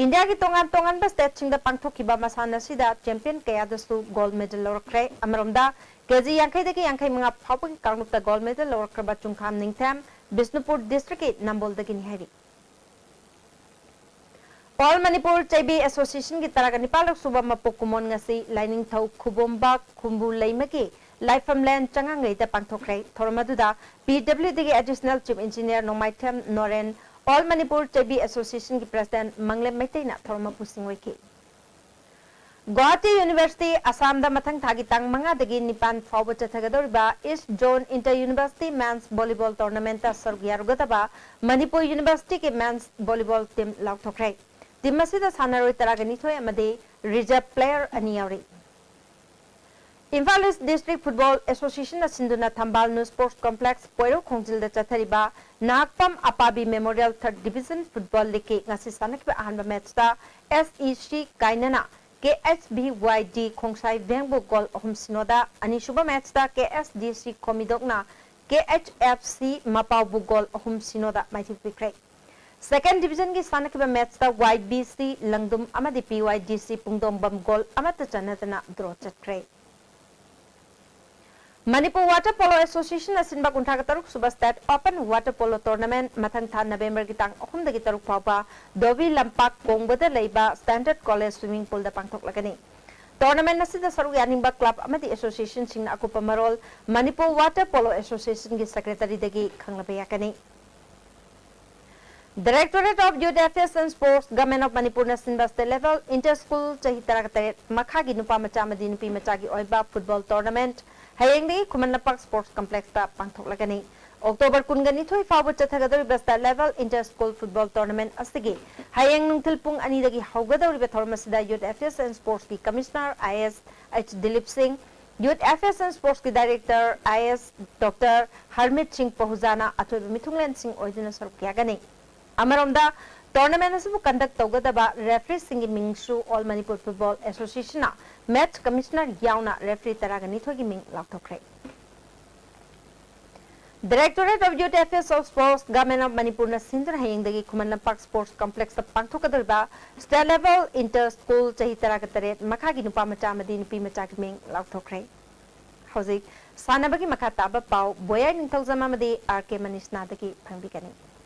ꯏꯟꯗꯤꯌꯥꯒꯤ ꯇꯣꯉꯥꯟ ꯇꯣꯉꯥꯟꯕ ꯁ꯭ꯇꯦꯠꯁꯤꯡꯗ ꯄꯥꯡꯊꯣꯛꯈꯤꯕ ꯃꯁꯥꯟꯅ ꯑꯁꯤꯗ ꯆꯦꯝꯄꯤꯌꯟ ꯀꯌꯥꯗꯁꯨ ꯒꯣꯜꯗ ꯃꯦꯗꯜ ꯂꯧꯔꯛꯈ꯭ꯔꯦ꯫ ꯑꯃꯔꯣꯝꯗ, ꯀꯦꯖꯤ ꯌꯥꯡꯈꯩꯗꯒꯤ ꯌꯥꯡꯈꯩ ꯃꯉꯥ ꯐꯥꯎꯕꯒꯤ ꯀꯥꯡꯂꯨꯞꯇ ꯒꯣꯜꯗ ꯃꯦꯗꯜ ꯂꯧꯔꯛꯈ꯭ꯔꯕ ꯆꯨꯡꯈꯥꯝ ꯅꯤꯡꯊꯦꯝ, ꯕꯤꯁꯅꯨꯄꯨꯔ ꯗꯤꯁꯇ꯭ꯔꯤꯛꯀꯤ ꯅꯝꯕꯣꯜꯗꯒꯤꯅꯤ ꯍꯥꯏꯔꯤ꯫ ꯑꯣꯜ ꯃꯅꯤꯄꯨꯔ ꯆꯩꯕꯤ ꯑꯦꯁꯣꯁꯤꯌꯦꯁꯟꯒꯤ ꯇꯔꯥꯒ ꯅꯤꯄꯥꯜ ꯁꯨꯕ ꯃꯄꯣꯛ ꯀꯨꯝꯑꯣꯟ ꯉꯁꯤ ꯂꯥꯏꯅꯤꯡꯊꯧ ꯈꯨꯕꯣꯝꯕ ꯈꯨꯝꯕꯨ ꯂꯩꯃꯒꯤ ꯂꯥꯏꯐꯝꯂꯦꯟ ꯆꯉꯥꯡꯉꯩꯗ ꯄꯥꯡꯊꯣꯛꯈ꯭ꯔꯦ꯫ ꯊꯧꯔꯝ ꯑꯗꯨꯗ ꯄꯤ ꯗꯕ꯭ꯂꯤꯎ ꯗꯤꯒꯤ ꯑꯦꯗꯤꯁꯅꯦꯜ ꯆꯤꯐ ꯏꯟꯖꯤꯅꯤꯌꯔ ꯅꯣꯡꯃꯥꯏꯊꯦꯝ ꯅꯣꯔꯦꯟ, ꯑꯣꯜ ꯃꯅꯤꯄꯨꯔ ꯆꯩꯕꯤ ꯑꯦꯁꯣꯁꯤꯌꯦꯁꯟꯒꯤ ꯄ꯭ꯔꯁꯤꯗꯦꯟꯠ ꯃꯪꯂꯦꯝ ꯃꯩꯇꯩꯅ ꯊꯧꯔꯝ ꯑꯗꯨ ꯁꯤꯡꯑꯣꯏꯈꯤ꯫ ꯒꯨꯋꯥꯍꯥꯇꯤ ꯌꯨꯅꯤꯚꯔꯁꯤꯇꯤ, ꯑꯁꯥꯝꯗ ꯃꯊꯪ ꯊꯥꯒꯤ ꯇꯥꯡ ꯃꯉꯥꯗꯒꯤ ꯅꯤꯄꯥꯟ ꯐꯥꯎꯕ ꯆꯠꯊꯒꯗꯧꯔꯤꯕ ꯏꯁ ꯖꯣꯟ ꯏꯟꯇꯔ ꯌꯨꯅꯤꯚꯔꯁꯤꯇꯤ ꯃꯦꯟꯁ ꯚꯣꯂꯤꯕꯣꯜ ꯇꯣꯔꯅꯥꯃꯦꯟꯠꯇ ꯁꯔꯨꯛ ꯌꯥꯔꯨꯒꯗꯕ ꯃꯅꯤꯄꯨꯔ ꯌꯨꯅꯤꯚꯔꯁꯤꯇꯤꯒꯤ ꯃꯦꯟꯁ ꯚꯣꯂꯤꯕꯣꯜ ꯇꯤꯝ ꯂꯥꯎꯊꯣꯛꯈ꯭ꯔꯦ꯫ ꯇꯤꯝ ꯑꯁꯤꯗ ꯁꯥꯟꯅꯔꯣꯏ ꯇꯔꯥꯒ ꯅꯤꯊꯣꯏ ꯑꯃꯗꯤ ꯔꯤꯖꯔꯚ ꯄ꯭ꯂꯦꯌꯔ ꯑꯅꯤ ꯌꯥꯎꯔꯤ꯫ ꯏꯝꯐꯥꯜ ꯏꯁ ꯗꯤꯁꯇ꯭ꯔꯤꯛ ꯐꯨꯠꯕꯣꯜ ꯑꯦꯁꯣꯁꯤꯌꯦꯁꯟꯅ ꯁꯤꯟꯗꯨꯅ ꯊꯝꯕꯥꯜ ꯅ꯭ꯌꯨ ꯁ꯭ꯄꯣꯔꯠꯁ ꯀꯣꯝꯄ꯭ꯂꯦꯛꯁ ꯄꯣꯏꯔꯧ ꯈꯣꯡꯖꯤꯜꯗ ꯆꯠꯊꯔꯤꯕ Nahakpam ꯑꯄꯥꯕꯤ memorial third division football ꯂꯤꯒꯀꯤ ꯉꯁꯤ ꯁꯥꯟꯅꯈꯤꯕ ꯑꯍꯥꯟꯕ ꯃꯦꯠꯆꯇ ꯑꯦꯁ ꯏ ꯁꯤ ꯀꯥꯏꯅꯅ ꯀꯦ ꯑꯦꯁ ꯕꯤ ꯋꯥꯏ ꯗꯤ ꯈꯣꯡꯁꯥꯏ ꯚꯦꯡꯕꯨ ꯒꯣꯜ ꯑꯍꯨꯝ ꯁꯤꯅꯣꯗ, ꯑꯅꯤꯁꯨꯕ ꯃꯦꯠꯆꯇ ꯀꯦ ꯑꯦꯁ ꯗꯤ ꯁꯤ ꯈꯣꯃꯤꯗꯣꯛꯅ ꯀꯦ ꯑꯩꯆ ꯑꯦꯐ ꯁꯤ ꯃꯄꯥꯎꯕꯨ ꯒꯣꯜ ꯑꯍꯨꯝ ꯁꯤꯅꯣꯗ ꯃꯥꯏꯊꯤꯕ ꯄꯤꯈ꯭ꯔꯦ꯫ ꯁꯦꯀꯦꯟ ꯗꯤꯕꯤꯖꯟꯒꯤ ꯁꯥꯟꯅꯈꯤꯕ ꯃꯦꯠꯆꯇ ꯋꯥꯏ ꯕꯤ ꯁꯤ ꯂꯪꯗꯨꯝ ꯑꯃꯗꯤ ꯄꯤ ꯋꯥꯏ ꯗꯤ ꯁꯤ ꯄꯨꯡꯗꯣꯡꯕꯝ ꯒꯣꯜ ꯑꯃꯠꯇ ꯆꯟꯅꯗꯅ ꯗ꯭ꯔꯣ ꯆꯠꯈ꯭ꯔꯦ꯫ ꯃꯅꯤꯄꯨꯔ ꯋꯥꯇꯔ ꯄꯣꯂꯣ ꯑꯦꯁꯣꯁꯤꯌꯦꯁꯟꯅ ꯁꯤꯟꯕ ꯀꯨꯟꯊ꯭ꯔꯥ ꯇꯔꯨꯛ ꯁꯨꯕ state open water polo tournament ꯃꯊꯪ ꯊꯥ ꯅꯕꯦꯝꯕꯔꯒꯤ ꯇꯥꯡ ꯑꯍꯨꯝꯗꯒꯤ ꯇꯔꯨꯛ ꯐꯥꯎꯕ ꯙꯣꯕꯤ ꯂꯝꯄꯥꯛ ꯀꯣꯡꯕꯗ ꯂꯩꯕ ꯁ꯭ꯇꯦꯟꯗꯔꯗ ꯀꯣꯂꯦꯖ ꯁ꯭ꯋꯤꯃꯤꯡ ꯄꯨꯜꯗ ꯄꯥꯡꯊꯣꯛꯂꯒꯅꯤ꯫ ꯇꯣꯔꯅꯥꯃꯦꯟꯠ ꯑꯁꯤꯗ ꯁꯔꯨꯛ ꯌꯥꯅꯤꯡꯕ ꯀ꯭ꯂꯕ ꯑꯃꯗꯤ ꯑꯦꯁꯣꯁꯤꯌꯦꯁꯟꯁꯤꯡꯅ ꯑꯀꯨꯞꯄ ꯃꯔꯣꯜ ꯃꯅꯤꯄꯨꯔ ꯋꯥꯇꯔ ꯄꯣꯂꯣ ꯑꯦꯁꯣꯁꯤꯌꯦꯁꯟꯒꯤ ꯁꯦꯀ꯭ꯔꯦꯇꯔꯤꯗꯒꯤ ꯈꯪꯂꯕ ꯌꯥꯒꯅꯤ꯫ Directorate of Youth Affairs and Sports, Government of ꯃꯅꯤꯄꯨꯔꯅ ꯁꯤꯟꯕ ꯁ꯭ꯇꯦꯠ ꯂꯦꯚꯦꯜ ꯏꯟꯇꯔ ꯁ꯭ꯀꯨꯜ ꯆꯍꯤ ꯇꯔꯥꯇꯔꯦꯠ ꯃꯈꯥꯒꯤ ꯅꯨꯄꯥ ꯃꯆꯥ ꯑꯃꯗꯤ ꯅꯨꯄꯤ ꯃꯆꯥꯒꯤ ꯑꯣꯏꯕ ꯐꯨꯠꯕꯣꯜ ꯇꯣꯔꯅꯥꯃꯦꯟꯠ ꯍꯌꯦꯡꯗꯒꯤ ꯈꯨꯃꯟ ꯂꯝꯄꯥꯛ Sports Complexꯇ ꯄꯥꯡꯊꯣꯛꯂꯒꯅꯤ꯫ October ꯀꯨꯟꯒ ꯅꯤꯊꯣꯏ ꯐꯥꯎꯕ ꯆꯠꯊꯒꯗꯧꯔꯤꯕ State Level Inter School Football Tournament ꯑꯁꯤꯒꯤ ꯍꯌꯦꯡ ꯅꯨꯡꯊꯤꯜ ꯄꯨꯡ ꯑꯅꯤꯗꯒꯤ ꯍꯧꯒꯗꯧꯔꯤꯕ ꯊꯧꯔꯝ ꯑꯁꯤꯗ Youth Affairs and Sportsꯀꯤ Commissioner I A S H Dilip ꯁꯤꯡ, Youth Affairs and Sportsꯀꯤ Director I A S Doctor ꯍꯔꯃꯤꯠ ꯁꯤꯡ ꯄꯍꯨꯖꯥꯅ ꯑꯊꯣꯏꯕ ꯃꯤꯊꯨꯡꯂꯦꯟꯁꯤꯡ ꯑꯣꯏꯗꯨꯅ ꯁꯔꯨꯛ ꯌꯥꯒꯅꯤ꯫ ꯑꯃꯔꯣꯝꯗ, tournament ꯑꯁꯤꯕꯨ conduct ꯇꯧꯒꯗꯕ refereeꯁꯤꯡꯒꯤ ꯃꯤꯡꯁꯨ All Manipur Football Associationꯅ match commissioner ꯌꯥꯎꯅ referee ꯇꯔꯥꯒ ꯅꯤꯊꯣꯏꯒꯤ ꯃꯤꯡ ꯂꯥꯎꯊꯣꯛꯈ꯭ꯔꯦ꯫ Directorate of Youth Affairs of Sports, Government of Manipurꯅ ꯁꯤꯟꯗꯨꯅ ꯍꯌꯦꯡꯗꯒꯤ Khuman Lampak Sports Complexꯇ ꯄꯥꯡꯊꯣꯛꯀꯗꯧꯔꯤꯕ State Level Inter School ꯆꯍꯤ ꯇꯔꯥꯒ ꯇꯔꯦꯠ ꯃꯈꯥꯒꯤ ꯅꯨꯄꯥ ꯃꯆꯥ ꯑꯃꯗꯤ ꯅꯨꯄꯤ ꯃꯆꯥꯒꯤ ꯃꯤꯡ ꯂꯥꯎꯊꯣꯛꯈ꯭ꯔꯦ꯫ ꯍꯧꯖꯤꯛ ꯁꯥꯟꯅꯕꯒꯤ ꯃꯈꯥ ꯇꯥꯕ ꯄꯥꯎ ꯕꯣꯌꯥꯏ ꯅꯤꯡꯊꯧꯖꯝ ꯑꯃꯗꯤ ꯑꯥꯔ ꯀꯦ ꯃꯅꯤꯁꯅꯥꯗꯒꯤ ꯐꯪꯕꯤꯒꯅꯤ꯫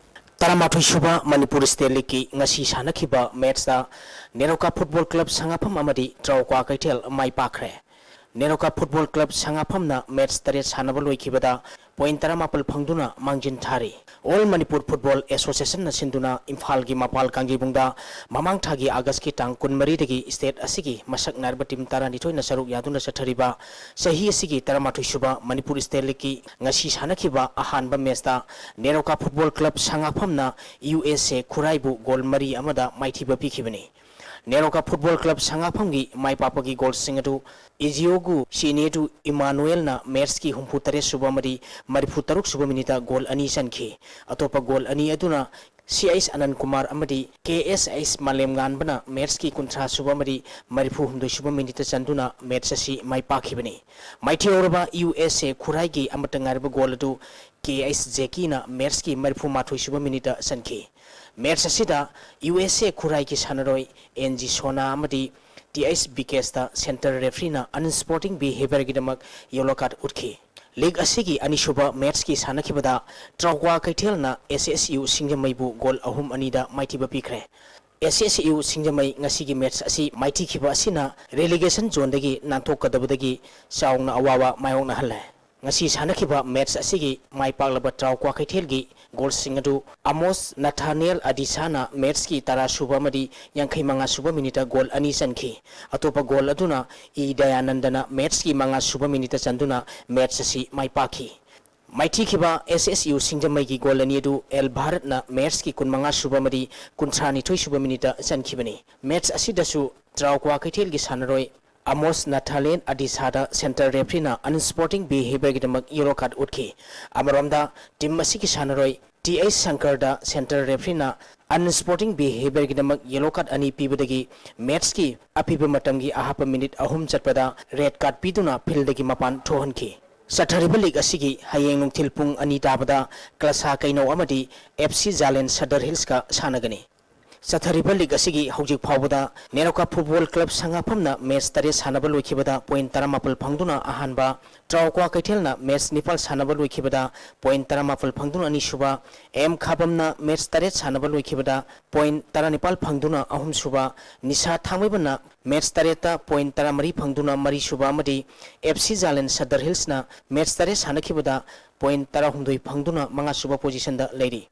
ꯇꯔꯥꯃꯥꯊꯣꯏ ꯁꯨꯕ ꯃꯅꯤꯄꯨꯔ State Leagueꯀꯤ ꯉꯁꯤ ꯁꯥꯟꯅꯈꯤꯕ matchꯇ ꯅꯦꯔꯣꯀꯥ Football Club ꯁꯉꯥꯐꯝ ꯑꯃꯗꯤ ꯇ꯭ꯔꯥꯎꯀ꯭ꯋꯥ ꯀꯩꯊꯦꯜ ꯃꯥꯏ ꯄꯥꯛꯈ꯭ꯔꯦ꯫ ꯅꯦꯔꯣꯀꯥ Football Club ꯁꯉꯥꯐꯝꯅ match ꯇꯔꯦꯠ ꯁꯥꯟꯅꯕ ꯂꯣꯏꯈꯤꯕꯗ point ꯇꯔꯥꯃꯥꯄꯜ ꯐꯪꯗꯨꯅ ꯃꯥꯡꯖꯤꯟ ꯊꯥꯔꯤ꯫ All Manipur Football Associationꯅ ꯁꯤꯟꯗꯨꯅ ꯏꯝꯐꯥꯜꯒꯤ ꯃꯄꯥꯜ ꯀꯥꯡꯖꯩꯕꯨꯡꯗ ꯃꯃꯥꯡ ꯊꯥꯒꯤ Augustꯀꯤ ꯇꯥꯡ ꯀꯨꯟꯃꯔꯤꯗꯒꯤ state ꯑꯁꯤꯒꯤ ꯃꯁꯛ ꯅꯥꯏꯔꯕ team ꯇꯔꯥꯅꯤꯊꯣꯏꯅ ꯁꯔꯨꯛ ꯌꯥꯗꯨꯅ ꯆꯠꯊꯔꯤꯕ ꯆꯍꯤ ꯑꯁꯤꯒꯤ ꯇꯔꯥꯃꯥꯊꯣꯏ ꯁꯨꯕ ꯃꯅꯤꯄꯨꯔ State Leagueꯀꯤ ꯉꯁꯤ ꯁꯥꯟꯅꯈꯤꯕ ꯑꯍꯥꯟꯕ matchꯇ NEROCA Football Club ꯁꯉꯥꯐꯝꯅ U S A ꯈꯨꯔꯥꯏꯕꯨ goal ꯃꯔꯤ ꯑꯃꯗ ꯃꯥꯏꯊꯤꯕ ꯄꯤꯈꯤꯕꯅꯤ꯫ ꯅꯦꯔꯣꯀꯥ Football Club ꯁꯉꯥꯐꯝꯒꯤ ꯃꯥꯏ ꯄꯥꯛꯄꯒꯤ goalꯁꯤꯡ ꯑꯗꯨ ꯏꯖꯤꯑꯣꯒꯨ ꯁꯤꯅꯦꯇꯨ ꯏꯃꯥꯅꯨꯑꯦꯜꯅ matchꯀꯤ ꯍꯨꯝꯐꯨ ꯇꯔꯦꯠ ꯁꯨꯕ ꯑꯃꯗꯤ ꯃꯔꯤꯐꯨ ꯇꯔꯨꯛ ꯁꯨꯕ minuteꯇ goal ꯑꯅꯤ ꯆꯟꯈꯤ꯫ ꯑꯇꯣꯞꯄ goal ꯑꯅꯤ ꯑꯗꯨꯅ C H ꯑꯅꯟ ꯀꯨꯃꯥꯔ ꯑꯃꯗꯤ K S H ꯃꯥꯂꯦꯝꯉꯥꯟꯕꯅ matchꯀꯤ ꯀꯨꯟꯊ꯭ꯔꯥ ꯁꯨꯕ ꯑꯃꯗꯤ ꯃꯔꯤꯐꯨ ꯍꯨꯝꯗꯣꯏ ꯁꯨꯕ minuteꯇ ꯆꯟꯗꯨꯅ match ꯑꯁꯤ ꯃꯥꯏ ꯄꯥꯛꯈꯤꯕꯅꯤ꯫ ꯃꯥꯏꯊꯤꯍꯧꯔꯕ U S A ꯈꯨꯔꯥꯏꯒꯤ ꯑꯃꯠꯇ ꯉꯥꯏꯔꯕ goal ꯑꯗꯨ K H ꯖꯦꯀꯤꯅ matchꯀꯤ ꯃꯔꯤꯐꯨ ꯃꯥꯊꯣꯏ ꯁꯨꯕ minuteꯇ ꯆꯟꯈꯤ꯫ Match ꯑꯁꯤꯗ U S A ꯈꯨꯔꯥꯏꯒꯤ ꯁꯥꯟꯅꯔꯣꯏ N G ꯁꯣꯅꯥ ꯑꯃꯗꯤ T H ꯕꯤꯀꯦꯁꯇ centre refereeꯅ unsporting behaviourꯒꯤꯗꯃꯛ yellow card ꯎꯠꯈꯤ꯫ League ꯑꯁꯤꯒꯤ ꯑꯅꯤꯁꯨꯕ matchꯀꯤ ꯁꯥꯟꯅꯈꯤꯕꯗ ꯇ꯭ꯔꯥꯎꯀ꯭ꯋꯥ ꯀꯩꯊꯦꯜꯅ S S U ꯁꯤꯡꯖꯃꯩꯕꯨ goal ꯑꯍꯨꯝ ꯑꯅꯤꯗ ꯃꯥꯏꯊꯤꯕ ꯄꯤꯈ꯭ꯔꯦ꯫ S S U ꯁꯤꯡꯖꯃꯩ ꯉꯁꯤꯒꯤ match ꯑꯁꯤ ꯃꯥꯏꯊꯤꯈꯤꯕ ꯑꯁꯤꯅ relegation zoneꯗꯒꯤ ꯅꯥꯟꯊꯣꯛꯀꯗꯕꯗꯒꯤ ꯆꯥꯎꯅ ꯑꯋꯥꯕ ꯃꯥꯌꯣꯛꯅꯍꯜꯂꯦ꯫ ꯉꯁꯤ ꯁꯥꯟꯅꯈꯤꯕ match ꯑꯁꯤꯒꯤ ꯃꯥꯏ ꯄꯥꯛꯂꯕ ꯇ꯭ꯔꯥꯎꯀ꯭ꯋꯥ ꯀꯩꯊꯦꯜꯒꯤ ꯒꯣꯜꯁꯤꯡ ꯑꯗꯨ ꯑꯃꯣꯁ ꯅꯊꯥꯅꯤꯌꯦꯜ ꯑꯗꯤꯁꯥꯅ ꯃꯦꯠꯁꯀꯤ ꯇꯔꯥ ꯁꯨꯕ ꯑꯃꯗꯤ ꯌꯥꯡꯈꯩ ꯃꯉꯥ ꯁꯨꯕ ꯃꯤꯅꯤꯠꯇ ꯒꯣꯜ ꯑꯅꯤ ꯆꯟꯈꯤ꯫ ꯑꯇꯣꯞꯄ ꯒꯣꯜ ꯑꯗꯨꯅ ꯏ ꯗꯌꯥꯅꯟꯗꯅ ꯃꯦꯠꯁꯀꯤ ꯃꯉꯥ ꯁꯨꯕ ꯃꯤꯅꯤꯠꯇ ꯆꯟꯗꯨꯅ ꯃꯦꯠꯁ ꯑꯁꯤ ꯃꯥꯏ ꯄꯥꯛꯈꯤ꯫ ꯃꯥꯏꯊꯤꯈꯤꯕ ꯑꯦꯁ ꯑꯦꯁ ꯌꯨ ꯁꯤꯡꯖꯃꯩꯒꯤ ꯒꯣꯜ ꯑꯅꯤ ꯑꯗꯨ ꯑꯦꯜ ꯚꯥꯔꯠꯅ ꯃꯦꯠꯁꯀꯤ ꯀꯨꯟꯃꯉꯥ ꯁꯨꯕ ꯑꯃꯗꯤ ꯀꯨꯟꯊ꯭ꯔꯥꯅꯤꯊꯣꯏ ꯁꯨꯕ ꯃꯤꯅꯤꯠꯇ ꯆꯟꯈꯤꯕꯅꯤ꯫ ꯃꯦꯠꯁ ꯑꯁꯤꯗꯁꯨ ꯇ꯭ꯔꯥꯎ ꯀ꯭ꯋꯥꯀꯩꯊꯦꯜꯒꯤ ꯁꯥꯟꯅꯔꯣꯏ ꯑꯃꯣꯁ ꯅꯊꯥꯂꯦꯟ ꯑꯗꯤꯁꯥꯗ ꯁꯦꯟꯇꯔ ꯔꯦꯐ꯭ꯔꯤꯅ unsupporting behaviourꯒꯤꯗꯃꯛ ꯌꯦꯂꯣ ꯀꯥꯔꯗ ꯎꯠꯈꯤ꯫ ꯑꯃꯔꯣꯝꯗ, ꯇꯤꯝ ꯑꯁꯤꯒꯤ ꯁꯥꯟꯅꯔꯣꯏ ꯇꯤ ꯑꯩꯆ ꯁꯪꯀꯔꯗ ꯁꯦꯟꯇꯔ ꯔꯦꯐ꯭ꯔꯤꯅ unsupporting behaviourꯒꯤꯗꯃꯛ ꯌꯦꯂꯣ ꯀꯥꯔꯗ ꯑꯅꯤ ꯄꯤꯕꯗꯒꯤ ꯃꯦꯠꯁꯀꯤ ꯑꯄꯤꯕ ꯃꯇꯝꯒꯤ ꯑꯍꯥꯞꯄ ꯃꯤꯅꯤꯠ ꯑꯍꯨꯝ ꯆꯠꯄꯗ ꯔꯦꯗ ꯀꯥꯔꯗ ꯄꯤꯗꯨꯅ ꯐꯤꯜꯗꯒꯤ ꯃꯄꯥꯟ ꯊꯣꯛꯍꯟꯈꯤ꯫ ꯆꯠꯊꯔꯤꯕ ꯂꯤꯒ ꯑꯁꯤꯒꯤ ꯍꯌꯦꯡ ꯅꯨꯡꯊꯤꯜ ꯄꯨꯡ ꯑꯅꯤ ꯇꯥꯕꯗ ꯀ꯭ꯂꯁꯥ ꯀꯩꯅꯧ ꯑꯃꯗꯤ ꯑꯦꯐ ꯁꯤ ꯖꯥꯂꯦꯟ ꯁꯗꯔ ꯍꯤꯜꯁꯀ ꯁꯥꯟꯅꯒꯅꯤ꯫ ꯆꯠꯊꯔꯤꯕ ꯂꯤꯒ ꯑꯁꯤꯒꯤ ꯍꯧꯖꯤꯛ ꯐꯥꯎꯕꯗ ꯅꯦꯔꯣꯀꯥ ꯐꯨꯠꯕꯣꯜ ꯀ꯭ꯂꯕ ꯁꯉꯥꯐꯝꯅ ꯃꯦꯠꯁ ꯇꯔꯦꯠ ꯁꯥꯟꯅꯕ ꯂꯣꯏꯈꯤꯕꯗ ꯄꯣꯏꯟꯠ ꯇꯔꯥꯃꯥꯄꯜ ꯐꯪꯗꯨꯅ ꯑꯍꯥꯟꯕ, ꯇ꯭ꯔꯥꯎ ꯀ꯭ꯋꯥꯀꯩꯊꯦꯜꯅ ꯃꯦꯠꯁ ꯅꯤꯄꯥꯜ ꯁꯥꯟꯅꯕ ꯂꯣꯏꯈꯤꯕꯗ ꯄꯣꯏꯟꯠ ꯇꯔꯥꯃꯥꯄꯜ ꯐꯪꯗꯨꯅ ꯑꯅꯤꯁꯨꯕ, ꯑꯦꯝ ꯈꯥꯕꯝꯅ ꯃꯦꯠꯁ ꯇꯔꯦꯠ ꯁꯥꯟꯅꯕ ꯂꯣꯏꯈꯤꯕꯗ ꯄꯣꯏꯟꯠ ꯇꯔꯥꯅꯤꯄꯥꯜ ꯐꯪꯗꯨꯅ ꯑꯍꯨꯝꯁꯨꯕ, ꯅꯤꯁꯥ ꯊꯥꯡꯃꯩꯕꯟꯅ ꯃꯦꯠꯁ ꯇꯔꯦꯠꯇ ꯄꯣꯏꯟꯠ ꯇꯔꯥꯃꯔꯤ ꯐꯪꯗꯨꯅ ꯃꯔꯤꯁꯨꯕ ꯑꯃꯗꯤ ꯑꯦꯐ ꯁꯤ ꯖꯥꯂꯦꯟ ꯁꯗꯔ ꯍꯤꯜꯁꯅ ꯃꯦꯠꯁ ꯇꯔꯦꯠ ꯁꯥꯟꯅꯈꯤꯕꯗ ꯄꯣꯏꯟꯠ ꯇꯔꯥꯍꯨꯝꯗꯣꯏ ꯐꯪꯗꯨꯅ ꯃꯉꯥꯁꯨꯕ ꯄꯣꯖꯤꯁꯟꯗ ꯂꯩꯔꯤ꯫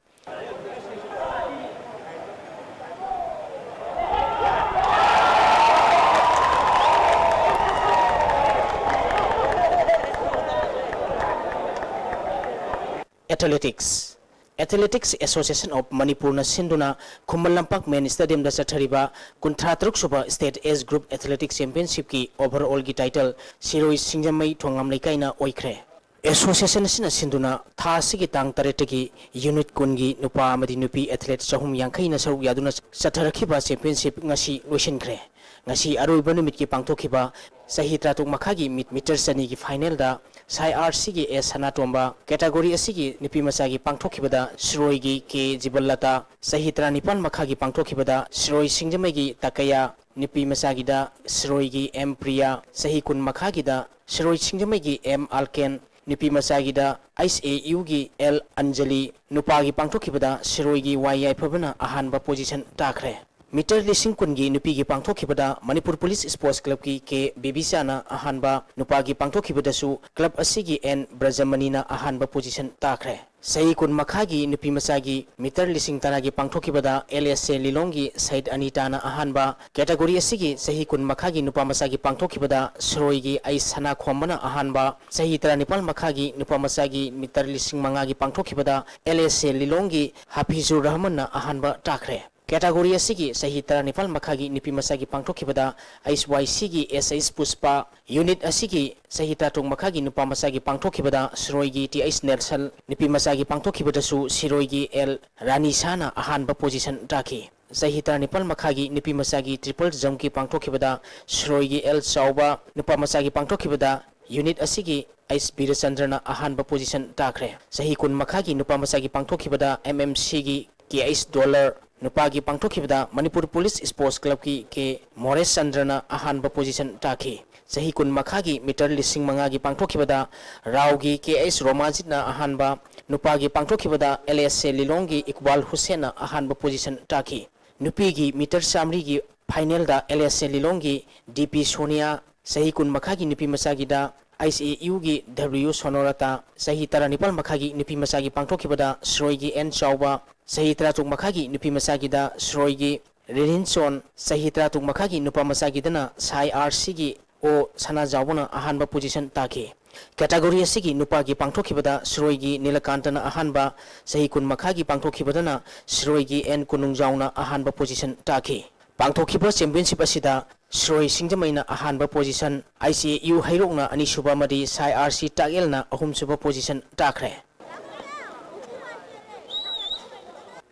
ꯑꯦꯊꯂꯦꯇꯤꯛꯁ꯫ Athletics Association of ꯃꯅꯤꯄꯨꯔꯅ ꯁꯤꯟꯗꯨꯅ ꯈꯨꯃꯟ ꯂꯝꯄꯥꯛ ꯃꯦꯟ ꯁ꯭ꯇꯦꯗꯤꯌꯝꯗ ꯆꯠꯊꯔꯤꯕ ꯀꯨꯟꯊ꯭ꯔꯥ ꯇꯔꯨꯛ ꯁꯨꯕ State Age Group Athletics Championshipꯀꯤ overallꯒꯤ title ꯁꯤꯔꯣꯏ ꯁꯤꯡꯖꯃꯩ ꯊꯣꯉꯥꯝ ꯂꯩꯀꯥꯏꯅ ꯑꯣꯏꯈ꯭ꯔꯦ꯫ Association ꯑꯁꯤꯅ ꯁꯤꯟꯗꯨꯅ ꯊꯥ ꯑꯁꯤꯒꯤ ꯇꯥꯡ ꯇꯔꯦꯠꯇꯒꯤ unit ꯀꯨꯟꯒꯤ ꯅꯨꯄꯥ ꯑꯃꯗꯤ ꯅꯨꯄꯤ athlete ꯆꯍꯨꯝ ꯌꯥꯡꯈꯩꯅ ꯁꯔꯨꯛ ꯌꯥꯗꯨꯅ ꯆꯠꯊꯔꯛꯈꯤꯕ championship ꯉꯁꯤ ꯂꯣꯏꯁꯤꯟꯈ꯭ꯔꯦ꯫ ꯉꯁꯤ ꯑꯔꯣꯏꯕ ꯅꯨꯃꯤꯠꯀꯤ ꯄꯥꯡꯊꯣꯛꯈꯤꯕ ꯆꯍꯤ ꯇꯔꯥꯇꯔꯨꯛ ꯃꯈꯥꯒꯤ ꯃꯤ-, meter ꯆꯅꯤꯒꯤ finalꯗ ꯁꯥꯏ ꯑꯥꯔ ꯁꯤꯒꯤ ꯑꯦꯁ ꯁꯅꯥꯇꯣꯝꯕ category ꯑꯁꯤꯒꯤ ꯅꯨꯄꯤ ꯃꯆꯥꯒꯤ ꯄꯥꯡꯊꯣꯛꯈꯤꯕꯗ ꯁꯤꯔꯣꯏꯒꯤ ꯀꯦ ꯖꯤꯕꯟꯂꯇꯥ, ꯆꯍꯤ ꯇꯔꯥꯅꯤꯄꯥꯟ ꯃꯈꯥꯒꯤ ꯄꯥꯡꯊꯣꯛꯈꯤꯕꯗ ꯁꯤꯔꯣꯏ ꯁꯤꯡꯖꯃꯩꯒꯤ ꯇꯀꯌꯥ, ꯅꯨꯄꯤ ꯃꯆꯥꯒꯤꯗ ꯁꯤꯔꯣꯏꯒꯤ ꯑꯦꯝ ꯄ꯭ꯔꯤꯌꯥ, ꯆꯍꯤ ꯀꯨꯟ ꯃꯈꯥꯒꯤꯗ ꯁꯤꯔꯣꯏ ꯁꯤꯡꯖꯃꯩꯒꯤ ꯑꯦꯝ ꯑꯥꯜꯀꯦꯟ, ꯅꯨꯄꯤ ꯃꯆꯥꯒꯤꯗ ꯑꯩꯆ ꯑꯦ ꯌꯨꯒꯤ ꯑꯦꯜ ꯑꯟꯖꯂꯤ, ꯅꯨꯄꯥꯒꯤ ꯄꯥꯡꯊꯣꯛꯈꯤꯕꯗ ꯁꯤꯔꯣꯏꯒꯤ ꯋꯥꯏ ꯌꯥꯏꯐꯕꯅ ꯑꯍꯥꯟꯕ position ꯇꯥꯈ꯭ꯔꯦ꯫ ꯃꯤꯇꯔ ꯂꯤꯁꯤꯡ ꯀꯨꯟꯒꯤ ꯅꯨꯄꯤꯒꯤ ꯄꯥꯡꯊꯣꯛꯈꯤꯕꯗ ꯃꯅꯤꯄꯨꯔ ꯄꯨꯂꯤꯁ ꯁ꯭ꯄꯣꯔꯠꯁ ꯀ꯭ꯂꯕꯀꯤ ꯀꯦ ꯕꯦꯕꯤꯆꯥꯅ ꯑꯍꯥꯟꯕ, ꯅꯨꯄꯥꯒꯤ ꯄꯥꯡꯊꯣꯛꯈꯤꯕꯗꯁꯨ ꯀ꯭ꯂꯕ ꯑꯁꯤꯒꯤ ꯑꯦꯟ ꯕ꯭ꯔꯖꯃꯅꯤꯅ ꯑꯍꯥꯟꯕ ꯄꯣꯖꯤꯁꯟ ꯇꯥꯈ꯭ꯔꯦ꯫ ꯆꯍꯤ ꯀꯨꯟ ꯃꯈꯥꯒꯤ ꯅꯨꯄꯤ ꯃꯆꯥꯒꯤ ꯃꯤꯇꯔ ꯂꯤꯁꯤꯡ ꯇꯔꯥꯒꯤ ꯄꯥꯡꯊꯣꯛꯈꯤꯕꯗ ꯑꯦꯜ ꯑꯦꯁ ꯑꯦ ꯂꯤꯂꯣꯡꯒꯤ ꯁꯍꯤꯗ ꯑꯅꯤꯇꯥꯅ ꯑꯍꯥꯟꯕ, ꯀꯦꯇꯥꯒꯣꯔꯤ ꯑꯁꯤꯒꯤ ꯆꯍꯤ ꯀꯨꯟ ꯃꯈꯥꯒꯤ ꯅꯨꯄꯥ ꯃꯆꯥꯒꯤ ꯄꯥꯡꯊꯣꯛꯈꯤꯕꯗ ꯁꯤꯔꯣꯏꯒꯤ ꯑꯩ ꯁꯅꯥꯈꯣꯝꯕꯅ ꯑꯍꯥꯟꯕ, ꯆꯍꯤ ꯇꯔꯥꯅꯤꯄꯥꯜ ꯃꯈꯥꯒꯤ ꯅꯨꯄꯥ ꯃꯆꯥꯒꯤ ꯃꯤꯇꯔ ꯂꯤꯁꯤꯡ ꯃꯉꯥꯒꯤ ꯄꯥꯡꯊꯣꯛꯈꯤꯕꯗ ꯑꯦꯜ ꯑꯦꯁ ꯑꯦ ꯂꯤꯂꯣꯡꯒꯤ ꯍꯥꯐꯤꯖꯨꯔ ꯔꯍꯃꯟꯅ ꯑꯍꯥꯟꯕ ꯇꯥꯈ꯭ꯔꯦ꯫ ꯀꯦꯇꯥꯒꯣꯔꯤ ꯑꯁꯤꯒꯤ ꯆꯍꯤ ꯇꯔꯥꯅꯤꯄꯥꯜ ꯃꯈꯥꯒꯤ ꯅꯨꯄꯤ ꯃꯆꯥꯒꯤ ꯄꯥꯡꯊꯣꯛꯈꯤꯕꯗ ꯑꯩꯆ ꯋꯥꯏ ꯁꯤꯒꯤ ꯑꯦꯁ ꯑꯩꯆ ꯄꯨꯁꯄꯥ, ꯌꯨꯅꯤꯠ ꯑꯁꯤꯒꯤ ꯆꯍꯤ ꯇꯔꯥꯇꯔꯨꯛ ꯃꯈꯥꯒꯤ ꯅꯨꯄꯥ ꯃꯆꯥꯒꯤ ꯄꯥꯡꯊꯣꯛꯈꯤꯕꯗ ꯁꯤꯔꯣꯏꯒꯤ ꯇꯤ ꯑꯩꯆ ꯅꯦꯜꯁꯟ, ꯅꯨꯄꯤ ꯃꯆꯥꯒꯤ ꯄꯥꯡꯊꯣꯛꯈꯤꯕꯗꯁꯨ ꯁꯤꯔꯣꯏꯒꯤ ꯑꯦꯜ ꯔꯥꯅꯤꯁꯥꯅ ꯑꯍꯥꯟꯕ ꯄꯣꯖꯤꯁꯟ ꯇꯥꯈꯤ꯫ ꯆꯍꯤ ꯇꯔꯥꯅꯤꯄꯥꯜ ꯃꯈꯥꯒꯤ ꯅꯨꯄꯤ ꯃꯆꯥꯒꯤ ꯇ꯭ꯔꯤꯄꯜ ꯖꯝꯞꯀꯤ ꯄꯥꯡꯊꯣꯛꯈꯤꯕꯗ ꯁꯤꯔꯣꯏꯒꯤ ꯑꯦꯜ ꯆꯥꯎꯕ, ꯅꯨꯄꯥ ꯃꯆꯥꯒꯤ ꯄꯥꯡꯊꯣꯛꯈꯤꯕꯗ ꯌꯨꯅꯤꯠ ꯑꯁꯤꯒꯤ ꯑꯩꯆ ꯕꯤꯔꯆꯟꯗ꯭ꯔꯅ ꯑꯍꯥꯟꯕ ꯄꯣꯖꯤꯁꯟ ꯇꯥꯈ꯭ꯔꯦ꯫ ꯆꯍꯤ ꯀꯨꯟ ꯃꯈꯥꯒꯤ ꯅꯨꯄꯥ ꯃꯆꯥꯒꯤ ꯄꯥꯡꯊꯣꯛꯈꯤꯕꯗ ꯑꯦꯝ ꯑꯦꯝ ꯁꯤꯒꯤ ꯀꯦ ꯑꯩꯆ ꯗꯣꯂꯔ, ꯅꯨꯄꯥꯒꯤ ꯄꯥꯡꯊꯣꯛꯈꯤꯕꯗ ꯃꯅꯤꯄꯨꯔ ꯄꯨꯂꯤꯁ ꯁ꯭ꯄꯣꯔꯠꯁ ꯀ꯭ꯂꯕꯀꯤ ꯀꯦ ꯃꯣꯔꯦꯁ ꯆꯟꯗ꯭ꯔꯅ ꯑꯍꯥꯟꯕ ꯄꯣꯖꯤꯁꯟ ꯇꯥꯈꯤ꯫ ꯆꯍꯤ ꯀꯨꯟ ꯃꯈꯥꯒꯤ ꯃꯤꯇꯔ ꯂꯤꯁꯤꯡ ꯃꯉꯥꯒꯤ ꯄꯥꯡꯊꯣꯛꯈꯤꯕꯗ ꯔꯥꯎꯒꯤ ꯀꯦ ꯑꯩꯆ ꯔꯣꯃꯥꯖꯤꯠꯅ ꯑꯍꯥꯟꯕ, ꯅꯨꯄꯥꯒꯤ ꯄꯥꯡꯊꯣꯛꯈꯤꯕꯗ ꯑꯦꯜ ꯑꯦꯁ ꯑꯦ ꯂꯤꯂꯣꯡꯒꯤ ꯏꯛꯕꯥꯜ ꯍꯨꯁꯦꯟꯅ ꯑꯍꯥꯟꯕ ꯄꯣꯖꯤꯁꯟ ꯇꯥꯈꯤ꯫ ꯅꯨꯄꯤꯒꯤ ꯃꯤꯇꯔ ꯆꯥꯃꯔꯤꯒꯤ ꯐꯥꯏꯅꯦꯜꯗ ꯑꯦꯜ ꯑꯦꯁ ꯑꯦ ꯂꯤꯂꯣꯡꯒꯤ ꯗꯤ ꯄꯤ ꯁꯣꯅꯤꯌꯥ, ꯆꯍꯤ ꯀꯨꯟ ꯃꯈꯥꯒꯤ ꯅꯨꯄꯤ ꯃꯆꯥꯒꯤꯗ ꯑꯩꯆ ꯑꯦ ꯌꯨꯒꯤ ꯗꯕ꯭ꯂꯤꯎ ꯁꯣꯅꯣꯔꯇꯥ, ꯆꯍꯤ ꯇꯔꯥꯅꯤꯄꯥꯜ ꯃꯈꯥꯒꯤ ꯅꯨꯄꯤ ꯃꯆꯥꯒꯤ ꯄꯥꯡꯊꯣꯛꯈꯤꯕꯗ ꯁꯤꯔꯣꯏꯒꯤ ꯑꯦꯟ ꯆꯥꯎꯕ, ꯆꯍꯤ ꯇꯔꯥꯇꯔꯨꯛ ꯃꯈꯥꯒꯤ ꯅꯨꯄꯤ ꯃꯆꯥꯒꯤꯗ ꯁꯤꯔꯣꯏꯒꯤ ꯔꯤꯔꯤꯟꯆꯣꯟ, ꯆꯍꯤ ꯇꯔꯥꯇꯔꯨꯛ ꯃꯈꯥꯒꯤ ꯅꯨꯄꯥ ꯃꯆꯥꯒꯤꯗꯅ ꯁꯥꯏ ꯑꯥꯔ ꯁꯤꯒꯤ ꯑꯣ ꯁꯅꯥꯖꯥꯎꯕꯅ ꯑꯍꯥꯟꯕ ꯄꯣꯖꯤꯁꯟ ꯇꯥꯈꯤ꯫ ꯀꯦꯇꯥꯒꯣꯔꯤ ꯑꯁꯤꯒꯤ ꯅꯨꯄꯥꯒꯤ ꯄꯥꯡꯊꯣꯛꯈꯤꯕꯗ ꯁꯤꯔꯣꯏꯒꯤ ꯅꯤꯂꯀꯥꯟꯇꯅ ꯑꯍꯥꯟꯕ, ꯆꯍꯤ ꯀꯨꯟ ꯃꯈꯥꯒꯤ ꯄꯥꯡꯊꯣꯛꯈꯤꯕꯗꯅ ꯁꯤꯔꯣꯏꯒꯤ ꯑꯦꯟ ꯀꯣꯅꯨꯡꯖꯥꯎꯅ ꯑꯍꯥꯟꯕ ꯄꯣꯖꯤꯁꯟ ꯇꯥꯈꯤ꯫ ꯄꯥꯡꯊꯣꯛꯈꯤꯕ ꯆꯦꯝꯄꯤꯌꯟꯁꯤꯞ ꯑꯁꯤꯗ ꯁꯤꯔꯣꯏ ꯁꯤꯡꯖꯃꯩꯅ ꯑꯍꯥꯟꯕ position, I C A U ꯍꯩꯔꯣꯛꯅ ꯑꯅꯤꯁꯨꯕ ꯑꯃꯗꯤ ꯁꯥꯏ ꯑꯥꯔ ꯁꯤ ꯇꯥꯛꯌꯦꯜꯅ ꯑꯍꯨꯝꯁꯨꯕ ꯄꯣꯖꯤꯁꯟ ꯇꯥꯈ꯭ꯔꯦ꯫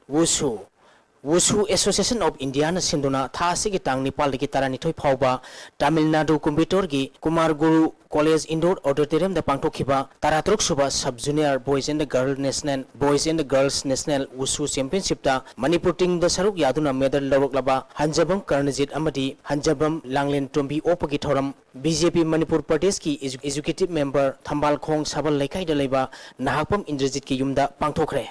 ꯋꯨꯁꯨ꯫ ꯋꯨꯁꯨ ꯑꯦꯁꯣꯁꯤꯌꯦꯁꯟ ꯑꯣꯐ ꯏꯟꯗꯤꯌꯥꯅ ꯁꯤꯟꯗꯨꯅ ꯊꯥ ꯑꯁꯤꯒꯤ ꯇꯥꯡ ꯅꯤꯄꯥꯜꯗꯒꯤ ꯇꯔꯥꯅꯤꯊꯣꯏ ꯐꯥꯎꯕ ꯇꯥꯃꯤꯜ ꯅꯥꯗꯨ ꯀꯣꯏꯝꯕꯇꯣꯔꯒꯤ ꯀꯨꯃꯥꯔ ꯒꯨꯔꯨ ꯀꯣꯂꯦꯖ ꯏꯟꯗꯣꯔ ꯑꯣꯗꯤꯇꯣꯔꯤꯌꯝꯗ ꯄꯥꯡꯊꯣꯛꯈꯤꯕ ꯇꯔꯥꯇꯔꯨꯛ sub sub junior boys and girl national, boys and girls national wushu ꯆꯦꯝꯄꯤꯌꯟꯁꯤꯞꯇ ꯃꯅꯤꯄꯨꯔ ꯇꯤꯝꯗ ꯁꯔꯨꯛ ꯌꯥꯗꯨꯅ ꯃꯦꯗꯜ ꯂꯧꯔꯛꯂꯕ ꯍꯟꯖꯕꯝ ꯀꯔꯅꯖꯤꯠ ꯑꯃꯗꯤ ꯍꯟꯖꯕꯝ ꯂꯥꯡꯂꯦꯟꯇꯣꯝꯕꯤ ꯑꯣꯛꯄꯒꯤ ꯊꯧꯔꯝ ꯕꯤ ꯖꯦ ꯄꯤ ꯃꯅꯤꯄꯨꯔ ꯄ꯭ꯔꯗꯦꯁꯀꯤ ꯑꯦꯖꯨ-, ꯑꯦꯖꯨꯀꯦꯇꯤꯚ ꯃꯦꯝꯕꯔ ꯊꯝꯕꯥꯜꯈꯣꯡ ꯁꯥꯕꯜ ꯂꯩꯀꯥꯏꯗ ꯂꯩꯕ ꯅꯍꯥꯛꯄꯝ ꯏꯟꯗ꯭ꯔꯖꯤꯠꯀꯤ ꯌꯨꯝꯗ ꯄꯥꯡꯊꯣꯛꯈ꯭ꯔꯦ꯫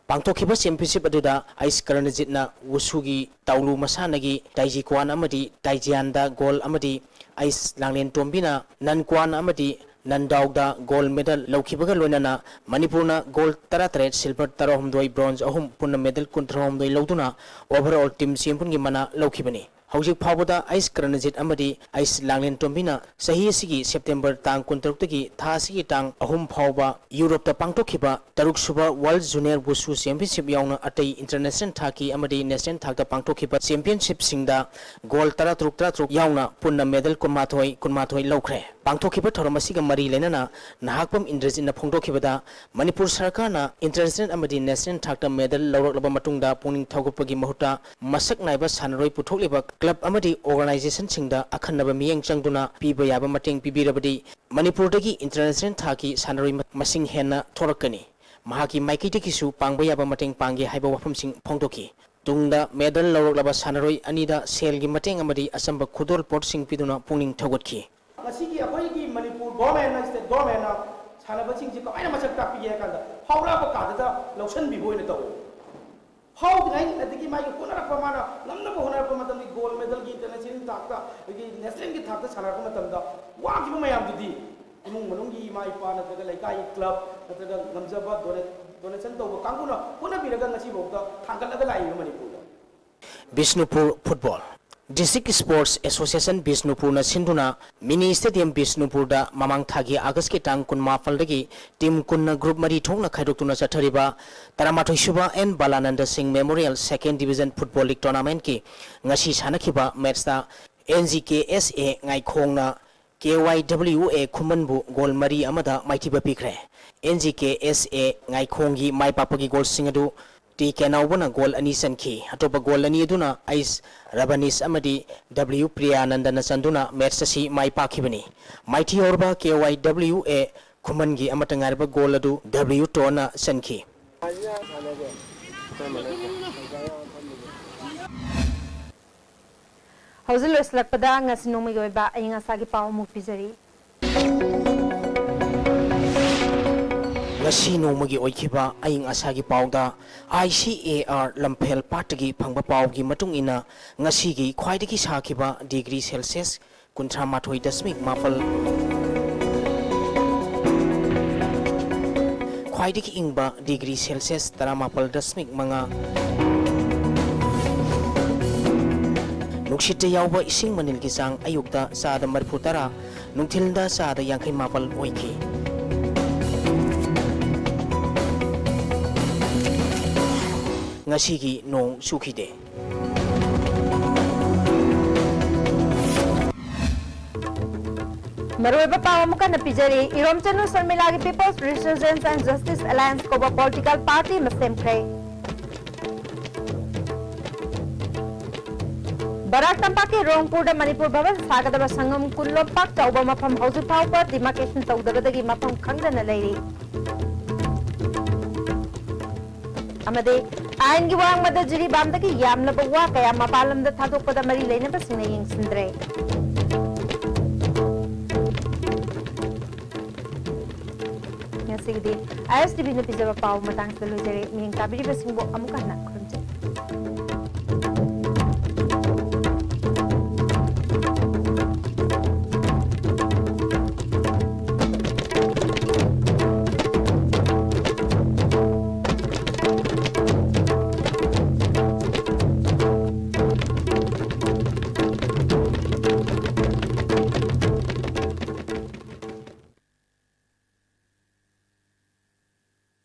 ꯄꯥꯡꯊꯣꯛꯈꯤꯕ ꯆꯦꯝꯄꯤꯌꯟꯁꯤꯞ ꯑꯗꯨꯗ ꯑꯩꯁ ꯀꯔꯅꯖꯤꯠꯅ ꯋꯨꯁꯨꯒꯤ ꯇꯥꯎꯂꯨ ꯃꯁꯥꯟꯅꯒꯤ ꯇꯥꯏꯖꯤ ꯀ꯭ꯋꯥꯟ ꯑꯃꯗꯤ ꯇꯥꯏꯖꯤꯌꯥꯟꯗ ꯒꯣꯜ ꯑꯃꯗꯤ ꯑꯩꯁ ꯂꯥꯡꯂꯦꯟ ꯇꯣꯝꯕꯤꯅ ꯅꯟ ꯀ꯭ꯋꯥꯟ ꯑꯃꯗꯤ ꯅꯟ ꯗꯥꯎꯗ ꯒꯣꯜ ꯃꯦꯗꯜ ꯂꯧꯈꯤꯕꯒ ꯂꯣꯏꯅꯅ ꯃꯅꯤꯄꯨꯔꯅ ꯒꯣꯜ ꯇꯔꯥꯇꯔꯦꯠ, ꯁꯤꯜꯚꯔ ꯇꯔꯥꯍꯨꯝꯗꯣꯏ, ꯕ꯭ꯔꯣꯟꯖ ꯑꯍꯨꯝ, ꯄꯨꯟꯅ ꯃꯦꯗꯜ ꯀꯨꯟꯊ꯭ꯔꯥꯍꯨꯝꯗꯣꯏ ꯂꯧꯗꯨꯅ overall team ꯆꯦꯝꯄꯤꯌꯟꯒꯤ ꯃꯅꯥ ꯂꯧꯈꯤꯕꯅꯤ꯫ ꯍꯧꯖꯤꯛ ꯐꯥꯎꯕꯗ ꯑꯩꯁ ꯀꯔꯅꯖꯤꯠ ꯑꯃꯗꯤ ꯑꯩꯁ ꯂꯥꯡꯂꯦꯟ ꯇꯣꯝꯕꯤꯅ ꯆꯍꯤ ꯑꯁꯤꯒꯤ ꯁꯦꯞꯇꯦꯝꯕꯔ ꯇꯥꯡ ꯀꯨꯟꯇꯔꯨꯛꯇꯒꯤ ꯊꯥ ꯑꯁꯤꯒꯤ ꯇꯥꯡ ꯑꯍꯨꯝ ꯐꯥꯎꯕ ꯌꯨꯔꯣꯞꯇ ꯄꯥꯡꯊꯣꯛꯈꯤꯕ ꯇꯔꯨꯛꯁꯨꯕ World Junior Wushu Championship ꯌꯥꯎꯅ ꯑꯇꯩ international ꯊꯥꯛꯀꯤ ꯑꯃꯗꯤ national ꯊꯥꯛꯇ ꯄꯥꯡꯊꯣꯛꯈꯤꯕ ꯆꯦꯝꯄꯤꯌꯟꯁꯤꯞꯁꯤꯡꯗ ꯒꯣꯜ ꯇꯔꯥꯇꯔꯨꯛ ꯇꯔꯥꯇꯔꯨꯛ ꯌꯥꯎꯅ ꯄꯨꯟꯅ ꯃꯦꯗꯜ ꯀꯨꯟꯃꯥꯊꯣꯏ ꯀꯨꯟꯃꯥꯊꯣꯏ ꯂꯧꯈ꯭ꯔꯦ꯫ ꯄꯥꯡꯊꯣꯛꯈꯤꯕ ꯊꯧꯔꯝ ꯑꯁꯤꯒ ꯃꯔꯤ ꯂꯩꯅꯅ ꯅꯍꯥꯛꯄꯝ ꯏꯟꯗ꯭ꯔꯖꯤꯠꯅ ꯐꯣꯡꯗꯣꯛꯈꯤꯕꯗ, ꯃꯅꯤꯄꯨꯔ ꯁꯔꯀꯥꯔꯅ international ꯑꯃꯗꯤ national ꯊꯥꯛꯇ ꯃꯦꯗꯜ ꯂꯧꯔꯛꯂꯕ ꯃꯇꯨꯡꯗ ꯄꯨꯛꯅꯤꯡ ꯊꯧꯒꯠꯄꯒꯤ ꯃꯍꯨꯠꯇ ꯃꯁꯛ ꯅꯥꯏꯕ ꯁꯥꯟꯅꯔꯣꯏ ꯄꯨꯊꯣꯛꯂꯤꯕ club ꯑꯃꯗꯤ organizationꯁꯤꯡꯗ ꯑꯈꯟꯅꯕ ꯃꯤꯠꯌꯦꯡ ꯆꯪꯗꯨꯅ ꯄꯤꯕ ꯌꯥꯕ ꯃꯇꯦꯡ ꯄꯤꯕꯤꯔꯕꯗꯤ ꯃꯅꯤꯄꯨꯔꯗꯒꯤ international ꯊꯥꯛꯀꯤ ꯁꯥꯟꯅꯔꯣꯏ ꯃꯁꯤꯡ ꯍꯦꯟꯅ ꯊꯣꯔꯛꯀꯅꯤ꯫ ꯃꯍꯥꯛꯀꯤ ꯃꯥꯏꯀꯩꯗꯒꯤꯁꯨ ꯄꯥꯡꯕ ꯌꯥꯕ ꯃꯇꯦꯡ ꯄꯥꯡꯒꯦ ꯍꯥꯏꯕ ꯋꯥꯐꯝꯁꯤꯡ ꯐꯣꯡꯗꯣꯛꯈꯤ꯫ ꯇꯨꯡꯗ ꯃꯦꯗꯜ ꯂꯧꯔꯛꯂꯕ ꯁꯥꯟꯅꯔꯣꯏ ꯑꯅꯤꯗ ꯁꯦꯜꯒꯤ ꯃꯇꯦꯡ ꯑꯃꯗꯤ ꯑꯆꯝꯕ ꯈꯨꯗꯣꯜꯄꯣꯠꯁꯤꯡ ꯄꯤꯗꯨꯅ ꯄꯨꯛꯅꯤꯡ ꯊꯧꯒꯠꯈꯤ꯫ ꯉꯁꯤꯒꯤ ꯑꯩꯈꯣꯏꯒꯤ ꯃꯅꯤꯄꯨꯔ ꯒꯣꯔꯃꯦꯟꯅ, ꯁ꯭ꯇꯦꯠ ꯒꯣꯔꯃꯦꯟꯅ ꯁꯥꯟꯅꯕꯁꯤꯡꯁꯤ ꯀꯃꯥꯏꯅ ꯃꯁꯛ ꯇꯥꯛꯄꯤꯒꯦ ꯍꯥꯏ ꯀꯥꯟꯗ, ꯐꯥꯎꯔꯛꯑꯕ ꯀꯥꯟꯗꯗ ꯂꯧꯁꯤꯟꯕꯤꯕ ꯑꯣꯏꯅ ꯇꯧꯋꯤ꯫ ꯐꯥꯎꯗ꯭ꯔꯤꯉꯩ ꯑꯗꯒꯤ ꯃꯥꯒꯤ ꯍꯣꯠꯅꯔꯛꯄ, ꯃꯥꯅ ꯉꯝꯅꯕ ꯍꯣꯠꯅꯔꯛꯄ ꯃꯇꯝꯗ ꯒꯣꯜ ꯃꯦꯗꯜꯒꯤ, international ꯊꯥꯛꯇ, ꯑꯩꯈꯣꯏꯒꯤ nationalꯒꯤ ꯊꯥꯛꯇ ꯁꯥꯟꯅꯔꯛꯄ ꯃꯇꯝꯗ ꯋꯥꯈꯤꯕ ꯃꯌꯥꯝꯗꯨꯗꯤ ꯏꯃꯨꯡ ꯃꯅꯨꯡꯒꯤ ꯏꯃꯥ ꯏꯄꯥ ꯅꯠꯇ꯭ꯔꯒ ꯂꯩꯀꯥꯏꯒꯤ club ꯅꯠꯇ꯭ꯔꯒ ꯉꯝꯖꯕ donate, donation ꯇꯧꯕ ꯀꯥꯡꯕꯨꯅ ꯍꯣꯠꯅꯕꯤꯔꯒ ꯉꯁꯤꯐꯥꯎꯗ ꯊꯥꯡꯒꯠꯂꯒ ꯂꯥꯛꯏꯕ ꯃꯅꯤꯄꯨꯔꯗ꯫ Bishnupur football. District Sports Association ꯕꯤꯁꯅꯨꯄꯨꯔꯅ ꯁꯤꯟꯗꯨꯅ mini stadium ꯕꯤꯁꯅꯨꯄꯨꯔꯗ ꯃꯃꯥꯡ ꯊꯥꯒꯤ ꯑꯥꯒꯁꯀꯤ ꯇꯥꯡ ꯀꯨꯟꯃꯥꯄꯜꯗꯒꯤ team ꯀꯨꯟꯅ group ꯃꯔꯤ ꯊꯣꯛꯅ ꯈꯥꯏꯗꯣꯛꯇꯨꯅ ꯆꯠꯊꯔꯤꯕ ꯇꯔꯥꯃꯥꯊꯣꯏ ꯁꯨꯕ N ꯕꯥꯂꯥꯅꯟꯗ ꯁꯤꯡ Memorial Second Division Football League Tournamentꯀꯤ ꯉꯁꯤ ꯁꯥꯟꯅꯈꯤꯕ matchꯇ N G K S A ꯉꯥꯏꯈꯣꯡꯅ K Y W A ꯈꯨꯃꯟꯕꯨ ꯒꯣꯜ ꯃꯔꯤ ꯑꯃꯗ ꯃꯥꯏꯊꯤꯕ ꯄꯤꯈ꯭ꯔꯦ꯫ N G K S A ꯉꯥꯏꯈꯣꯡꯒꯤ ꯃꯥꯏ ꯄꯥꯛꯄꯒꯤ ꯒꯣꯜꯁꯤꯡ ꯑꯗꯨ ꯇꯤ ꯀꯦꯅꯥꯎꯕꯅ ꯒꯣꯜ ꯑꯅꯤ ꯆꯟꯈꯤ꯫ ꯑꯇꯣꯞꯄ ꯒꯣꯜ ꯑꯅꯤ ꯑꯗꯨꯅ ꯑꯩꯁ ꯔꯕꯅꯤꯁ ꯑꯃꯗꯤ W ꯄ꯭ꯔꯤꯌꯥꯅꯟꯗꯅ ꯆꯟꯗꯨꯅ match ꯑꯁꯤ ꯃꯥꯏ ꯄꯥꯛꯈꯤꯕꯅꯤ꯫ ꯃꯥꯏꯊꯤꯍꯧꯔꯕ K Y W A ꯈꯨꯃꯟꯒꯤ ꯑꯃꯠꯇ ꯉꯥꯏꯔꯕ ꯒꯣꯜ ꯑꯗꯨ W ꯇꯣꯟꯅ ꯆꯟꯈꯤ꯫ ꯍꯧꯖꯤꯛ ꯂꯣꯏꯁꯤꯜꯂꯛꯄꯗ ꯉꯁꯤ ꯅꯣꯡꯃꯒꯤ ꯑꯣꯏꯕ ꯑꯏꯪ ꯑꯁꯥꯒꯤ ꯄꯥꯎ ꯑꯃꯨꯛ ꯄꯤꯖꯔꯤ꯫ ꯉꯁꯤ ꯅꯣꯡꯃꯒꯤ ꯑꯣꯏꯈꯤꯕ ꯑꯏꯪ ꯑꯁꯥꯒꯤ ꯄꯥꯎꯗ ꯑꯥꯏ ꯁꯤ ꯑꯦ ꯑꯥꯔ ꯂꯝꯐꯦꯜ ꯄꯥꯠꯇꯒꯤ ꯐꯪꯕ ꯄꯥꯎꯒꯤ ꯃꯇꯨꯡ ꯏꯟꯅ, ꯉꯁꯤꯒꯤ ꯈ꯭ꯋꯥꯏꯗꯒꯤ ꯁꯥꯈꯤꯕ ꯗꯤꯒ꯭ꯔꯤ ꯁꯦꯜꯁꯤꯌꯁ ꯀꯨꯟꯊ꯭ꯔꯥ ꯃꯥꯊꯣꯏ ꯗꯁꯃꯤꯛ ꯃꯥꯄꯜ, ꯈ꯭ꯋꯥꯏꯗꯒꯤ ꯏꯪꯕ ꯗꯤꯒ꯭ꯔꯤ ꯁꯦꯜꯁꯤꯌꯁ ꯇꯔꯥꯃꯥꯄꯜ ꯗꯁꯃꯤꯛ ꯃꯉꯥ, ꯅꯨꯡꯁꯤꯠꯇ ꯌꯥꯎꯕ ꯏꯁꯤꯡ ꯃꯅꯤꯜꯒꯤ ꯆꯥꯡ ꯑꯌꯨꯛꯇ ꯆꯥꯗ ꯃꯔꯤꯐꯨ ꯇꯔꯥ, ꯅꯨꯡꯊꯤꯜꯗ ꯆꯥꯗ ꯌꯥꯡꯈꯩ ꯃꯥꯄꯜ ꯑꯣꯏꯈꯤ꯫ ꯉꯁꯤꯒꯤ ꯅꯣꯡ ꯆꯨꯈꯤꯗꯦ꯫ ꯃꯔꯨꯑꯣꯏꯕ ꯄꯥꯎ ꯑꯃꯨꯛ ꯍꯟꯅ ꯄꯤꯖꯔꯤ꯫ ꯏꯔꯣꯝꯆꯅꯨ ꯁꯔꯃꯤꯂꯥꯒꯤ People's Resistance and Justice Alliance ꯀꯧꯕ political party ꯑꯃ ꯁꯦꯝꯈ꯭ꯔꯦ꯫ ꯕꯔꯥꯛ ꯇꯝꯄꯥꯛꯀꯤ ꯔꯣꯡꯄꯨꯔꯗ ꯃꯅꯤꯄꯨꯔ ꯚꯕꯟ ꯁꯥꯒꯗꯕ ꯁꯪꯉꯝ ꯀꯨꯟ ꯂꯣꯝꯄꯥꯛ ꯆꯥꯎꯕ ꯃꯐꯝ ꯍꯧꯖꯤꯛ ꯐꯥꯎꯕ demarcation ꯇꯧꯗꯕꯗꯒꯤ ꯃꯐꯝ ꯈꯪꯗꯅ ꯂꯩꯔꯤ꯫ ꯑꯃꯗꯤ ꯑꯥꯏꯟꯒꯤ ꯋꯥꯡꯃꯗ ꯖꯤꯔꯤꯕꯥꯝꯗꯒꯤ ꯌꯥꯝꯂꯕ ꯋꯥ ꯀꯌꯥ ꯃꯄꯥꯟ ꯂꯝꯗ ꯊꯥꯗꯣꯛꯄꯗ ꯃꯔꯤ ꯂꯩꯅꯕꯁꯤꯡꯅ ꯌꯦꯡꯁꯤꯟꯗ꯭ꯔꯦ꯫ ꯉꯁꯤꯒꯤꯗꯤ ꯑꯥꯏ ꯑꯦꯁ ꯇꯤ ꯚꯤꯅ ꯄꯤꯖꯕ ꯄꯥꯎ ꯃꯇꯥꯡꯁꯤꯗ ꯂꯣꯏꯖꯔꯦ꯫ ꯃꯤꯠꯌꯦꯡ ꯇꯥꯕꯤꯔꯤꯕꯁꯤꯡꯕꯨ ꯑꯃꯨꯛ ꯍꯟꯅ